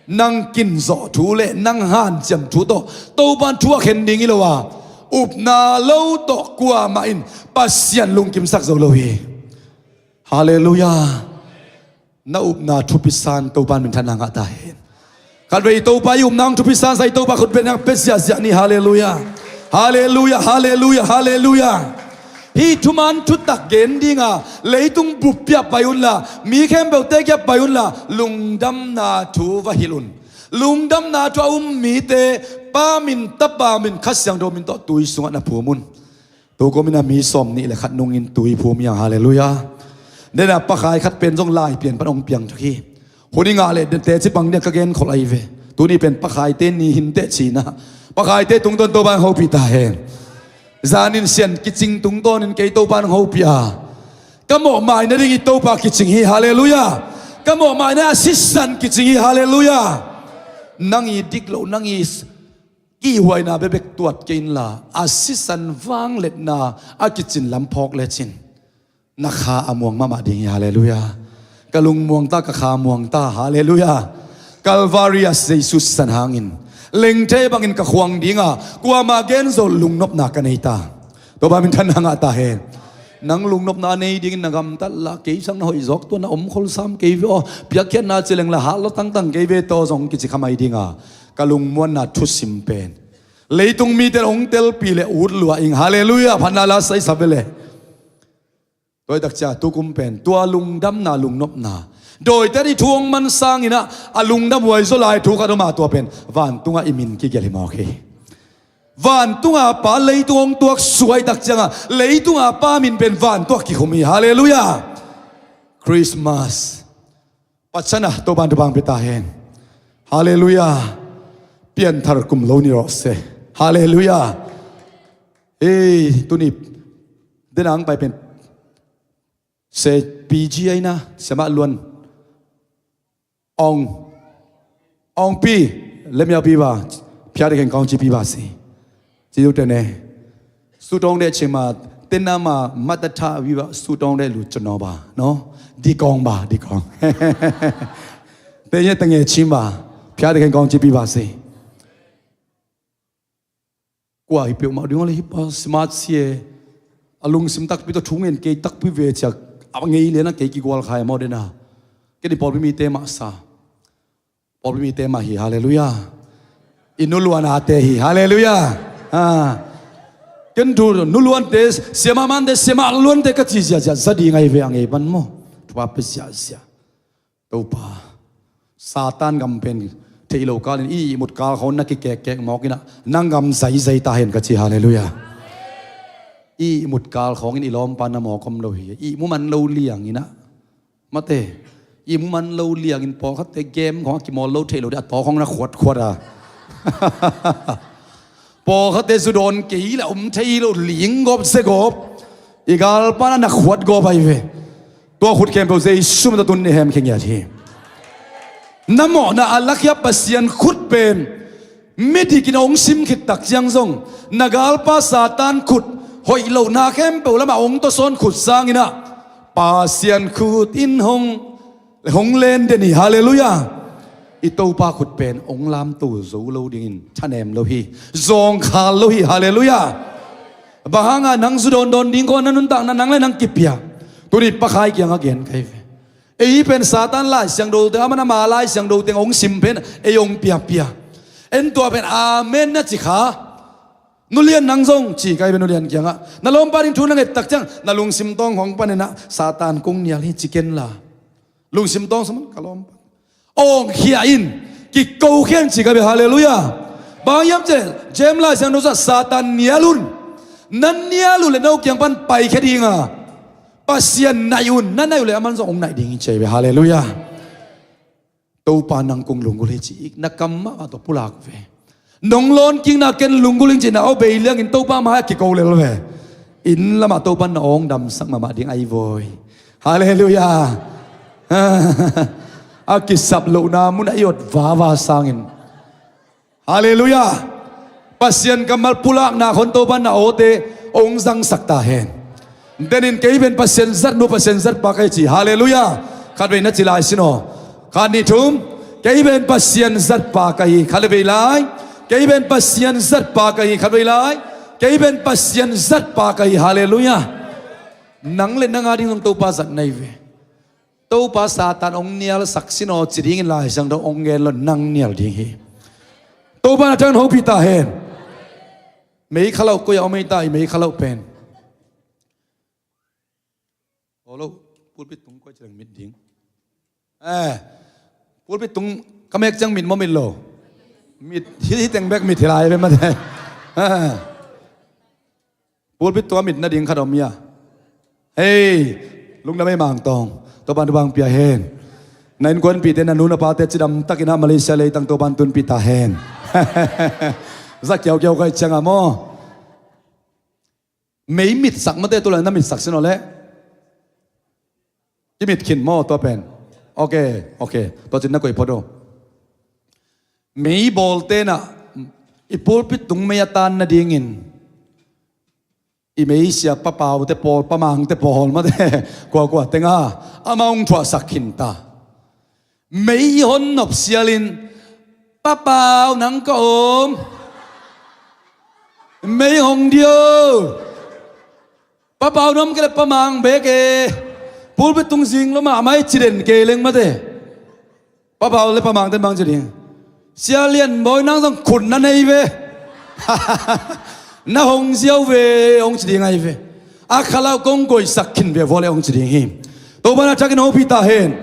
Nang kin zawh thu le nang hanciam thu tawh Topa in thu a khen ding hi lo a, upna lo tawh kuamah in Pasian lungkimsak zo lo hi. Halleluiah. Na upna thupi san Topa in minthanna ngah ta hen. Khatvei Topa i upna hong thupi san sa i Topa khut beng nang pe ziahziah ni. Halleluiah. Halleluiah. Halleluiah. Halleluiah. Hih thuman thutak gen dinga leitung buppi ah pai unla, mi khempeuhte kiang pai unla, lungdamna thu va hilh un. Lungdamna thu a um mite Pa min, Tapa min, Kha Siangtho min tawh tui sungah na phum un. Tukum in a mi sawmnih le khat nungin tui phum hi hang. Halleluiah. Dena pakhai khat pen zong Laipian pan hong piang thak hi. Hun i ngah le teci pang ding ka genkholh ahi ve. Tuni pen pakhaite ni hi inteh ci-in ah, pakhaite tungtawn Topa in hopih ta hen. Zanin sian kicing tungtawnin kei Topa in hong hopih a, ka mawhmaina ding i Topa kicing hi. Halleluiah. Ka mawhmaina a sisan kicing hi. Halleluiah. Nang i dik loh, nang i kihhuaina bekbek tuat kei inla, a sisan vangliatna a kicin lam phawk lecin na kha a muang mahmah ding hi. Halleluiah. Ka lung muang ta, ka kha muang ta. Halleluiah. Calvary ah Jesu sisan hangin lengthei bangin ka khuang dinga, kuamah gen zo lo lungnopna ka nei ta. Topa minthanna ngah ta hen. Nang lungnopna a nei dingin na gamtat la, kei sang na hoih zawk tua na om kholsam kei ve aw, piakkhiatna ci leng la hah lo tangtang kei ve tawh zong kici kha mai dinga, ka lungmuanna thusim pen leitung mite in hong telpih le ut lua ing. Halleluiah. Phatna la saisap ve le. Tua i tak ciang tukum pen tua lungdamna, lungnopna, dawite in i thu hong man sangin ah, a lungdam huai zaw lai thu khat om a, tua pen vantungah i min kigelh hi mawk hi. Vantunga Pa leitung hong tuak suai tak cianga leitunga Pa min pen vantung ah kikhum hi. Halleluiah. Christmas pacana Topa in thupha hong pia ta hen. Halleluiah. Pianthar kum lo ni rawh se. Halleluiah. Ei, tuni dena hong pai pen se P G aina, siamah luan. Ong, ong pi, lemia pi ba, phiate kheng kong ci pi ba si. Ci du tene. Sutong de cima, tena ma, matata pi ba, sutong de lu cano ba, no? Dikong ba, dikong. Tenya tenge cima, phiate kheng kong ci pi ba si. Kua hi peuhmah ding aw le, hi pa smart sia, a lungsim takpi tawh thu ngen kei takpi ve cia, a ngei liana kei kigual khai maw dena. Kei ni pawlpi mite mah sa. Pawlpi mite mah hi. Halleluiah. I nuluan ate hi. Halleluiah. Ken thu nuluante, siamah mante, siamah luante ka ci ziazia za ding ahi ve, a ngei pan maw. Thupha pe ziazia. Topa, Satan gam pen theih lo kalin i ihmut kal khawng na kikekkek mawk inah, nang gam zaizai ta hen ka ci. Halleluiah. I ihmut kal khawngin i lawmpa na mawk om lo hi. I ihmu man lo liang inah, mate, i ihmu man lo liangin pawlkhatte game khawng a kimawl lo theih lo dih a, tawk khawng na khuatkhuat a. Pawlkhatte zu dawn kei le om thei lo, ling gawp ze gawp. I galpa na na khuat gawp ahi ve. Tua khut khempeuh Jesu min tawh tun ni hem khe ngiat hi. Na mawhna a lakhia Pasian khut pen midik in a hong sim khit tak ciang zong, na galpa Satan khut, hoih lohna khempeuh lamah hong tawsawn khut sanginah Pasian khut in hong le hong len den hi. Halleluiah. I Topa khut pen hong lamto zo lo dingin thanem lo hi. Zawngkhal lo hi. Halleluiah. Bang hanga nang zu dawndawn ding khaw na nuntakna nang le nang kipia? Tuni pakhai kiangah gen kai ve. Ei pen Satan Lai Siangtho te a man ama Lai Siangtho teng hong sim pen ei hong piapia. En tua pen amen na ci kha. Nulian nang zong ci kai ve nulian kiangah. Na lawmpa ding thu na nget tak ciang na lungsim tawng hong paninah Satan kong nial hi ci ken la. Lungsim tawng saman ka lawmpa. Awngkhia in, kikokhian ci ka bia. Halleluiah. Bang hiam cih leh James Lai Siangtho sungah Satan nial un. Na nial uh leh no kiang pan paikhia ding a, Pasian naih un. Na naih uh leh aman zong hong naih ding hi ci hi ve. Halleluiah. Topa nang kong lunggulh hi ci, na kam mahmah tawh pulak ve. Nong lawnkikna ken lunggulh ing ci-in a aw bei liangin Topa mai-ah kiko lel ve. Inn lamah Topa in na aw hong damsak mahmah ding ahi voi. Halleluiah. A kisap lohna munah i ot vava sangin. Halleluiah. Pasian kammal pulakna khawng Topa in na awte hong zangsak ta hen. Denin kei pen Pasian zat nu, Pasian zat pa ka hi ci. Halleluiah. Khatvei na ci lai sin aw. Khat, nih, thum. Kei pen Pasian zat pa ka hi. Khatvei lai. Kei pen Pasian zat pa ka hi. Khatvei lai. Kei pen Pasian zat pa ka hi. Halleluiah. Nang le nang a ding zong Topa zat na hi ve. Topa Satan hong nialsak sin aw ci dingin Lai Siangtho hong gen lo, nang nial ding hi. Topa na thang hopih ta hen. Mei khalauh koi-ah om ei ta, i mei khalauh pen. Aw lo, pulpit tung koi ci leng mit ding. Eh, pulpit tung ka mek ciang mit maw mit lo? Mit, hi, hi teng bek mit hi lai ve mate. Eh. Pulpit tung a mit nading khat om hia? Hei, lungdam ei Mangtawng. Topa in thupha hong pia hen. Na innkuanpihte, na nu na pate cidam takin a Malaysia leitang Topa in tunpih ta hen. Za kiaukiau ka hih ciangah maw? Mei mitsak mate, tu lai na mitsak sin aw leh. Kimit khin maw tua pen? Ok, ok. Tua cin na koih phot uh. Mei bawlte in ah i pulpit tung mei a tan nadingin i meisia Pa Pau te pawl, Pa Mang te pawl mate, kuakua teng a amah hong thuahsak khin ta. Mei i hon nop sialin, Pa Pau nang ka om. Mei hong dio. Pa Pau nuam kei leh Pa Mang bek e. Pulpit tung zing lo mahmah i ci den kei leng mate. Pa Pau le Pa Mang ten bang ci ding? Sia Lian Bawi nang zong khut na nei ve. Na hong ziau ve hong ci ding ahi ve. A khalauh kong koihsak khin ve vua le hong ci ding hi. Topa na thakin hopih ta hen.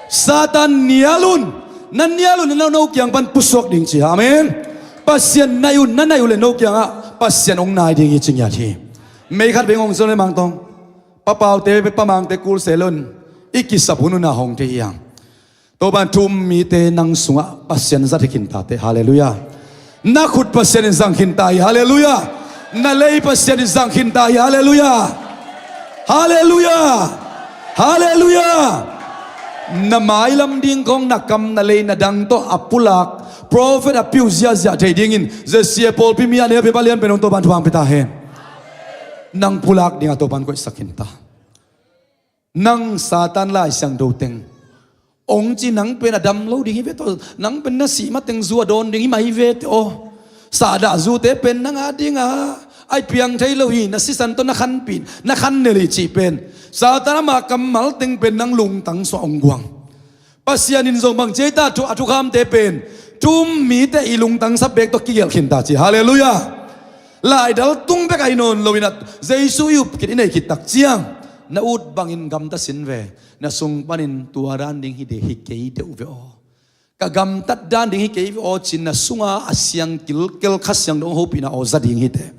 Satan nial un. Na nial un, na no kiang pan pusuak ding ci. Amen. Pasian naih un, na naih uh le no kiangah Pasian hong nai ding hi ci ngiat hi. Mei khat veng hong zon le Mangtawng. Pa Paute, Pa Mangte kul se lo in i kisap hun hun a hong thei hi hang. Topa in thu um mite nang sungah Pasian zat hi khin ta teh. Halleluiah. Na khut Pasian in zang khin ta hi. Halleluiah. Na lei Pasian in zang khin ta hi. Halleluiah. Halleluiah. Halleluiah. Na mailam ding khawng na kam na lei na dang tawh a pulak prophet a piu ziahziah thei dingin Z C A pawlpi mi a neu pi palian pen hong Topa in thupha hong pia ta hen. Nang pulak dingah Topa in koihsak khin ta. Nang Satan Lai Siangtho teng hong ci, nang pen a dam lo ding hi ve tawh, nang pen na sih mateng zu a dawn ding hi mai ve teh aw. Sahdah zute pen nang a dingah ai piang thei lo hi, na sisan tawh na khanpih, na khan nel hi cih pen Satan ama kammal teng pen nang lungtang suah hong guang. Pasian in zong bang ci ei ta, thu, a thukhamte pen thu um mite i lungtangsap bek tawh kigelh khin ta ci. Halleluiah. Laidal tung bek ahi nawn loin ah Jesu i up khit, i nei khit tak ciang na ut bangin gamta sin ve. Na sung panin tua dan ding hi de, hi kei deuh ve aw. Ka gamtat dan ding hi kei ve aw ci-in na sunga a siang kilkel Kha Siangtho hopihna aw za ding hi teh.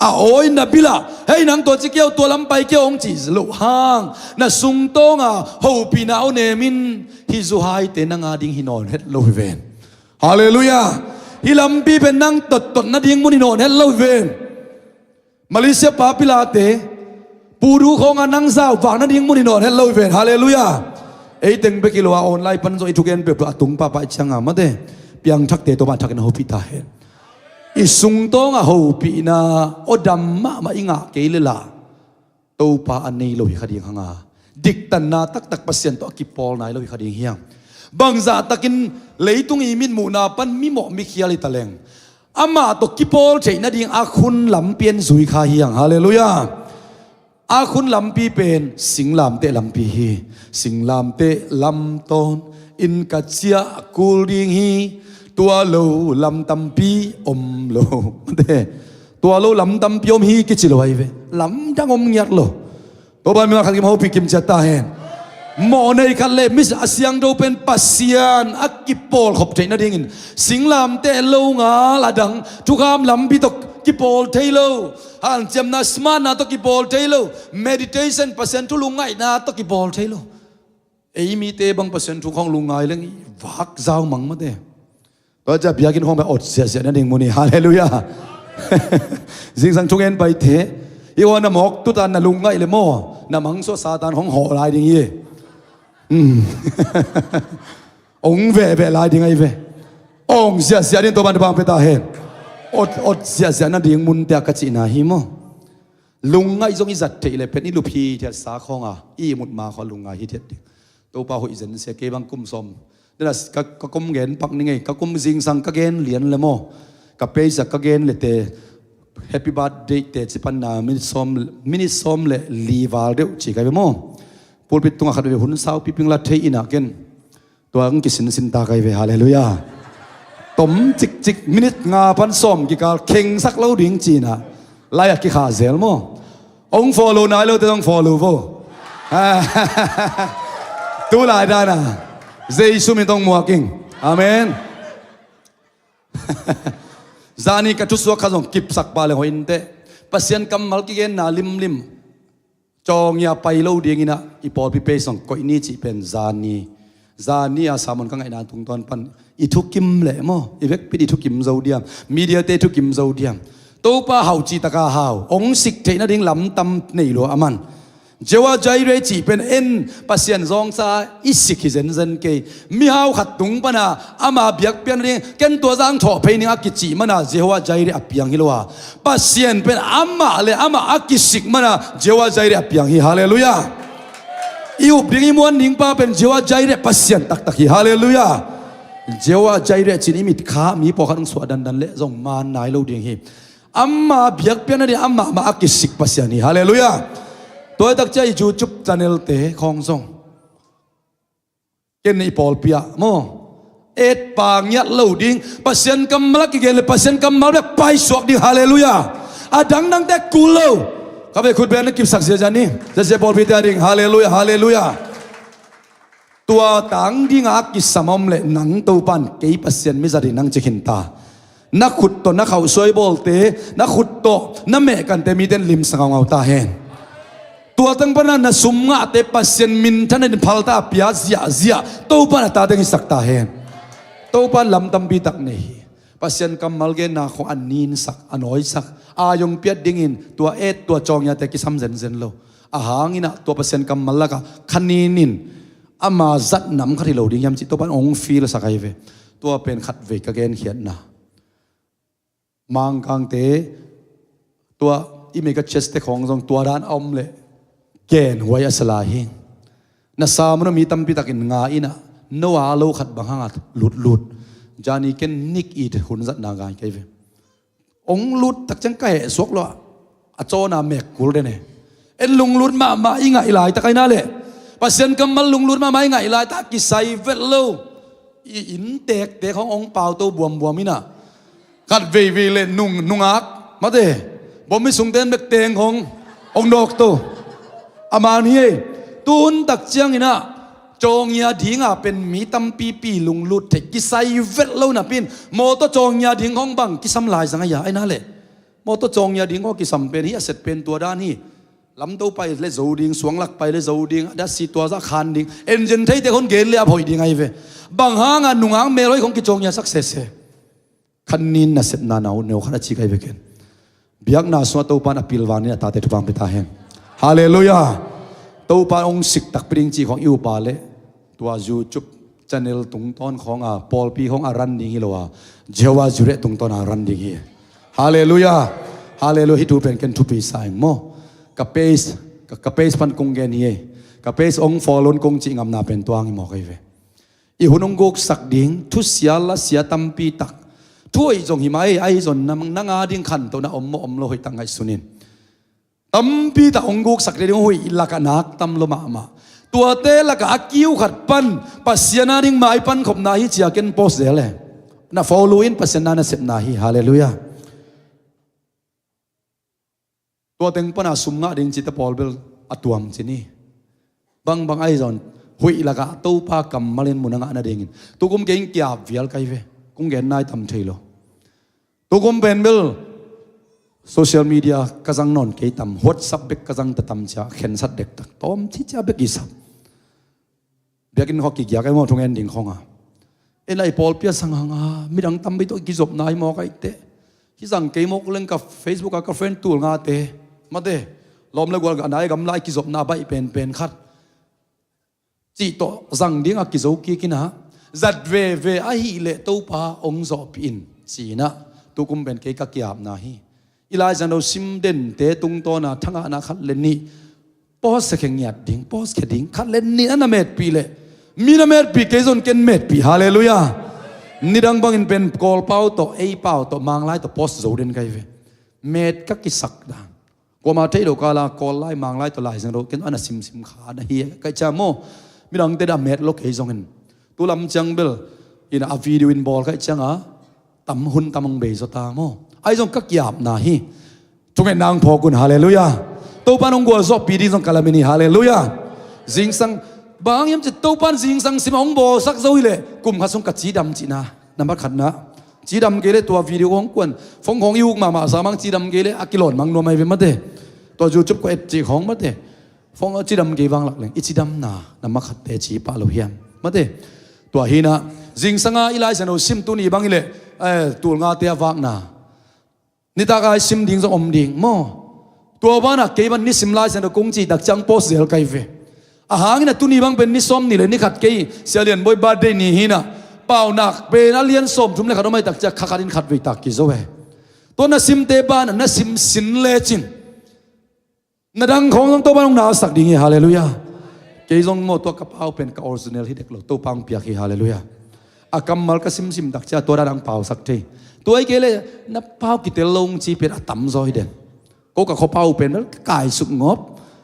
A awi na bil ah, hei nang tua ci kei aw, tua lam pai kei aw hong cih loh hang na sungtawnga hopihna aw nemin hih zuhaite nang a ding hi nawn het lo hi ven. Halleluiah. Hih lampi pen nang tottot nading mun hi nawn het lo hi ven. Malaysia pa pilate pudu khawnga nang zauvak nading mun hi nawn het lo hi ven. Halleluiah. Ei teng bek hi lo a online pan zong i thugen peuhpeuh a tung pahpah i cianga mate piangthakte tawh mah thakin a hopih ta hen. I sungtawnga hopihna aw dam mahmah i ngah kei leh lah Topa a nei lo hi kha ding hanga, diktanna taktak Pasian tawh a kipawl nai lo hi kha ding hiam? Bangzah takin leitung i mitmuhna pan mimawh mikhial hi taleng amah tawh kipawl theih nading a khun lampi en zui kha hiang. Halleluiah. A khun lampi pen singlamteh lampi hi. Singlamteh lam tawn inn ka ciah kul ding hi. Tua lo lam tampi om lo. Tua lo lam tampi om hi kici lo ahi ve. Lamdang om ngiat lo. Topa in mi mah khat kim hopih kim ciat ta hen. Mawhnei khat le mi a siangtho pen Pasian a kipawlkhop theih nadingin singlamteh lo ngal a dang thukham lampi tawh kipawl thei lo. Hanciamna smartna tawh kipawl thei lo. Meditation Pasian thu lungngaihna tawh kipawl thei lo. Ei mite bang Pasian thu khawng lungngai leng i vak zau mang mate. Tua ciah biakinn khawng pen ot siahsiah nading mun hi. Halleluiah. Zingsang thungen paite. I ua na mawk tutan na lungngaih le maw, na mangsuah Satan khawng hawh lai ding hi. Hmm. Ong vehveh lai ding ahi ve. Ong siahsiah ding Topan thupha pia ta hen. Ot, ot siahsiah nading mun tia ka cihna hi maw. Lungngaih zong i zat theih le pen i lup hithiatsa khawnga i ihmut ma khaw lungngai hithiat ding. Topa hoih zen sia kei bang kum sawm. Dena ka, ka kum gen pak ni ngei, ka kum zingsang ka gen lian le maw. Ka peisa ka gen le te happy birthday te ci panna minute sawm, minute sawm le li val deuh ci kai ve maw. Pulpit tungah khat ve hun sau piping la thei inah ken. Tua ang kisinsin ta kai ve, halleluiah. Tom cikcik minute nga pan sawm kikal khengsak lo ding cina. Lai a kikha zel maw. Ong follow nai lo te ong follow vo. Tu lai dana Jesu min tong muaking. Amen. Zani ka thusuak kha zong kipsak pa le hoih inte. Pasian kammal kigenna limlim. Cawngia pai lo dinginah i pawlpi pei song koih ni cih pen zani. Zani a sermon ka ngaihna tungtawn pan i thukim leh maw, i vekpit i thukim zo diam, mediate i thukim zo diam. Topa hau cih taka hau, ong sik theih nading lam tam nei lua a man. Jehovah Jireh cih pen en Pasian zawngsa i sik hi zenzen kei. Mihau khat tung pana ama biakpiak nading ken tua zang thawh phei ning a kicih mana Jehovah Jireh a piang hi lo a. Pasian pen amah le amah a kisik mana Jehovah Jireh a piang hi. Halleluiah. I up ding i muan ding pa pen Jehovah Jireh Pasian taktak hi. Halleluiah. Jehovah Jireh cin i mit kha mi pawlkhat hong suah dandan le zong man nai lo ding hi. Ama biakpiakna ding amah mah a kisik Pasian hi. Halleluiah. Tua i takcia i YouTube channel te khawng zong ken i pawlpi ah maw, et pa ngiat lo ding, Pasian kammal a kigen le Pasian kammal bek paisuak ding. Halleluiah. A dangdangte kul lo. Ka vei khut bek na kipsak ziazia ni. Ziazia pawlpite a ding. Halleluiah, halleluiah. Tua tang dinga a kisam om le nang Topan kei Pasian mi zat hi nang ci khin ta. Na khut tawh na khauhsuai bawlte, na khut tawh na mehkante miten limsa ngaungau ta hen. Tua teng pana na sum ngahte Pasian minthan in phalta a pia ziahziah Topan a ta teng hisak ta hen. Topan lam tampi tak nei hi. Pasian kammal genna khong a ninsak, a nawisak, a yong piat dingin tua et tua cawngiate kisam zenzen lo. A hanginah tua Pasian kammal lakah kha ninin ama zat nam khat hi lo ding hiam cih Topan ong feel sak ahi ve. Tua pen khat vei ka genkhiatna. Mangkangte tua i mega church te khawng zong tua dan a om le genhuai a sa lai hi. Na sermon mi tampi takin nga inah no a lo khat bang hanga lutlut. Zani ken nik it hun zatna ngai kai ve. Ong lut tak ciang ka heh suak lo a, a cawna mek kul den e. En lunglut mahmah i ngaih laitak aina le Pasian kammal lunglut mahmah i ngaih laitak kisai vet lo. I inntektek hong ong pauto buambuam inah. Khat veivei le nung, nungak mate. Bom i sungten bek teng hong ong dawkto. A man hi ei. Tuhun tak cianginah cawngia dinga pen mi tampipi lunglut thei kisai vet lo napin mawtaw cawngia ding hong bang kisam lai zang aia aina le. Mawtaw cawngia ding hong kisam pen hi a set pen tua dan hi. Lamto pai le zo ding, suanglak pai le zo ding, a dasi tua za khan ding. Engine theite hon gen le a phoih ding ahi ve. Bang hanga nungak melhoih hong kicawngia sak sese. Khan nin nasepna nau neu khat a ci kai ve ken. Biakna sungah Topan a pilvang nin a tate thupang pia ta hen. Halleluiah. Topan ong sik takpi ding ci khong i upa le tua YouTube channel tungtawn khonga pawlpi khong a ran ding hi lo a Jehovah Jireh tungtawn a ran ding hi. Halleluiah. Halleluiah. Hi tu pen ken thupi sa eng maw. Ka page, ka, ka page pan kong gen hi. Ka page ong follow kong cih ngamna pen tuang hi maw kai ve. I hun hong guksak ding thusia lasia tampi tak. Thu hoih zong hi mai, ahi zong nang, nanga ding khantohna om maw om lo hoih tak ngaihsun in. Tampi tak hong guksak ding hoih lakah nak tam lo mahmah. Tuate lakah a kiu khat pan Pasian a ding maipan khopna hi cia ken post zel e. Na follow in Pasian na nasepna hi. Halleluiah. Tua teng pana sum ngah ding cite pawl bel a tuam ci ni. Bangbang ahi zon huih lakah Topa kammal in mun a ngah nadingin. Tukum kei in kiap vial kai ve. Kong gen nai tam thei lo. Tukum pen bel social media ka zang nawn kei tam, WhatsApp bek ka zang ta tam cia, khensat dektak tawm ci cia bek i sap. Biakinn khawng kigiak ei maw, thungen ding khawng a. Ei lai pawlpi a sang hang a, midang tampi tawh kizopna hi mawk aih teh. Kizang kei mawk leng ka Facebook a ka friend tul ngate. Mate, lawm le gual gah nai gamla i kizopna baih penpen khat. Cih tawh zang ding a kizo kik in a. Zat veve ahih leh Topa hong zawhpih in. Ci in a, tukum pen kei ka kiapna hi. I Lai Siangtho sim dente tungtawn a thangahna khat le nih post khia ngiat ding, post khia ding, khat le nih a na metpih leh, mi na metpih kei zong ken metpih, halleluiah. Nidang bangin pen Kawlpau tawh, ei pau tawh, Manglai tawh post zo den kai ve. Met ka kisak dan. Kuama thei lo kala Kawl lai, Manglai tawh Lai Siangtho ken a na simsim kha na hi ka cia maw. Midangte dah met lo kei zongin. Tu lam ciang bel in a video in bawl ka ciang a tam hun tam hong bei zaw ta maw. Ahi zong ka kiapna hi. Thungetna hong phawk un, halleluiah. Topa in hong gualzawhpih ding zong ka lamen hi, halleluiah. Zingsang, bang hiam cih Topa in zingsang sim a hong bawlsak zo hi leh kum khat sung ka cidam cihna. Nambat khatna, cidam kei leh tua video hong kuan, phone khawng i uk mahmah sa mang, cidam kei leh a kilawn mang nuam ahi ve mate. Tua YouTube khawng et cih khawng mate. Phone cidam kei vang lak leng i cidamna nambat khat teci pah lo hiam? Mate. Tua hi in a, zingsang a i Lai Siangtho sim tuni bang hi leh, eh, tul ngate a vakna. Nitak a i sim ding zong om ding maw. Tua banah kei ban nisim Lai Siangtho kong cih tak ciang post zel kai ve. A hang in a tuni bang pen ni sawmnih le ni khat kei Sia Lian Bawi birthday ni hi in a, Paunak pen a lian sawmthum le khat om aih tak ciang kha khat in khat vei tak kizo e. Tua na simte banah na sim sin lecin. Na dang khawng zong Topa in hong nasak ding hi, halleluiah. Kei zong maw tua ka pau pen ka original hi dek lo, Topa hong piak hi, halleluiah. A kammal ka simsim tak ciang tua dan hong pausak thei. Tua hi kei leh na pau kitel lo hong ci pen a tam zaw hi den. Ko ka khuapau pen bel ka kaisuk ngawp.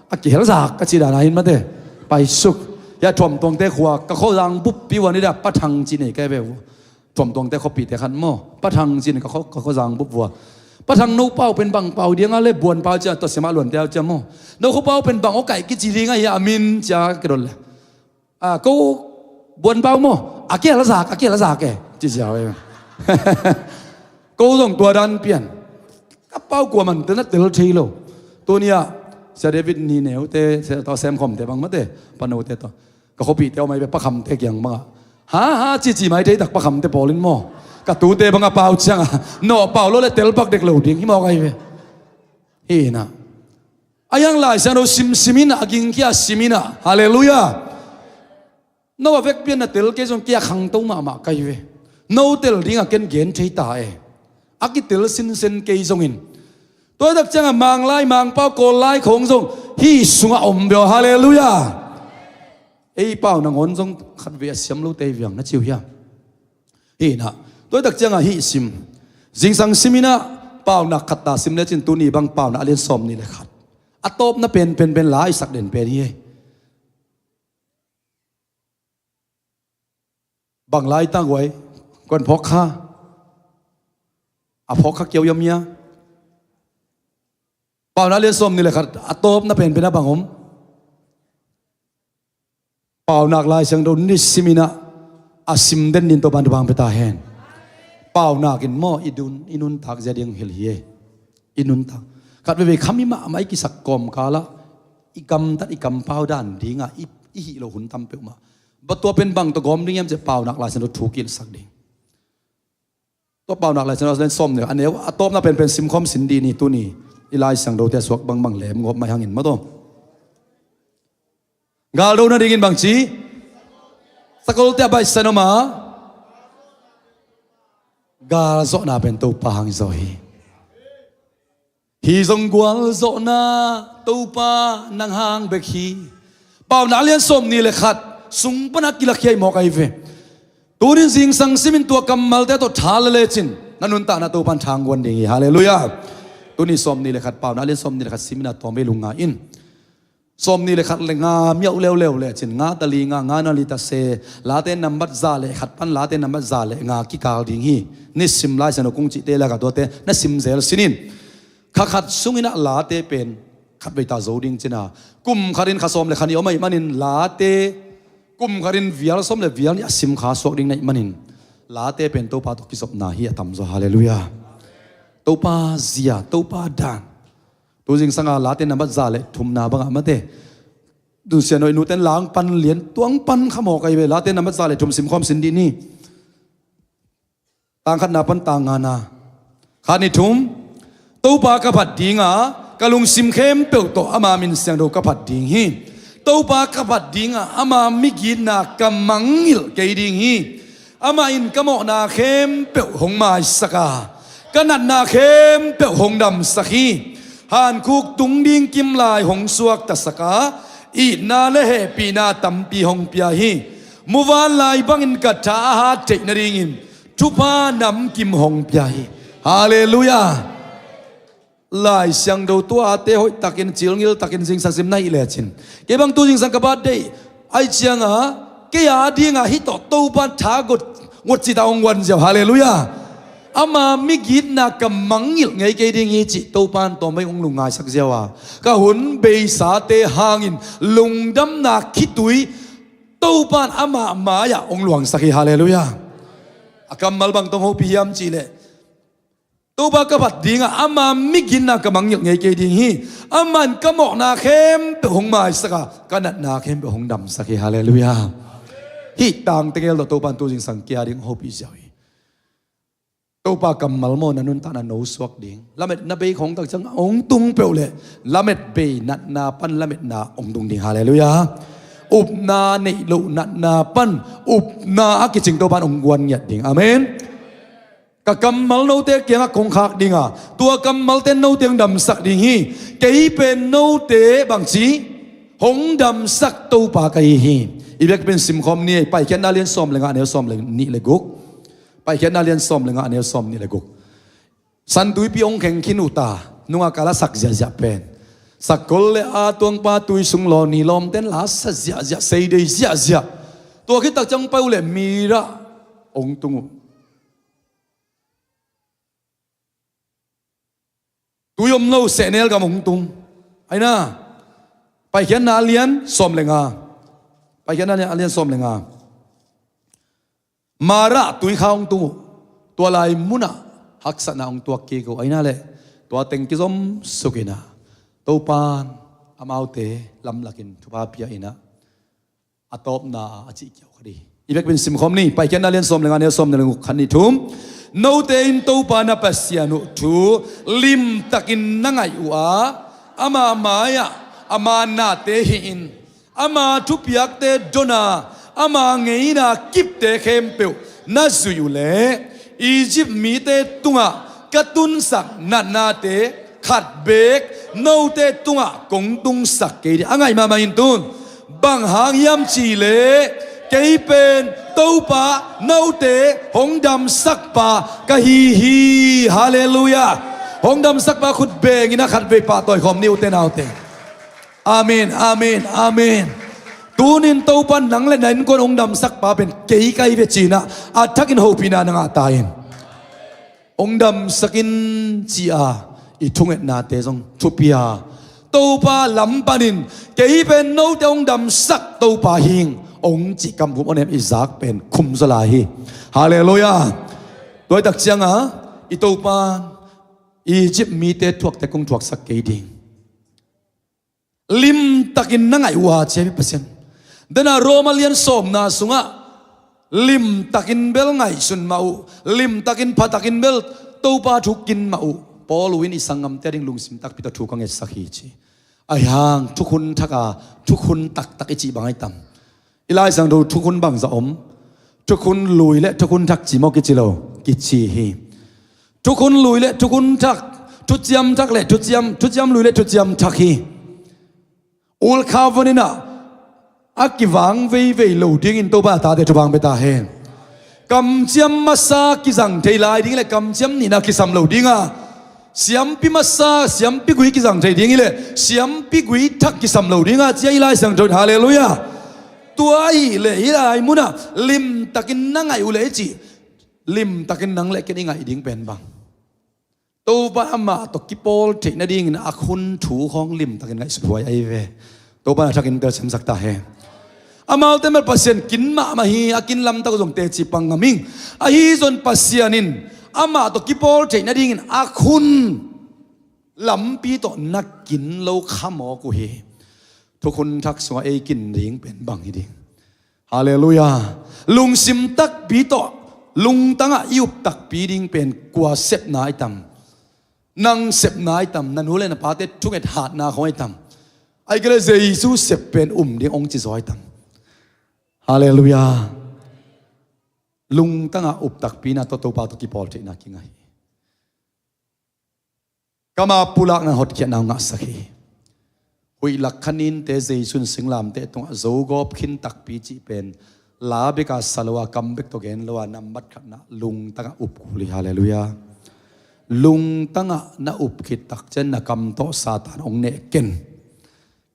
A kihelzak ka ci dan a hin mate. Paisuk. Hia Thuamtuangte khua ka khuazang buppi ua ni dah, Pa Thang ci nei ka hi ve uh. Thuamtuangte khuapite khat maw, Pa Thang ci-in ka khua, ka khuazang bup vua. Pa Thang, no pau pen bang pau ding a le, Buan pau cia, tua Sia Mah Luante au cia maw. No khuapau pen bang aw kaih kici ding a hia, a min cia ka dot le. A, ko Buan pau maw, a kia la zak, a kia la zak e, ci cia ve. Ko zong tua dan pian. Ka pau kua man te na tel thei lo. Tuni-ah Sia David Ni Neu te, Sia, tua Sem Khawm te bang mate, Pa No te tua. Ka khuapite aw mai ve, Pa Kham te kiang bangah. Ha, ha, cici mai thei tak Pa Kham te pawl in maw. Ka tute bangah pau ciangah. No pau lo le tel pak dek lo ding, hi mawk ahi ve. Hi na. A yang Lai Siangtho simsim in a, a gingkhia sim in a. Halleluiah. No a vekpi-in na tel kei zong kei a khangto mahmah ka hi ve. No tel dingah ken gen thei ta e. A kitel sinsen kei zongin. Tua tak ciangah Manglai, Mangpau, Kawl lai khawng zong hih sungah om bia. Halleluiah. Ei pau nangawn zong khatvei a siam lote viang na ci uh hiam? Hi na. Tua tak ciangah hih sim. Zingsang sim in a, Paunak khat ta sim lecin tuni bang Paunak a lian sawmnih le khat. A tawpna pen, pen, pen la i sak den pen hi e. Bang lai ta guai, kuan phawk kha. A phawk kha kiau yam hia. Paunak lian sawmnih le khat, a tawpna pen pen a bang om. Paunak Lai Siangtho nisim in a, a sim den din Topa'n thupha hong pia ta hen. Paunak in maw, i dun, i nuntak zia ding hilh hi e. I nuntak. Khat veivei khami mahmah i kisak kawmkal ah, i gamtat, i kampau dan dingah, i, i hih loh hun tam peuhmah. Bang tua pen bang tawh gawm ding hiam cih leh Paunak Lai Siangtho thu kilsak ding. Tua Paunak Lai Siangtho a lian sawmnih a neu, a tawpna penpen simkhawm sin dih ni tuni. I Lai Siangthote a suak bangbang lem ngawp mai hangin maw tua. Galdo nadingin bangci. Sakolte a baihsan om a. Galzawhna pen Topa hang hi zaw hi. Hih zong gualzawhna Topa nang hang bek hi. Paunak lian sawmnih le khat sung pana kilakhia i mawk ahi ve. Tunin zingsang simin tua kammalte tawh tha la lecin na nuntakna Topa'n thangguan ding hi. Halleluiah. Tuni sawmnih le khat, Paunak lian sawmnih le khat simin a tawm vei lungngai in. Sawmnih le khat le nga miauh leuleu lecin, nga tali nga, nga nali tase, Late nambat za le khat pan Late nambat za le nga kikal ding hi. Nisim Lai Siangtho kong cihte lakah tuate na sim zel sinin. Kha khat sungin a Late pen khatvei ta zo ding cina. Kum khatin kha sawm le kha nih om ahih manin Late kum khatin vial sawm le vial nih a simkha suak ding na hih manin, Late pen Topa tawh kizopna hi a tamzaw. Halleluiah. Topa zia, Topa dan. Tu zingsanga Late nambat za le thumna bangah mate, tu sianawih nuten lang pan lian tuang pan khamawk ahi ve. Late nambat za le thum simkhawm sin dih ni. Tang khatna pan tang ngana. Khat, nih, thum. Topa ka phat dinga, ka lungsim khempeuh tawh ama min siangtho ka phat ding hi. Topa ka phat dinga, ama migitna ka mangngilh kei ding hi. Amah in ka mawhna khempeuh hong maisaka, ka natna khempeuh hong damsak hi. Hankhuk tung ding kimlai hong suaktasaka, itna le hehpihna tampi hong pia hi. Muvanlai bangin ka tha a hat theih nadingin thupha namkim hong pia hi. Halleluiah. Lai Siangtho tuate hoihtakin, cilngiltakin zingsak sim na hih lecin, kei bang tu zingsang ka birthday ahi cianga, kei a dinga hih tawh Topa tha got, got cita hong guan ziau. Halleluiah. Ama migitna ka mangngilh ngei kei ding hi cih Topa in tawmvei hong lungngaisak ziau a, ka hun beisate hangin lungdamna khitui Topa in ama mai-ah hong luangsak hi. Halleluiah. A kammal bang tawh hong hopih hiam cihleh, Topa ka phat dinga, ama migitna ka mangngilh ngei kei ding hi. Aman ka mawhna khempeuh hong maisaka, ka natna khempeuh hong damsak hi. Halleluiah. Hih tang tegel tawh Topa in tu zingsang kei a ding hong hopih ziau hi. Topa kammal maw, na nuntakna no suak ding. Lametna bei khawng tak ciang hong tung peuh leh, lamet bei natna pan lametna hong tung ding. Halleluiah. Upna neih loh natna pan upna a kicing Topa in hong guan ngiat ding. Amen. Ka kammal note kiangah kong khak dinga, tua kammalte note hong damsak ding hi. Kei pen note bangci hong damsak Topa ka hi hi. I biakinn pen simkhawm ni ei, Paikhiatna lian sawm le nga, a neu sawm le nih le guk. Paikhiatna lian sawm le nga, a neu sawm nih le guk. San Tuipi hong kheng khin uh ta, nunga kala sak ziahziah pen, sakkol le a tuangpa tui sung law ni lawmten la sa ziahziah, seidei ziahziah. Tua khit tak ciang pai uh leh Mira hong tung uh. Tui om lo sehnel gam hong tung. Aina, Paikhiatna a lian sawm le nga. Paikhiatna a lian sawm le nga. Mara tuikha hong tung uh. Tua lai munah haksatna hong tuak kik uh. Aina leh, tua teng kizom suk inah, Topan amaute lamlakin thupha pia inah, a tawpna a cih kiau kha dih. I biakinn simkhawm ni, Paikhiatna lian sawm le nga, a neu sawm le guk. Khat, nih, thum. Note in Topa na Pasian uh thu limtakin na ngaih uh a, ama mai-ah ama nate hih in, ama thupiakte dona, ama ngeina kipte khempeuh na zuih uh leh, Egypt mite tungah ka tunsak natnate khat beek note tungah kong tungsak kei ding. A ngaih mahmah in tun, bang hang hiam cihleh, kei pen Topa note hong damsakpa ka hi hi. Halleluiah. Hong damsakpa khut bengin a khat vei pahtawi khawm ni, ute naute. Amen, amen, amen. Tunin Topa nang le na innkuan hong damsakpa pen kei ka hi ve ci-in ah, a thakin hopihna na ngah ta in. Hong damsak in ci-a i thungetnate zong thupi a, Topa lam panin kei pen note hong damsak Topa hi ing hong cih kamvum awnem i zak pen khum zaw lai hi. Halleluiah. Tua hi tak cianga i Topa Egypt mite thuakte kong thuaksak kei ding. Limtakin na ngaih uh a, ci hi Pasian. Dena Roma lian sawmna sungah limtakin bel ngaihsun mah uh, limtakin phatakin bel Topa thu kin mah uh. Paul uh in i sanggamte a ding lungsim takpi tawh thu ka ngetsak hi, ci. Ahi hang thukhun thak a, thukhun taktak i cih bang ahi tam? I Lai Siangtho thukhun bangzah om? Thukhun lui le thukhun thak ci maw? Kici lo, kici hi. Thukhun lui le thukhun thak, thuciam thak le thuciam, thuciam lui le thuciam thak hi. Old Covenant ah a kivang veivei lo dingin Topa a tate thupha hong pia ta hen. Kamciam masa kizang thei lai ding le kamciam nihna kisam lo ding a, siampi masa, siampi gui kizang thei ding hi le siampi gui thak kisam lo ding a, ci a i Lai Siangtho in. Halleluiah. Tua ahih leh hih lai munah limtakin na ngaih uh leh i cih, limtakin nang le ken i ngaih ding pen bang? Topa amah tawh kipawl theih nadingin a khun thu khawng limtakin ngaihsut huai ahi ve. Topa in a thakin telsiamsak ta hen. Amaute bel Pasian kin mahmah hi, a kin lamtak uh zong teci pang ngam ing. Ahi zong Pasian in amah tawh kipawl theih nadingin a khun lampi tawh na kin lo khamawk uh hi. Thukhun Thak sungah ei kin ding pen bang hi ding? Halleluiah. Lungsim takpi tawh, lungtangah i up takpi ding pen kua sepna i tam? Nang sepna i tam? Na nu le na pate thunget hatna khong i tam? Ahih kei leh Jesu sep pen um ding hong ci zaw i tam? Halleluiah. Lungtangah up takpina tawh Topa tawh kipawl theihna kingah hi. Kama pulakna hotkhiatna uh ngahsak hi. Huih lak khaninte Jesu in singlamteh tungah zogawp khin takpi cih pen la beka sa lo a, kam bek tawh gen lo a, nambat khatna lungtangah up kul hi. Halleluiah. Lungtangah na up khit tak ciang na kam tawh Satan hong neh ken.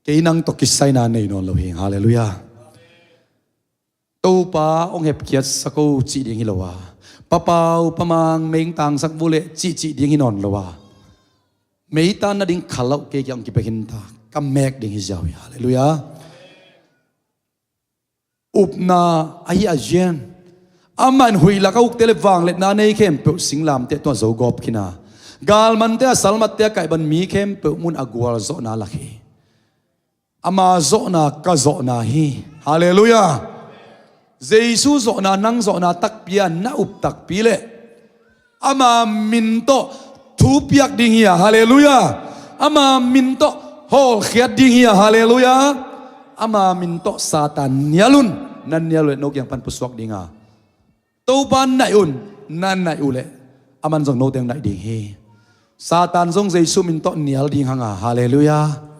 Kei nang tawh kisaina nei nawn lo hi. Halleluiah. Topa hong hepkhiatsak o cih ding hi lo a, papau pamang mei tangsak vua leh cihcih ding hi nawn lo a, meitan nading khalauh kei kiang hong kipia khin ta, ka mek ding hi ziau hi. Halleluiah. Upna ahi a zian. Amah in huih lak a ukte le vangliatna nei khempeuh singlamteh tungah zogawp khin a, galmante a salmatte a kaihban mi khempeuh mun a gualzawhna lak hi. Ama zawhna ka zawhna hi. Halleluiah. Jesu zawhna, nang zawhna takpi a na up takpi leh ama min tawh thupiak ding hi a. Halleluiah. Ama min tawh hawlkhiat ding hi a. Halleluiah. Ama min tawh Satan nial un. Na nial uh leh no kiang pan pusuak ding a, Topa naih un, na naih uh leh aman zong note hong naih ding hi. Satan zong Jesu min tawh nial ding hang a. Halleluiah.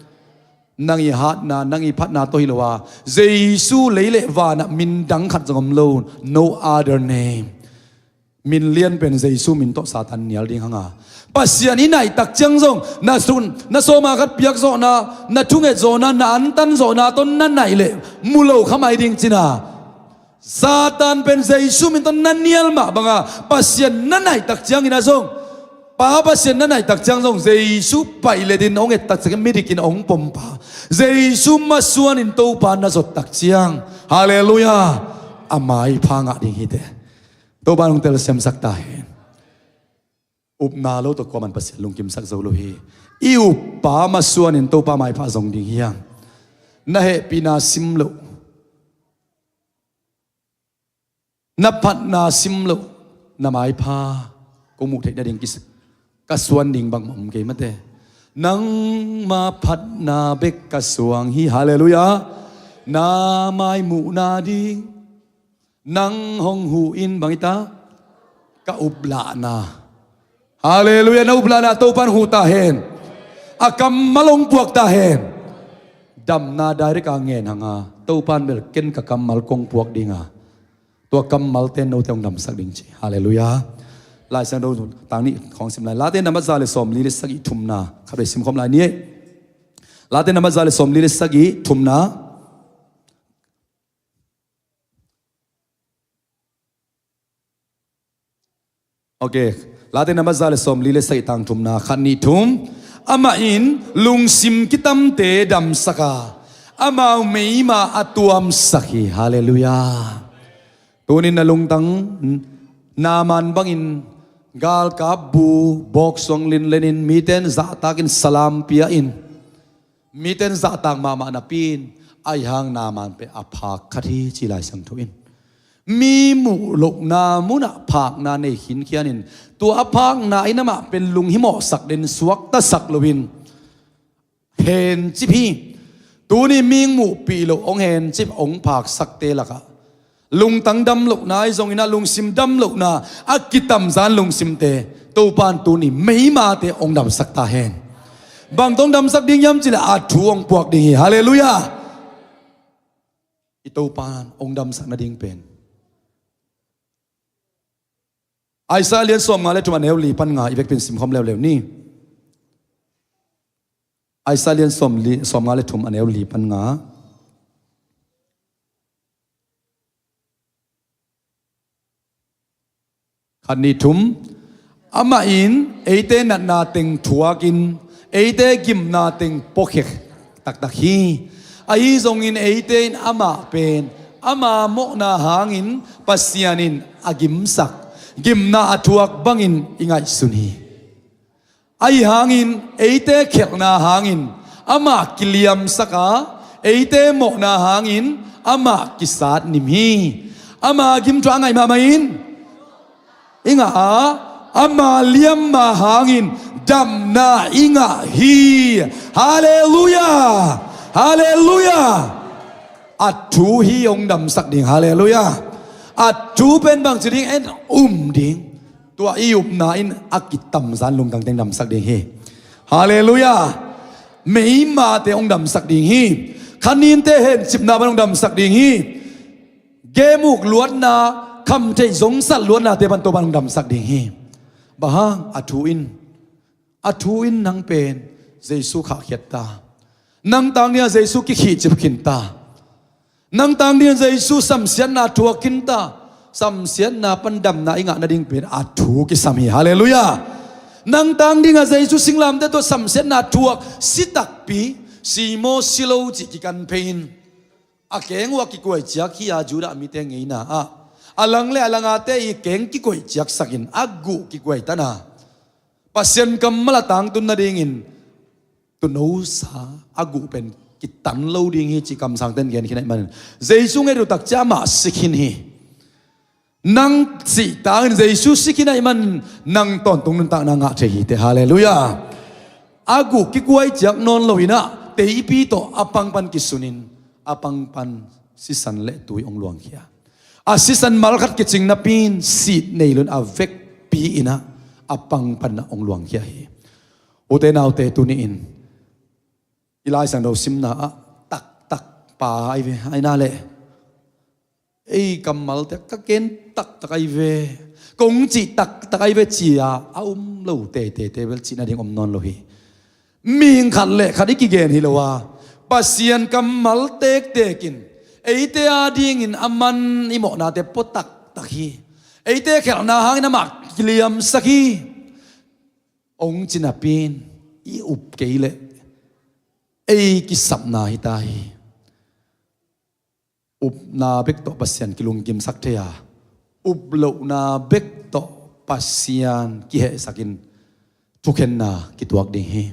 Nang i hatna, nang i phatna tawh hi lo a, Jesu lei le vanah min dang khat zong om lo. No other name. Min lian pen Jesu min tawh Satan nial ding hang a. Pasian i naih tak ciang zong na sun, na sawma khat piak zawhna, na thunget zawhna, na antan zawhna tawh na naih leh mu lo kha mai ding cin a. Satan pen Jesu min tawh na nial mah banga Pasian na naih tak ciangin a zong, Pa Pasian na naih tak ciang zong, Jesu paih letin hong et tak ciangin midikin hong pompa, Jesu masuanin Topa na zot tak ciang, halleluiah, a maipha ngah ding hi teh. Topa in hong telsiamsak ta hen. Upna lo tawh kuaman Pasian lungkimsak zo lo hi. I uppa masuanin Topa maipha zong ding hi hang. Na hehpihna sim loh, na phatna sim loh, na maipha kong muh theih nading kis-, ka suan ding bangmah om kei mate. Nangma phatna bek ka suang hi. Halleluiah. Na mai muhna ding nang hong huh in bang hi ta? Ka uplahna. Halleluiah. Na uplahna Topa in huh ta hen. A kammal hong puak ta hen. Damna direct a ngen hang a, Topa in bel ken ka kammal kong puak ding a, tua kammalte in note hong damsak ding ci. Halleluiah. Lai Siangtho tang nih khawng sim lai. Late nambat za le sawmli le sagih thumna khat vei simkhawm lai ni. Late nambat za le sawmli le sagih thumna. Ok. Late nambat za le sawmli le sagih tang thumna, khat nih thum. Amah in lungsim kitamte damsak a, amau meima a tuamsak hi. Halleluiah. Tunin na lungtang Naaman bangin galkap bu, bawksuang linlenin, mite in zahtakin salam pia in, mite in zahtak mahmah napi in, ahi hang Naaman pen a phak khat hi ci Lai Siangtho in. Mi muh lohna munah phakna nei khinkhianin, tua a phakna in amah pen lunghimawhsak den, suaktasak loin hencip hi. Tuni mi muhpih loh hong hencip, hong phaksakte lakah lungtang dam lohna ahi zongin ah, lungsim dam lohna a kitamzan lungsimte Topa in tuni meimate hong damsak ta hen. Bang tawh hong damsak ding hiam cih leh a thu hong puak ding hi. Halleluiah. I Topa in hong damsak nading pen Isaiah lian sawmnga le thum a neu li pan nga i vekpi in simkhawm leuleu ni. Isaiah lian sawmli, sawmnga le thum a neu li pan nga. Khat nih thum. Amah in eite natna teng thuakin, eite gimna teng puakhia taktak hi. Ahi zongin eite in amah pen ama mawhna hangin Pasian in a gimsak, gimna a thuak bangin i ngaihsun hi. Ahi hangin eite khelhna hangin amah kiliamsak a, eite mawhna hangin amah kisatnim hi. Ama gimthuak a ngaih mahmah in i ngah a, ama liamma hangin damna i ngah hi. Halleluiah! Halleluiah! A thu hi hong damsak ding. Halleluiah! A thu pen bangci ding, en um ding. Tua i upna in a kitamzan lungtang teng damsak ding hi. Halleluiah! Meimate hong damsak ding hi. Khaninte hencipna pan hong damsak ding hi. Gemuk luatna, khamtheih zongsat luatnate pan Topan hong damsak ding hi. Bang hang? A thu in, a thu in nang pen Jesu khahkhiat ta. Nang tang dingah Jesu kikhihcip khin ta. Nang tang dingah Jesu samsiatna thuak khin ta. Samsiatna pan damna i ngah nading pen a thu kisam hi. Halleluiah! Nang tang dingah Jesu singlamteh tawh samsiatna thuak, si takpi, si maw si lo cih kikan phei in, a keng uh a kikuai ciak hi a, Judah mite ngeina ah a lang le a langate i keng kikuai ciaksakin a guh kikuai tan a, Pasian kammal a tangtun nadingin tuunosa a guh pen kitan lo ding hi cih kamsangte in gen khin ahih manin, Jesu nget uh takciang amah si khin hi. Nang sih tangin Jesu si khin ahih manin nang tawntung nuntakna ngah thei hi teh. Halleluiah! A guh kikuai ciak nawn loin ah, teipi tawh a pang pan kisunin, a pang pan sisan le tui hong luangkhia. A sisan malkhat kicing napi in sit nei loin a vekpi in ah, a pang pan ah hong luangkhia hi. Ute naute, tuni-in i Lai Siangtho simna ah taktak pa ahi ve, ahi na leh, ei kammalte ka gen taktak ahi ve, kong cih taktak ahi ve ci-a a um lo teitei bel cih nading om nawn lo hi. Mihing khat le khat i kigen hi lo a, Pasian kammal tektek in eite adingin a man i mawhnate pua taktak hi. Eite khelhna hangin amah kiliamsak hi, hong ci napi in i up kei leh ei kisapna hi ta hi. Upna bek tawh Pasian kilunggimsak thei a, up lohna bek tawh Pasian kihehsakin thukhenna kituak ding hi.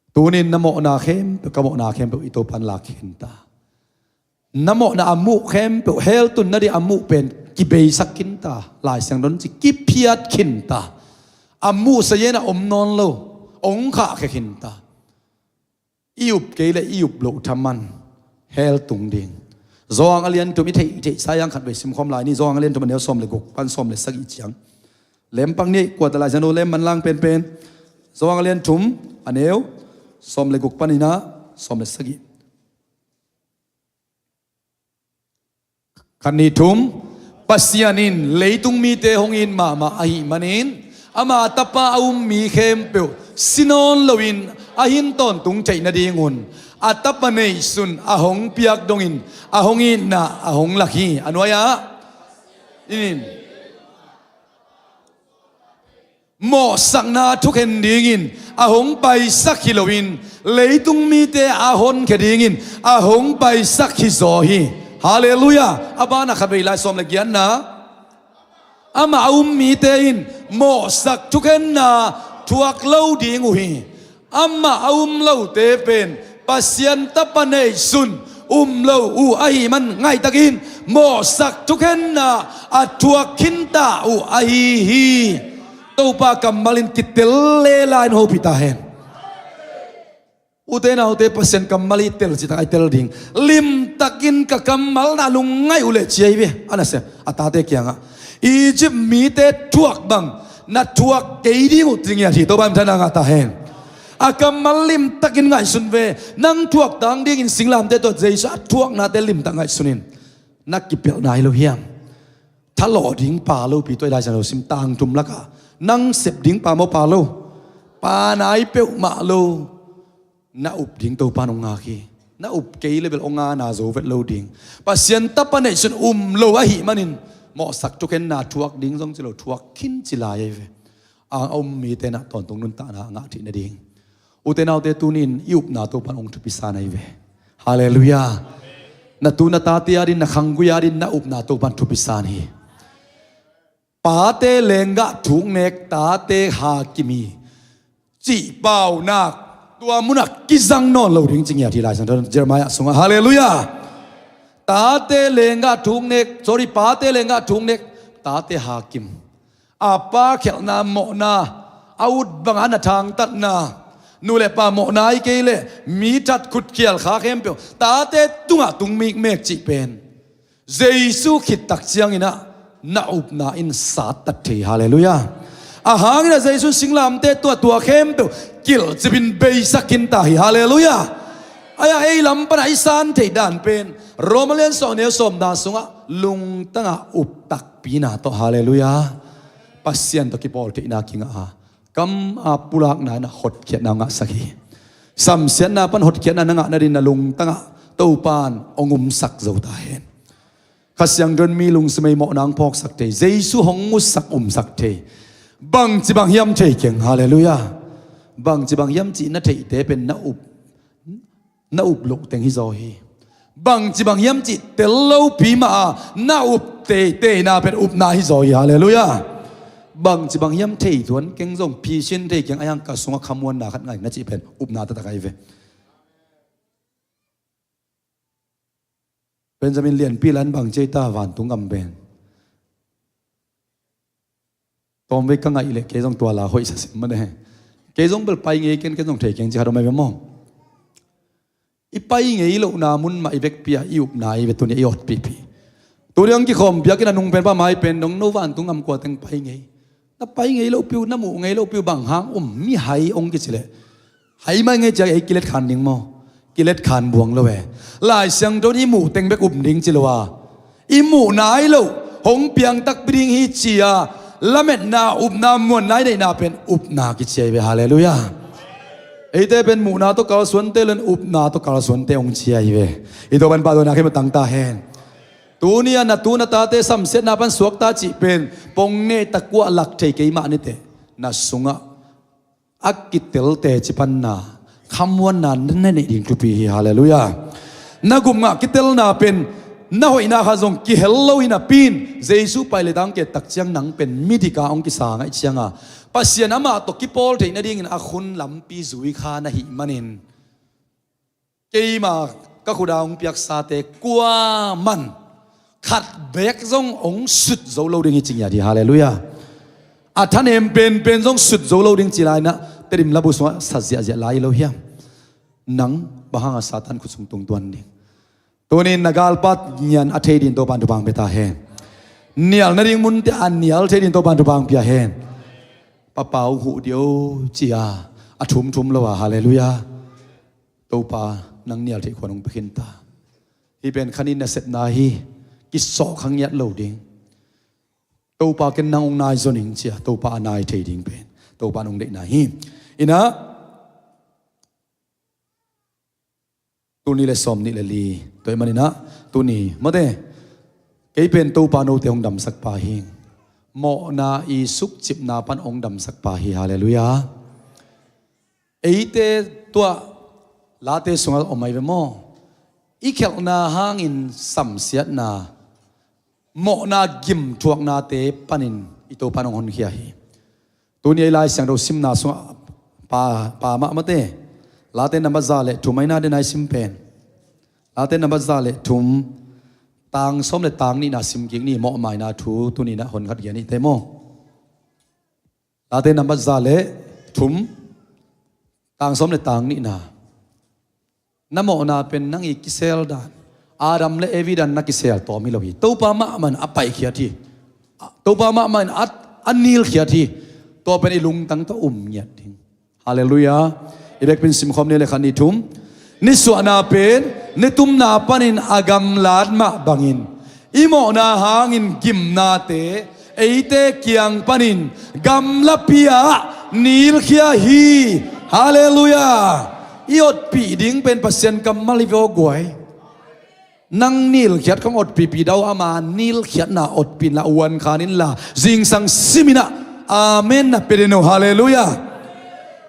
Tuni-in na mawhna khempeuh, ka mawhna khempeuh i Topan lak khin ta. Na mawhna a muh khempeuh, hell tun nading a muh pen kibeisak khin ta. Lai Siangtho in ci, kiphiat khin ta. A muhsa yen a om nawn lo, hong khahkhia khin ta. I up kei leh i up loh thaman hell tung ding. Johan a lian thum, i theih, i theihsa hiang khatvei simkhawm lai ni. Johan a lian thum, a neu sawm le guk pan sawm le sagih ciang. Lem pak ni, kuata Lai Siangtho lem man lang penpen. Johan a lian thum, a neu sawm le guk panin ah sawm le sagih. Khat, nih, thum. Pasian in leitung mite hong it mahmah ahih manin, ama Tapa a um mi khempeuh si nawn loin a hin tawntung theih nadingun a Tapa neihsun a hong piak dongin a hong itna a hong lak hi. A nuai-ah in mawhsakna thukhen dingin a hong paisak hi loin, leitung mite a honkhia dingin a hong paisak hi zaw hi. Halleluiah! A banah khatvei lai, sawm le giatna. Amah a um mite in mawhsak thukhenna thuak lo ding uh hi. Amah a um lote pen Pasian Tapa neihsun um lo uh ahih man, ngaihtakin mawhsak thukhenna a thuak khinta uh ahi hi. Topa kammal in kitel lela in hopih ta hen. Ute naute, Pasian kammal i tel citak a i tel ding. Limtakin ka kammal na lungngaih uh leh ci ahi ve, a nasem a tate kiangah. Egypt mite thuak bang na thuak kei ding uh, ci ngiat hi. Topa in thana ngah ta hen. A kammal limtakin ngaihsun ve. Nang thuak tang dingin singlamte tawh Jesu a thuaknate limtak ngaihsun in. Na kipelhna hi lo hiam? Thalawh ding pa lopi, tua i Lai Siangtho sim tang thum lakah nang sep ding pa maw, pa lo? Pa nai peuhmah lo. Na up ding Topa in hong ngak hi. Na up kei leh bel hong ngak na zo vet lo ding. Pasian Tapa neihsun um lo ahih manin mawhsak thukhenna thuak ding zong ci lo, thuak khin ci lai ahi ve. A, a um mite na tawntung nuntakna a ngah theih nading. Ute naute, tuni-in i upna Topa in hong thupi sa na hi ve. Halleluiah. Na tu na tate adingin, na khanggui adingin na upna Topan thupi sa hi. Pate lenggah thuk nek, tate hakim hi cih paunak, tua munah kizang nawn lo ding ci ngiat hi Lai Siangtho Jeremiah sungah. Halleluiah. Tate lenggah thuk nek, sorry, pate lenggah thuk nek, tate hakim. A pa khialhna mawhna, a ut bangah na thangtatna, nu le pa mawhna hi kei leh mi that khutkhial kha khempeuh tate tungah tung mikmek cih pen Jesu khit tak ciangin ah na upna in sattat thei. Halleluiah. A hangin ah Jesu singlamteh tuah tua khempeuh kilhcipin beisak khin ta hi. Halleluiah. Ahi a, ei lam panah i san theih dan pen Roma lian sawm neu sawmna sungah lungtangah up takpina tawh, halleluiah, Pasian tawh kipawl theihna kingah a, kam a pulakna in ah hotkhiatna ngahsak hi. Samsiatna pan hotkhiatna na ngah nadingin na lungtangah Topan hong umsak zo ta hen. Kha Siangtho in mi lungsim ei mawhna hong phawksak thei, Jesu hong musak umsak thei. Bangci bang hiam thei keng, halleluiah. Bangci bang hiam cih na theihte pen na up, na up loh teng hi zaw hi. Bangci bang hiam cih tel lopi mah a na up teiteina pen upna hi zaw hi, halleluiah. Bangci bang hiam thei tuan keng zong phisin thei keng, ahi hang ka sungah khamuanna khat ngai na cih pen upna taktak ahi ve. Benjamin Lianpi lan bang ci ei ta, vantung gam pen. Tawmvei ka ngaih leh kei zong tua la hoih sa sim mah ne. Kei zong bel pai ngei ken, ken zong thei keng ci khat om ahi ve maw. I pai ngei lohna mun mah i vekpi a i upna ahi ve, tuni i otpihpih. Tuni hong kikhawm biakinn a nung pen pa mai pen dong, no vantung gam kua teng pai ngei. Na pai ngei lohpi uh, na muh ngei lohpi uh, bang hang um, mihai hong kici leh hai mai ngei ci a, ei kilet khan ding maw? Kilet khan buang lo e. Lai Siangtho in i muh teng bek um ding ci lo a, i muh nai loh hong piang takpi ding hi ci a, lametna, upna, muanna i neihna pen upna kici ahi ve, halleluiah. Eite pen muhna tawh kalsuante lo in upna tawh kalsuante hong ci ahi ve. I Topan pahtawina khempeuh tang ta hen. Tuni a na tu na tate samsiatna pan suakta cih pen pong ne takuah lak thei kei mah niteh, na sungah a kitel teci panna, khamuanna na neih ding thupi hi, halleluiah. Na gupngah kitelna pen na hoihna khat zong kihel lo hi napi in, Jesu pai le tang kei tak ciang nang pen midik a hong kisa ngaih cianga, Pasian amah tawh kipawl theih nadingin a khun lampi zui kha na hih manin, keima ka khut a hong piaksate kuaman khat beek zong hong sut zo lo ding hi ci ngiat hi, halleluiah. A thanem penpen zong sut zo lo ding ci lai in ah, Tedim labu sungah sa ziahziah lai lo hiam? Nang bang hanga Satan khut sung tung tuan ding? Tuni in na galpa ngian a thei dingin Topan thupha pia ta hen. Nial nading munte a nial thei dingin Topan thupha pia hen. Papa uh huh dih o ci a, a thumthum lo a, halleluiah. Topa nang nial theih khuan hong pia khin ta. Hih pen kha nih nasepna hi. Kisawh kha ngiat lo ding. Topa, ken nang hong nai zaw ning ci a, Topa a nai thei ding pen Topa in hong deihna hi. In ah, tul nih le sawm nih le li. Tua ahih manin ah, tuni mawte, kei pen Topa note hong damsak pa hi. Mawhna i sukcipna pan hong damsak pa hi, halleluiah. Eite tuah Late sungah om ahi ve maw? I khialhna hangin samsiatna, mawhna gimthuaknate panin i Topa in hong honkhia hi. Tuni a i Lai Siangtho simna sungah pa, pa mahmahte, Late nambat za le thum, a i na den a i sim pen, Late nambat za le thum, tang sawm le tang nihna sim kik ni. Mawhmaina thu tuni in ah hon khat gen ni te maw? Late nambat za le thum, tang sawm le tang nihna. Na mawhna pen nang i kisel dan, Adam le Evi dan na kisel tawm hi lo hi. Topa mahmah in a paikhiat hi. Topa mahmah in a, a nilkhiat hi. Tua pen i lungtang tawh um ngiat ding. Halleluiah. I bekpin simkhawm ni le, khat, nih, thum. Nisuahna pen nitumna panin a gamlat mah bangin, i mawhna hangin gimnate eite kiang panin gamlapi-ah nilkhia hi. Halleluiah. I otpih ding pen Pasian kammal hi ve aw guai. Nang nilkhiat khong otpihpih dau, ama nilkhiatna otpih inla, uan khan inla, zingsang sim in ah amen na pia den uh. Halleluiah.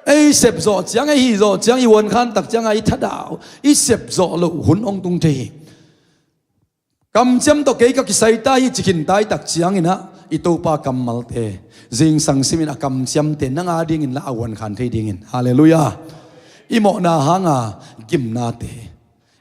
Ei sep zawh ciang, ei hih zawh ciang, i uankhan tak cianga i thadah, i sep zawh loh hun hong tung thei hi. Kamciam tawh kei ka kisai ta hi ci khin ta i tak cianginah i Topa kammalte zingsang simin a kamciamte nang a dingin la a uankhan thei dingin, halleluiah, i mawhna hanga gimnate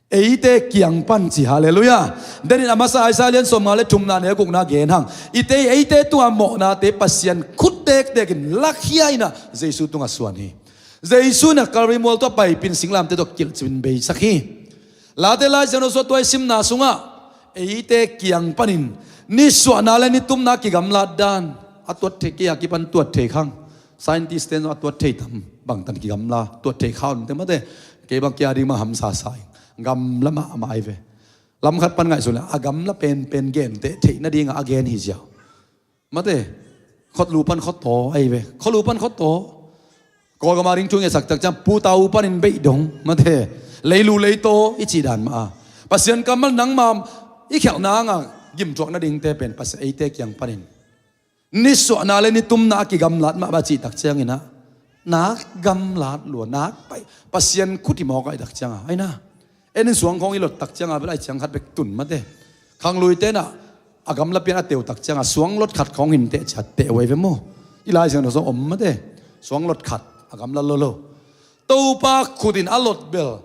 eite kiang pan ci, halleluiah. Denin a masa Isaiah lian sawmnga le thumna neu gukna gen hang, ite eite tunga mawhnate Pasian khut tektekin lakhia inah Jesu tunga suan hi. Jesu inah Kalvari mual tua paipin singlamte tua kilhcin beisak hi. Late Lai Siangtho sua tua i simna sungah eite kiang panin nisuahna le nitumna kigamlat dan a tuat thei, kei a kipan tuat thei khang. Scientist ten a tuat thei tam bangtan kigamla tuat thei kha unte mate. Kei bang kia ding mah hamsa sa ing, gamla mahmah ai ve. Lamkhat pan ngaihsun le a gamla penpen gente theih nadinga a gen hi ziau. Mate, khotlu pan khotaw ai ve, khotlu pan khotaw. Kawlgama ding thu ngesak tak ciang putau panin beih dong, mate, leilu leitaw i cih dan mah a Pasian kammal nangma i khialhna hanga gimthuak nadingte pen Pasian eite kiang panin nisuahna le nitumna a kigamlat mah ba cih tak cianginah nak gamlat lua, nak pai Pasian khut hi mawk a i tak cianga aina. En in suang khawng i lot tak cianga bel ai ciang khat bek tun mate. Khangluite inah a gamla pian a teu tak cianga suang lot khat khawng hinteh ciat teh uai ve maw? I Lai Siangtho sung om mate. Suang lot khat a gamla lolo. Topa khutin a lot bel,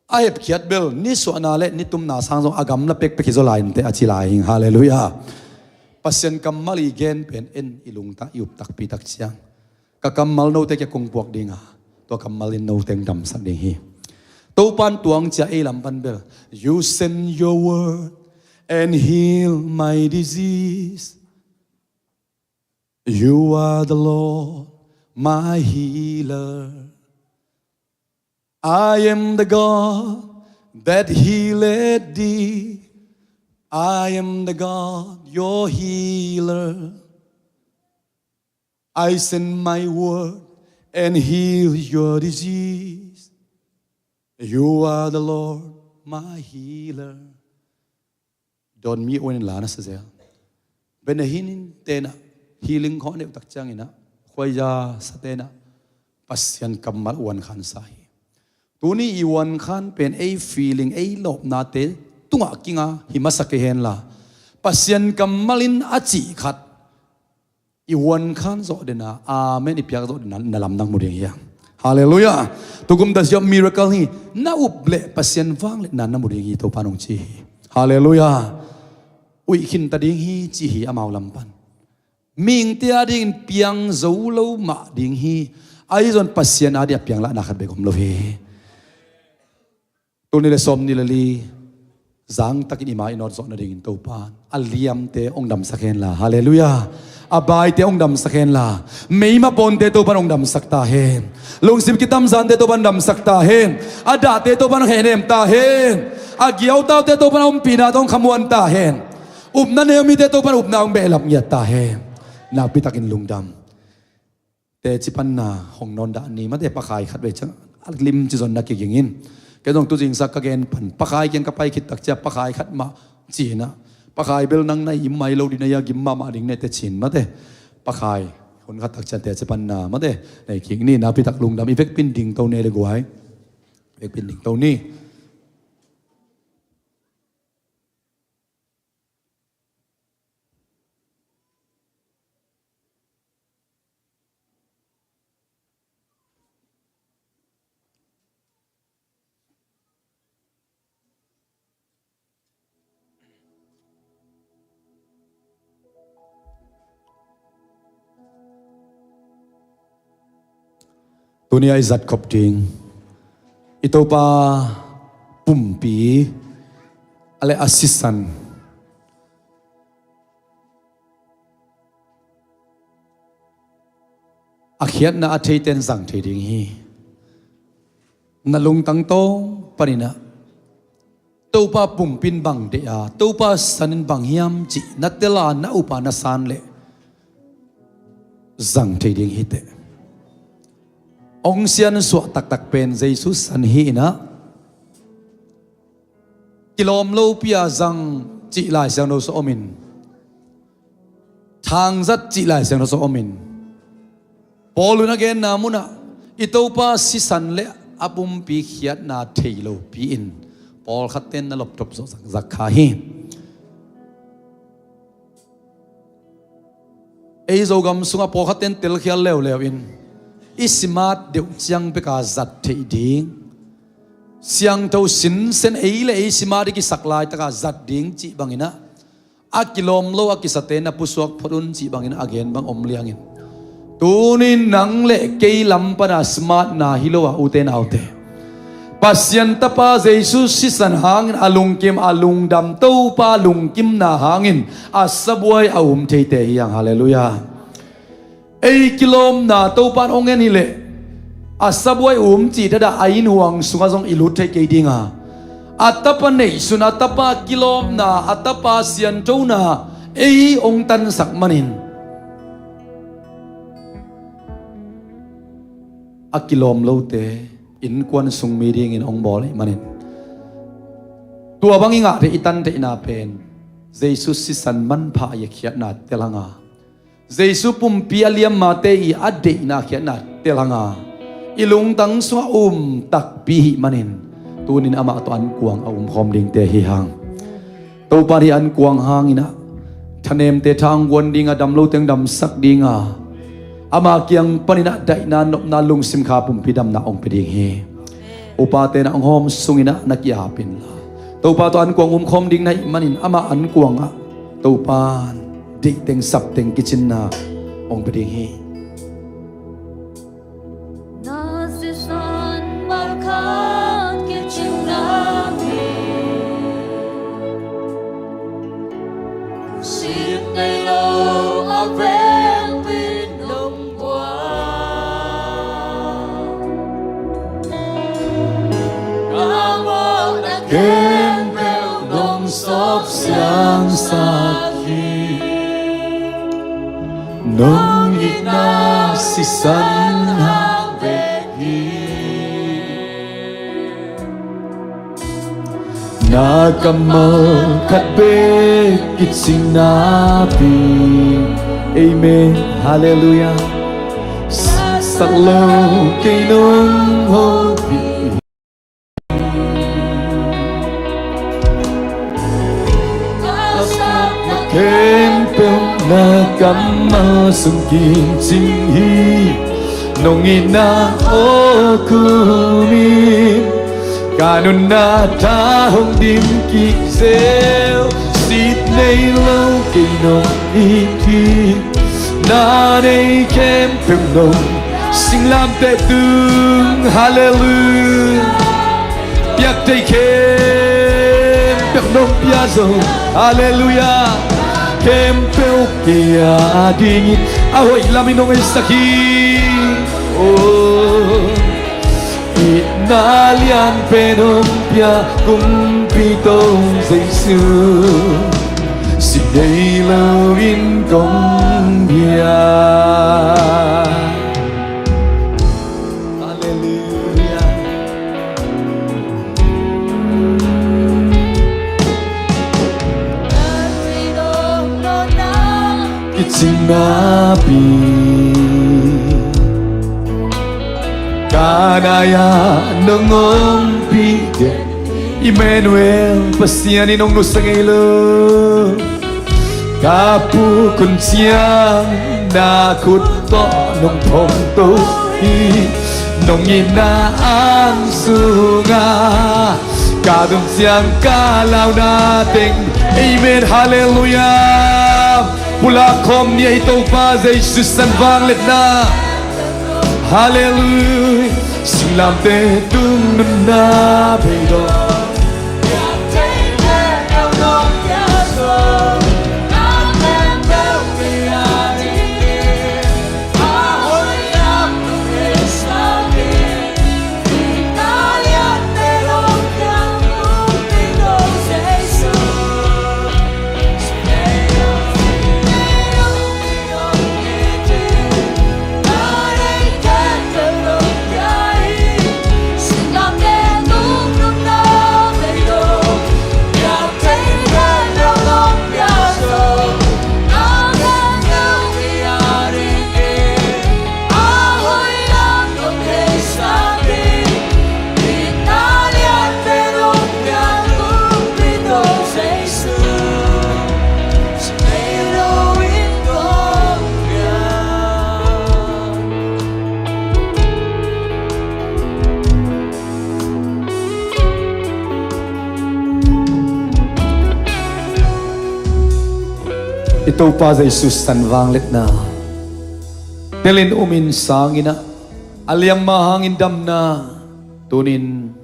a hepkhiat bel nisuahna le nitumna sang zong a gamla pekpek hi zaw lai inteh a ci lai hing, halleluiah. Pasian kammal i gen pen en i lungtang i uptakpi tak ciang ka kammal note kia kong puak dinga tua kammal in note hong damsak ding hi. Topan tuang cia ei lam pan bel, you send your word and heal my disease. You are the Lord, my healer. I am the God that healed thee. I am the God, your healer. I send my word and heal your disease. You are the Lord, my healer. Dawn mi uanin la na sa zel. Benjamin tenah healing khawh neuh tak cianginah khuaiza sa tenah Pasian kammal uankhan sa hi. Tuni i uankhan pen ei feeling, ei lawpnate tungah kinga hi masa kei henla, Pasian kammal in a cih khat i uankhan zawh dena, amen i piak zawh dena na lamdang mu ding hi hang. Halleluiah. Tukum ta siam miracle hi. Na up leh Pasian vangliatna na mu ding hi Topa nong ci hi. Halleluiah. Uih khinta ding hi ci hi amau lam pan. Mihingte a dingin piang zo lo mah ding hi. Ahi zong Pasian a dingin a pianglahna khat bek om lo hi. Tul nih le sawm nih le li zangtakin i ma i nawt zawh nadingin Topa a liamte hong damsak henla, halleluiah. A baite hong damsak henla, meima pawnte Topan hong damsak ta hen. Lungsim kitamzante Topan damsak ta hen. A dahte Topan hong hehnem ta hen. A giautaute Topan a ompihna tawh hong khamuan ta hen. Upna neu mite Topan upna hong behlap ngiat ta hen. Nakpitakin lungdam. Teci panna hong nawn dah ni mate, pakhai khat vei ciang a limci zonna kigingin. Kei zong tuzingsak ka gen pan pakhai kiang ka pai khit tak cia pakhai khat mah cinah, pakhai bel nang na i mai lo dina ia gim mahmah ding ne tecin mate. Pakhai hun khat tak cia teci panna mate, nei kik ni. Nakpitak lungdam. I vekpin dingto ne le guai. Vekpin dingto ni. Tuni a i zat khop ding i Topa pumpi a le a sisan a khiatna a theiten zang thei ding hi. Na lungtang tawng paninah Topa pumpin bang deih a, Topa sanin bang hiam cih na tela na upa na san leh zang thei ding hiteh. Ong siansuah taktak pen Jesu san hi inah kilawm lopi a zang cih Lai Siangtho sung omin, thangzat cih Lai Siangtho sung omin, Paul in a genna munah I Topa sisan le a pumpi khiatna thei lopi-in pawlkhatte in na loptop zawh zakzak kha hi. Ei Zogam sungah pawlkhatte in telkhial leuleu in i simat deuh ciang peka zat theih ding, siangtho sinsen ei le ei simat i kisak laitaka zat ding cih bangin ah, a kilawm lo a kisate na pusuak phot un cih bangin a gen bang om liangin, tunin nang le kei lam pana simatna hi lo a, ute naute, Pasian Tapa Jesu sisan hangin a lungkim, a lungdam Topa lungkimna hangin a sabuai a um theite hi hang. Halleluiah. Ei kilawmna Topa in hong en hileh, a sabuai um cih tada a innhuang sungah zong i lut thei kei dinga, a tapa neihsun, a tapa kilawmna, a tapa sianthona ei hong tansak manin, a kilawm lote innkuan sung mi dingin hong bawl ahih manin, tua bang i ngah theih, i tan theihna pen Jesu sisan manpha a i a khiatna telhanga, Jesu pumpi a liammate i a deihna khiatna telhanga, i lungtang sungah um takpi hih manin, tunin amah tawh ankuang a umkhawm dingte hi hang. Topa in hih ankuang hangin ah thanemte tha hong guan dinga, damlote hong damsak dinga, ama kiang panin ah daihna, nopna, lungsim kha, pumpi damna hong pia ding hi. Upate na hong hawm sungin ah na ki-ap inla, Topa tawh ankuang umkhawm ding na hih manin amah ankuang ah Topa in deihteng sapteng kicinna hong pia ding hi. Na sisan malkhat kicinna mi, sit nei lo a vengpi nong buak. Ka mawhna khempeuh nong sawp siangsak hi. Nong itna sisan hang bek hi. Na kammal khat bek kicing napi. Amen. Halleluiah. Sak lo kei nong hopih. Khempeuh na kammal sung kicing hi. Nong itna aw kum in ka nunna tha hong dim kik zel. Sit nei lo kei nong it hi. Na nei khempeuh nong, singlamteh tung, halleluiah. Piak thei khempeuh nong pia zo, halleluiah. Khempeuh kei a dingin a hoih lamin nong heisak hi. Oh. Itna lianpen hong pia kumpi Topa Jesu, sit nei loin kong biak. Halleluiah. Kicing napi ka nai-ah nong ompih den. Immanuel, Pasian in hong nusia ngei lo. Ka puk hun ciang na khut tawh nong phawngto hi. Nong itna ang sungah ka tun ciang ka launa teng. Amen. Halleluiah. Pulak khawm ni ei Topa Jesu sisan vangliatna. Halleluiah. Singlamteh tung nunna beidong. Topa Jesu sisan vangliatna telin umin sanginah, a liamma hangin damna tunin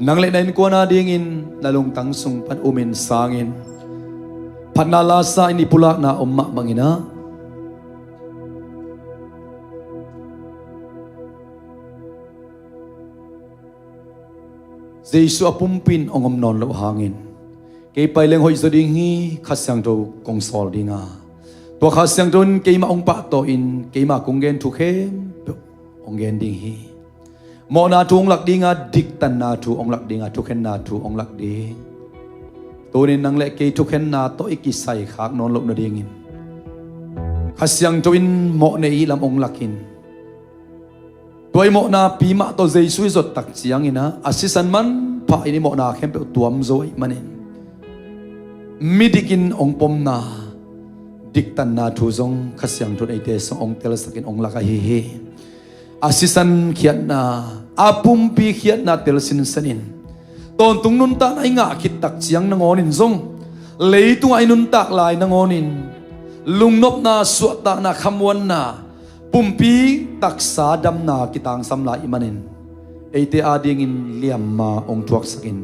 nang le na innkuan adingin na lungtang sung pan umin sangin phatna lasa in i pulakna om mah banginah Jesu a pumpi in hong om nawn loh hangin kei pai leng hoih zaw ding hi. Kha Siangtho kong sawl dinga, tua Kha Siangtho in keimah hong pahtawi in keimah kong gen thu khempeuh hong gen ding hi. Mawhna thu hong lak dinga, diktanna thu hong lak dinga, thukhenna thu hong lak ding. Tunin nang le kei thukhenna tawh i kisai khak nawn loh nadingin Kha Siangtho in mawh nei i lam hong lakin, tua i mawhna pi mah tawh Jesu i zot tak cianginah a sisan manpha in i mawhna khempeuh tuam zo ahih manin midik in hong pomna, diktanna thu zong Kha Siangtho in eite sung hong telsakin hong lak ahi hi. A sisan khiatna, a pumpi khiatna tel sinsenin tawntung nuntakna i ngah khit tak ciang nangawnin zong, leitungah i nuntak lai nangawnin lungnopna, suahtakna, khamuanna, pumpi taksa damna kitangsam lai i hih manin eite adingin liamma hong thuaksakin,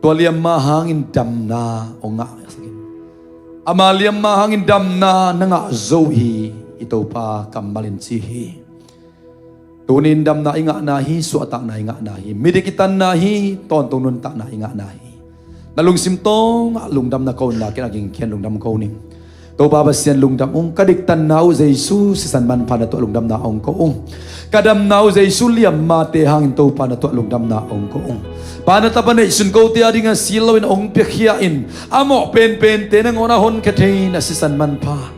tua liamma hangin damna hong ngahsakin, ama liamma hangin damna na ngah zo hi. I Topa kammal in ci hi. Tunin damna i ngahna hi, suahtakna i ngahna hi, midik i tanna hi, tawntung nuntakna i ngahna hi. Na lungsim tawngah lungdamna ko in, nakin a gingkhian lungdam ko ning. Topa Pasian, lungdam ung. Ka diktanna uh Jesu sisan manpha na tuah lungdamna hong ko ung. Ka damna uh Jesu liammate hangin Topa na tuah lungdamna hong ko ung. Pa, na Tapa neihsun kote adingin a sil loin hong piakhia in, a mawh penpente nangawn a honkhia thei na sisan manpha,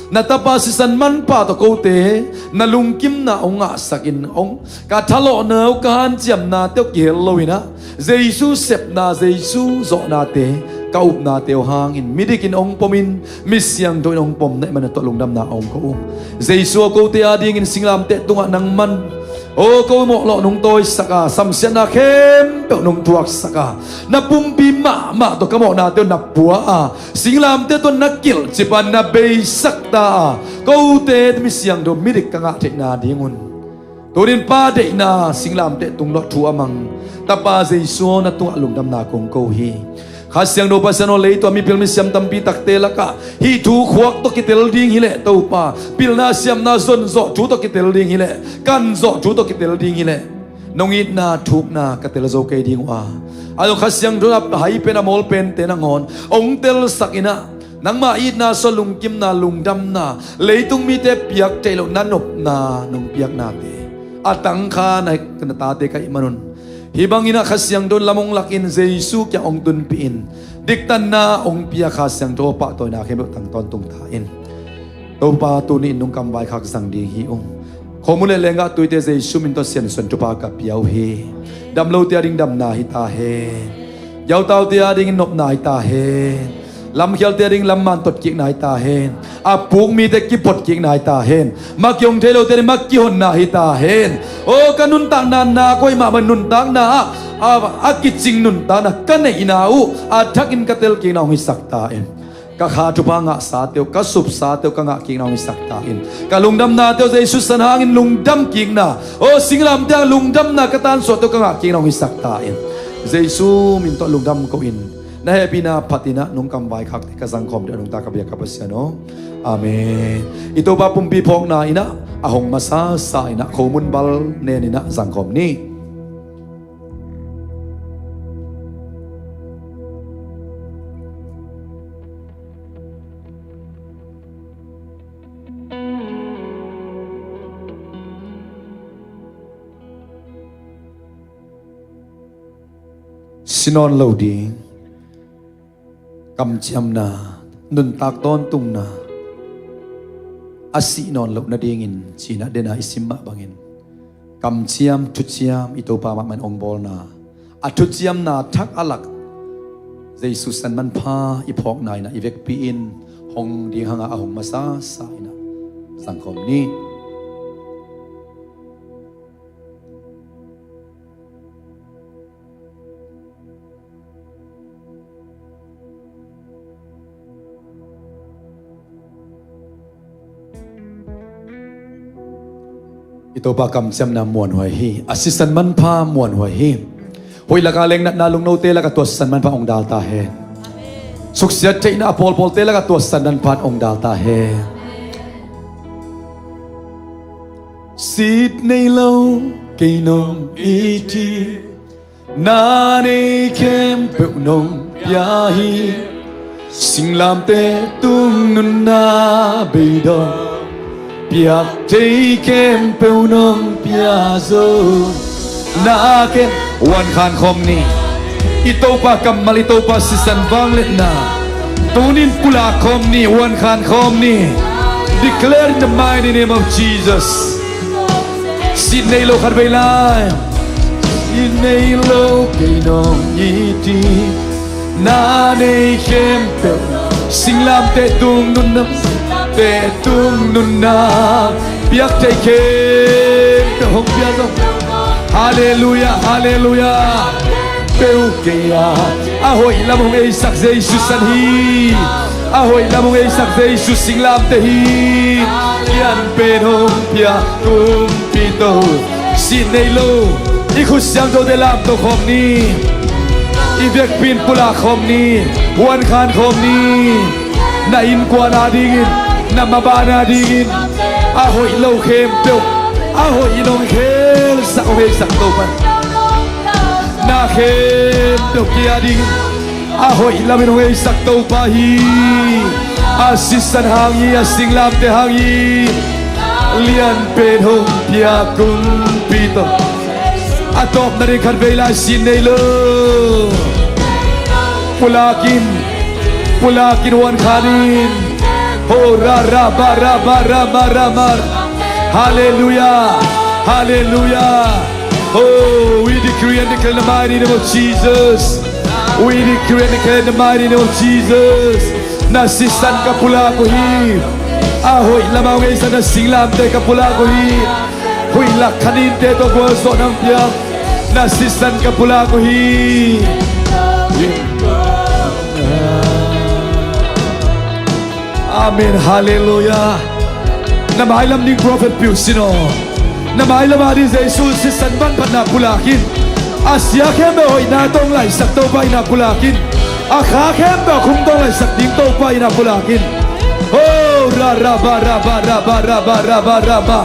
na Tapa sisan manpha tawh kote na lungkimna hong ngahsakin, hong, ka thalawhna uh, ka hanciamnate uh kihel loinah Jesu sepna, Jesu zawhnate, ka upnate uh hangin midik in hong pomin, mi siangtho in hong pom na hih manin na tuah lungdamna hong ko ung. Jesu aw, kote adingin singlamteh tungah nang man, aw, ko mawh lawh nong tawisaka, samsiatna khempeuh nong thuaksaka, na pumpi mahmah tawh ka mawhnate uh na pua a, singlamteh tawh na kilhcip a, na beisak ta a, kote mi siangtho, midik ka ngah theihna dingun tunin Pa deihna singlamteh tung lawh thu a mang Tapa Jesu aw, na tungah lungdamna kong ko hi. Kha Siangtho Pasian aw, leitung a mipil misiam tampi takte lakah hih thu khuak tawh kitel ding hileh Topa, pilna siamna zonzawh thu tawh kitel ding hileh, kanzawh thu tawh kitel ding hileh, nong itna thukna ka tel zo kei ding uh a, a zong Kha Siangtho a hai pen a mawl pente nangawn hong telsakinah, nangma itna sawt lungkimna, lungdamna, leitung mite piak theih loh na nopna nong piaknate, a tangkha na, na tate ka hih manun, hih banginah Kha Siangtho in lam hong lakin Jesu kiang hong tunpih in, diktanna hong pia Kha Siangtho aw, pahtawina khempeuh tang tawntung ta in. Topa, tuni in nungkam vaikhak zang ding hi ung. Khomun le lenggah tuite Jesu min tawh siansuan thupha ka pia uh hi. Damlote ading damna hi ta hen. Giautaute adingin nopna hi ta hen. Lamkhialte ading lamman totkikna hi ta hen. A puk mite kipotkikna hi ta hen. Mah kihong thei lote ading mah kihonna hi ta hen. Aw, ka nuntakna nak hoih mahmah nuntakna ah, a, a kicing nuntakna ka neihna uh a thakin ka telkikna hong hisak ta in. Ka kha thupha ngahsate uh, ka supsate uh ka ngahkikna hong hisak ta in. Ka lungdamnate uh Jesu sisan hangin lungdamkikna, aw, singlamteh hang lungdamna ka tansuahte uh ka ngahkikna hong hisak ta in. Jesu min tawh lungdam ko in, na hehpihna phatinah nungkam vaikhakte ka zangkhawm ding a nungta ka biak ka Pasian aw. Amen. I Topa pumpi phawkna inah a hong masasa inah khomun bal nen inah zangkhawm ni. Si nawn lo ding kamciamna, nuntak tawntungna, a sih nawn loh nadingin cinah dena i sim mah bangin, kamciam, thuciam, i Topa mahmah in hong bawlna, a thuciamna thak a lak Jesu sisan manpha i phawkna inah i vekpi in hong ding hanga a hong masasa inah zangkhawm ni. Topa kamciamna muanhuai hi. A sisan manpha muanhuai hi. Hoih laka leng natna lungnote laka tua sisan manpha hong dal ta hen. Suksiat theihna a pawlpawlte laka tua sisan manpha hong dal ta hen. Sit nei lo kei nong it hi. Na nei khempeuh nong pia hi. Singlamteh tung nunna beidong piak thei khempeuh nong pia zo. Na ken huan khan khawm ni. I Topa kammal, i Topa sisan vangliatna tunin pulak khawm ni, huan khan khawm ni. Declare in the mighty name of Jesus. Sit nei lo khat vei lai. Sit nei lo kei nong it hi. Na nei khempeuh singlamteh tung nunna, teh tung nunna piak thei khempeuh hong pia zo. Halleluiah, halleluiah. Peuh kei a, a hoih lam hong eisak Jesu san hi. A hoih lam hong eisak Jesu singlamteh hi. Lianpen hong pia kumpi to. Sit nei lo. I khut siangthote lamto khawm ni. I vekpi in pulak khawm ni. Huan khan khawm ni. Na innkuan adingin, na maban adingin a hoih lo khempeuh, a hoih in hong khelsak, hong eisak Topa. Na khempeuh kei adingin a hoih lamin hong eisak Topa hi. A sisan hang hi, a singlamteh hang hi. Lianpen hong pia kumpi to. A tawpna ding khat vei lai, sit nei lo. Pulak in, pulak in, huan khan in. Ho ra ra ba ra ba ra ma ra ma. Halleluiah. Halleluiah. Oh, we decree and declare in the mighty name of Jesus. We decree and declare in the mighty name of Jesus. Na sisan ka pulak uh hi. A hoih lama hong eisak na singlamteh ka pulak uh hi. Huih lak khaninte tawh gualzawhna hong pia na sisan ka pulak uh hi. Amen. Halleluiah. Na mailam ding prophet piu sin aw. Na mailam a ding Jesu sisan manphatna pulak in. A sia khempeuh hoihna tawh hong laihsak Topa in a pulak in. A kha khempeuh a khum tawh hong laihsak ding Topa in a pulak in. Oh, ra ra ba ra ba ra ba ra ba ra ba ra ba.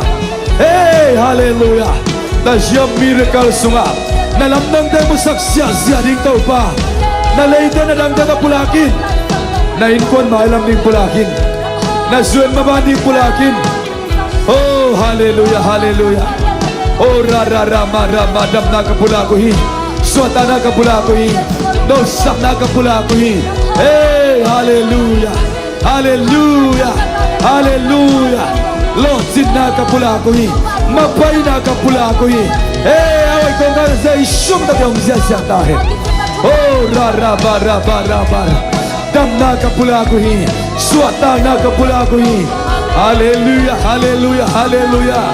Hey, halleluiah. Na ziam miracle sungah na lamdangte musak siahsiah ding Topa. Na leite na dangte ka pulak in. Na innkuan mailam ding pulak in. Na zuan maban ding pulak in. Oh, halleluiah, halleluiah. Oh, ra ra ra ma ra ma, damna ka pulak uh hi. Suahtakna ka pulak uh hi. Nopsakna ka pulak uh hi. Hey, halleluiah. Halleluiah. Halleluiah. Lawhcinna ka pulak uh hi. Mapaina ka pulak uh hi. Hey, a hoih kong kha Jesu min tawh kihong ziahziah ta hen. Oh, ra ra ba ra ba ra ba ra. Damna ka pulak uh hi. Suahtakna ka pulak uh hi. Halleluiah, halleluiah, halleluiah.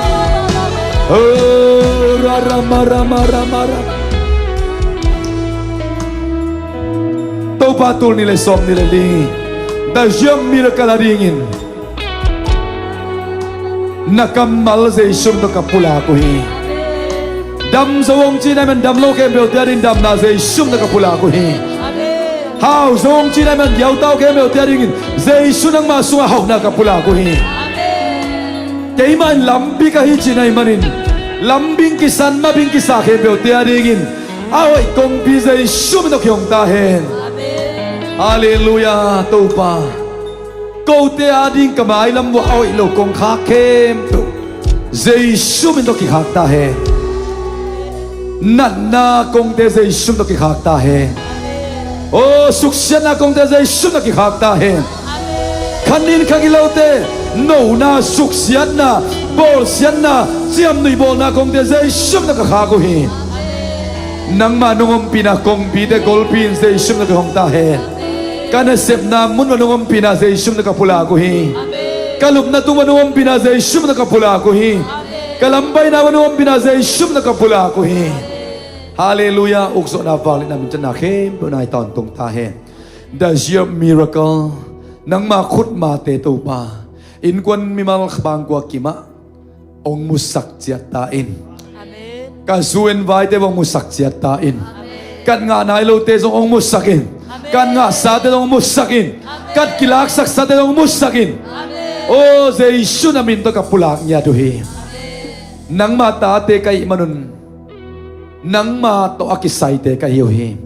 Oh, ra ra ma ra ma ra ma ra. Topa tul nih le sawm nih le li. The Zion Miracle a dingin na kammal Jesu min tawh ka pulak uh hi. Dam zo hong ci na man dam lo khempeuhte a ding damna Jesu min tawh ka pulak uh hi. Hau zo hong ci na man giautau khempeuhte a dingin Jesu nangma sungah hauhna ka pulak uh hi. Keimah in lampi ka hi ci na hih manin lambing kisan mabing kisa khempeuhte a dingin a hoih kongpi Jesu min tawh kihong ta hen. Halleluiah, Topa. Kote a ding ka mailam uah a hoih lo kongkhak khempeuh Jesu min tawh kikhak ta hen. Natna kongte Jesu min tawh kikhak ta hen. Oh, suksiatna kongte Jesu min tawh kikhak ta hen. Kha nin kha gilote nona, suksiatna, bawlsiatna, ciamnuih bawlna kongte Jesu min tawh ka khak uh hi. Nangmah nong ompihna kongpite golpi in Jesu min tawh kihong ta hen. Ka nasepna mun uah nong ompihna Jesu min tawh ka pulak uh hi. Ka lupna tung uah nong ompihna Jesu min tawh ka pulak uh hi. Ka lampaina uah nong ompihna Jesu min tawh ka pulak uh hi. Halleluiah. Ukzawhna, vangliatna, minthanna khempeuh nai tawntung ta hen. The Zion Miracle. Nangma khutmate Topa, innkuan mimal bangkua kimah hong musak ciat ta in. Amen. Ka zu en vaite hong musak ciat ta in. Amen. Ka ngah nai lote zong hong musak in. Amen. Ka ngahsate zong hong musak in. Amen. Ka kilaksaksate zong hong musak in. Amen. O Jesu na min tawh ka pulak ngiat uh hi. Amen. Nangma tate ka hih manun nangma tawh a kisaite ka hi uh hi.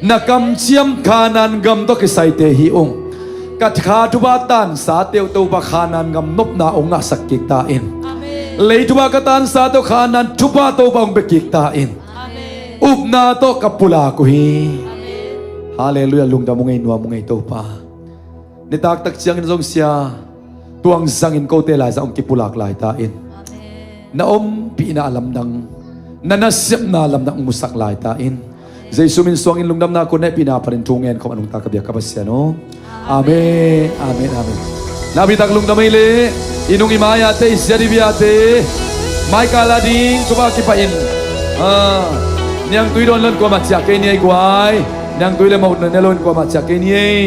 Na kamciam Kanaan gam tawh kisaite hi ung. Ka kha thupha tansate uh Topa Kanaan gam nopna hong ngahsak kik ta in. Amen. Lei thupha ka tansate uh Kanaan thupha Topa hong pia kik ta in. Amen. Upna tawh ka pulak uh hi. Amen. Halleluiah, lungdam ung ei, nuam ung ei Topa. Nitak tak ciangin zong sia tuang zangin kote laizang hong kipulak lai ta in. Amen. Na ompihna lamdang, na nasepna lamdang hong musak lai ta in. Jesu min suangin lungdamna kun hehpihna panin thu ngen khawm a nungta ka biak ka Pasian aw. Amen. Amen. Amen. Nakpitak lungdam ei leh i nung i mai-ate, i siat i biate, mai kal a ding thupha kipah in. Ah, niangtui dawn lo in kuamah ciah kei ni ei guai. Niangtui le mawh ne lo in kuamah ciah kei ni ei.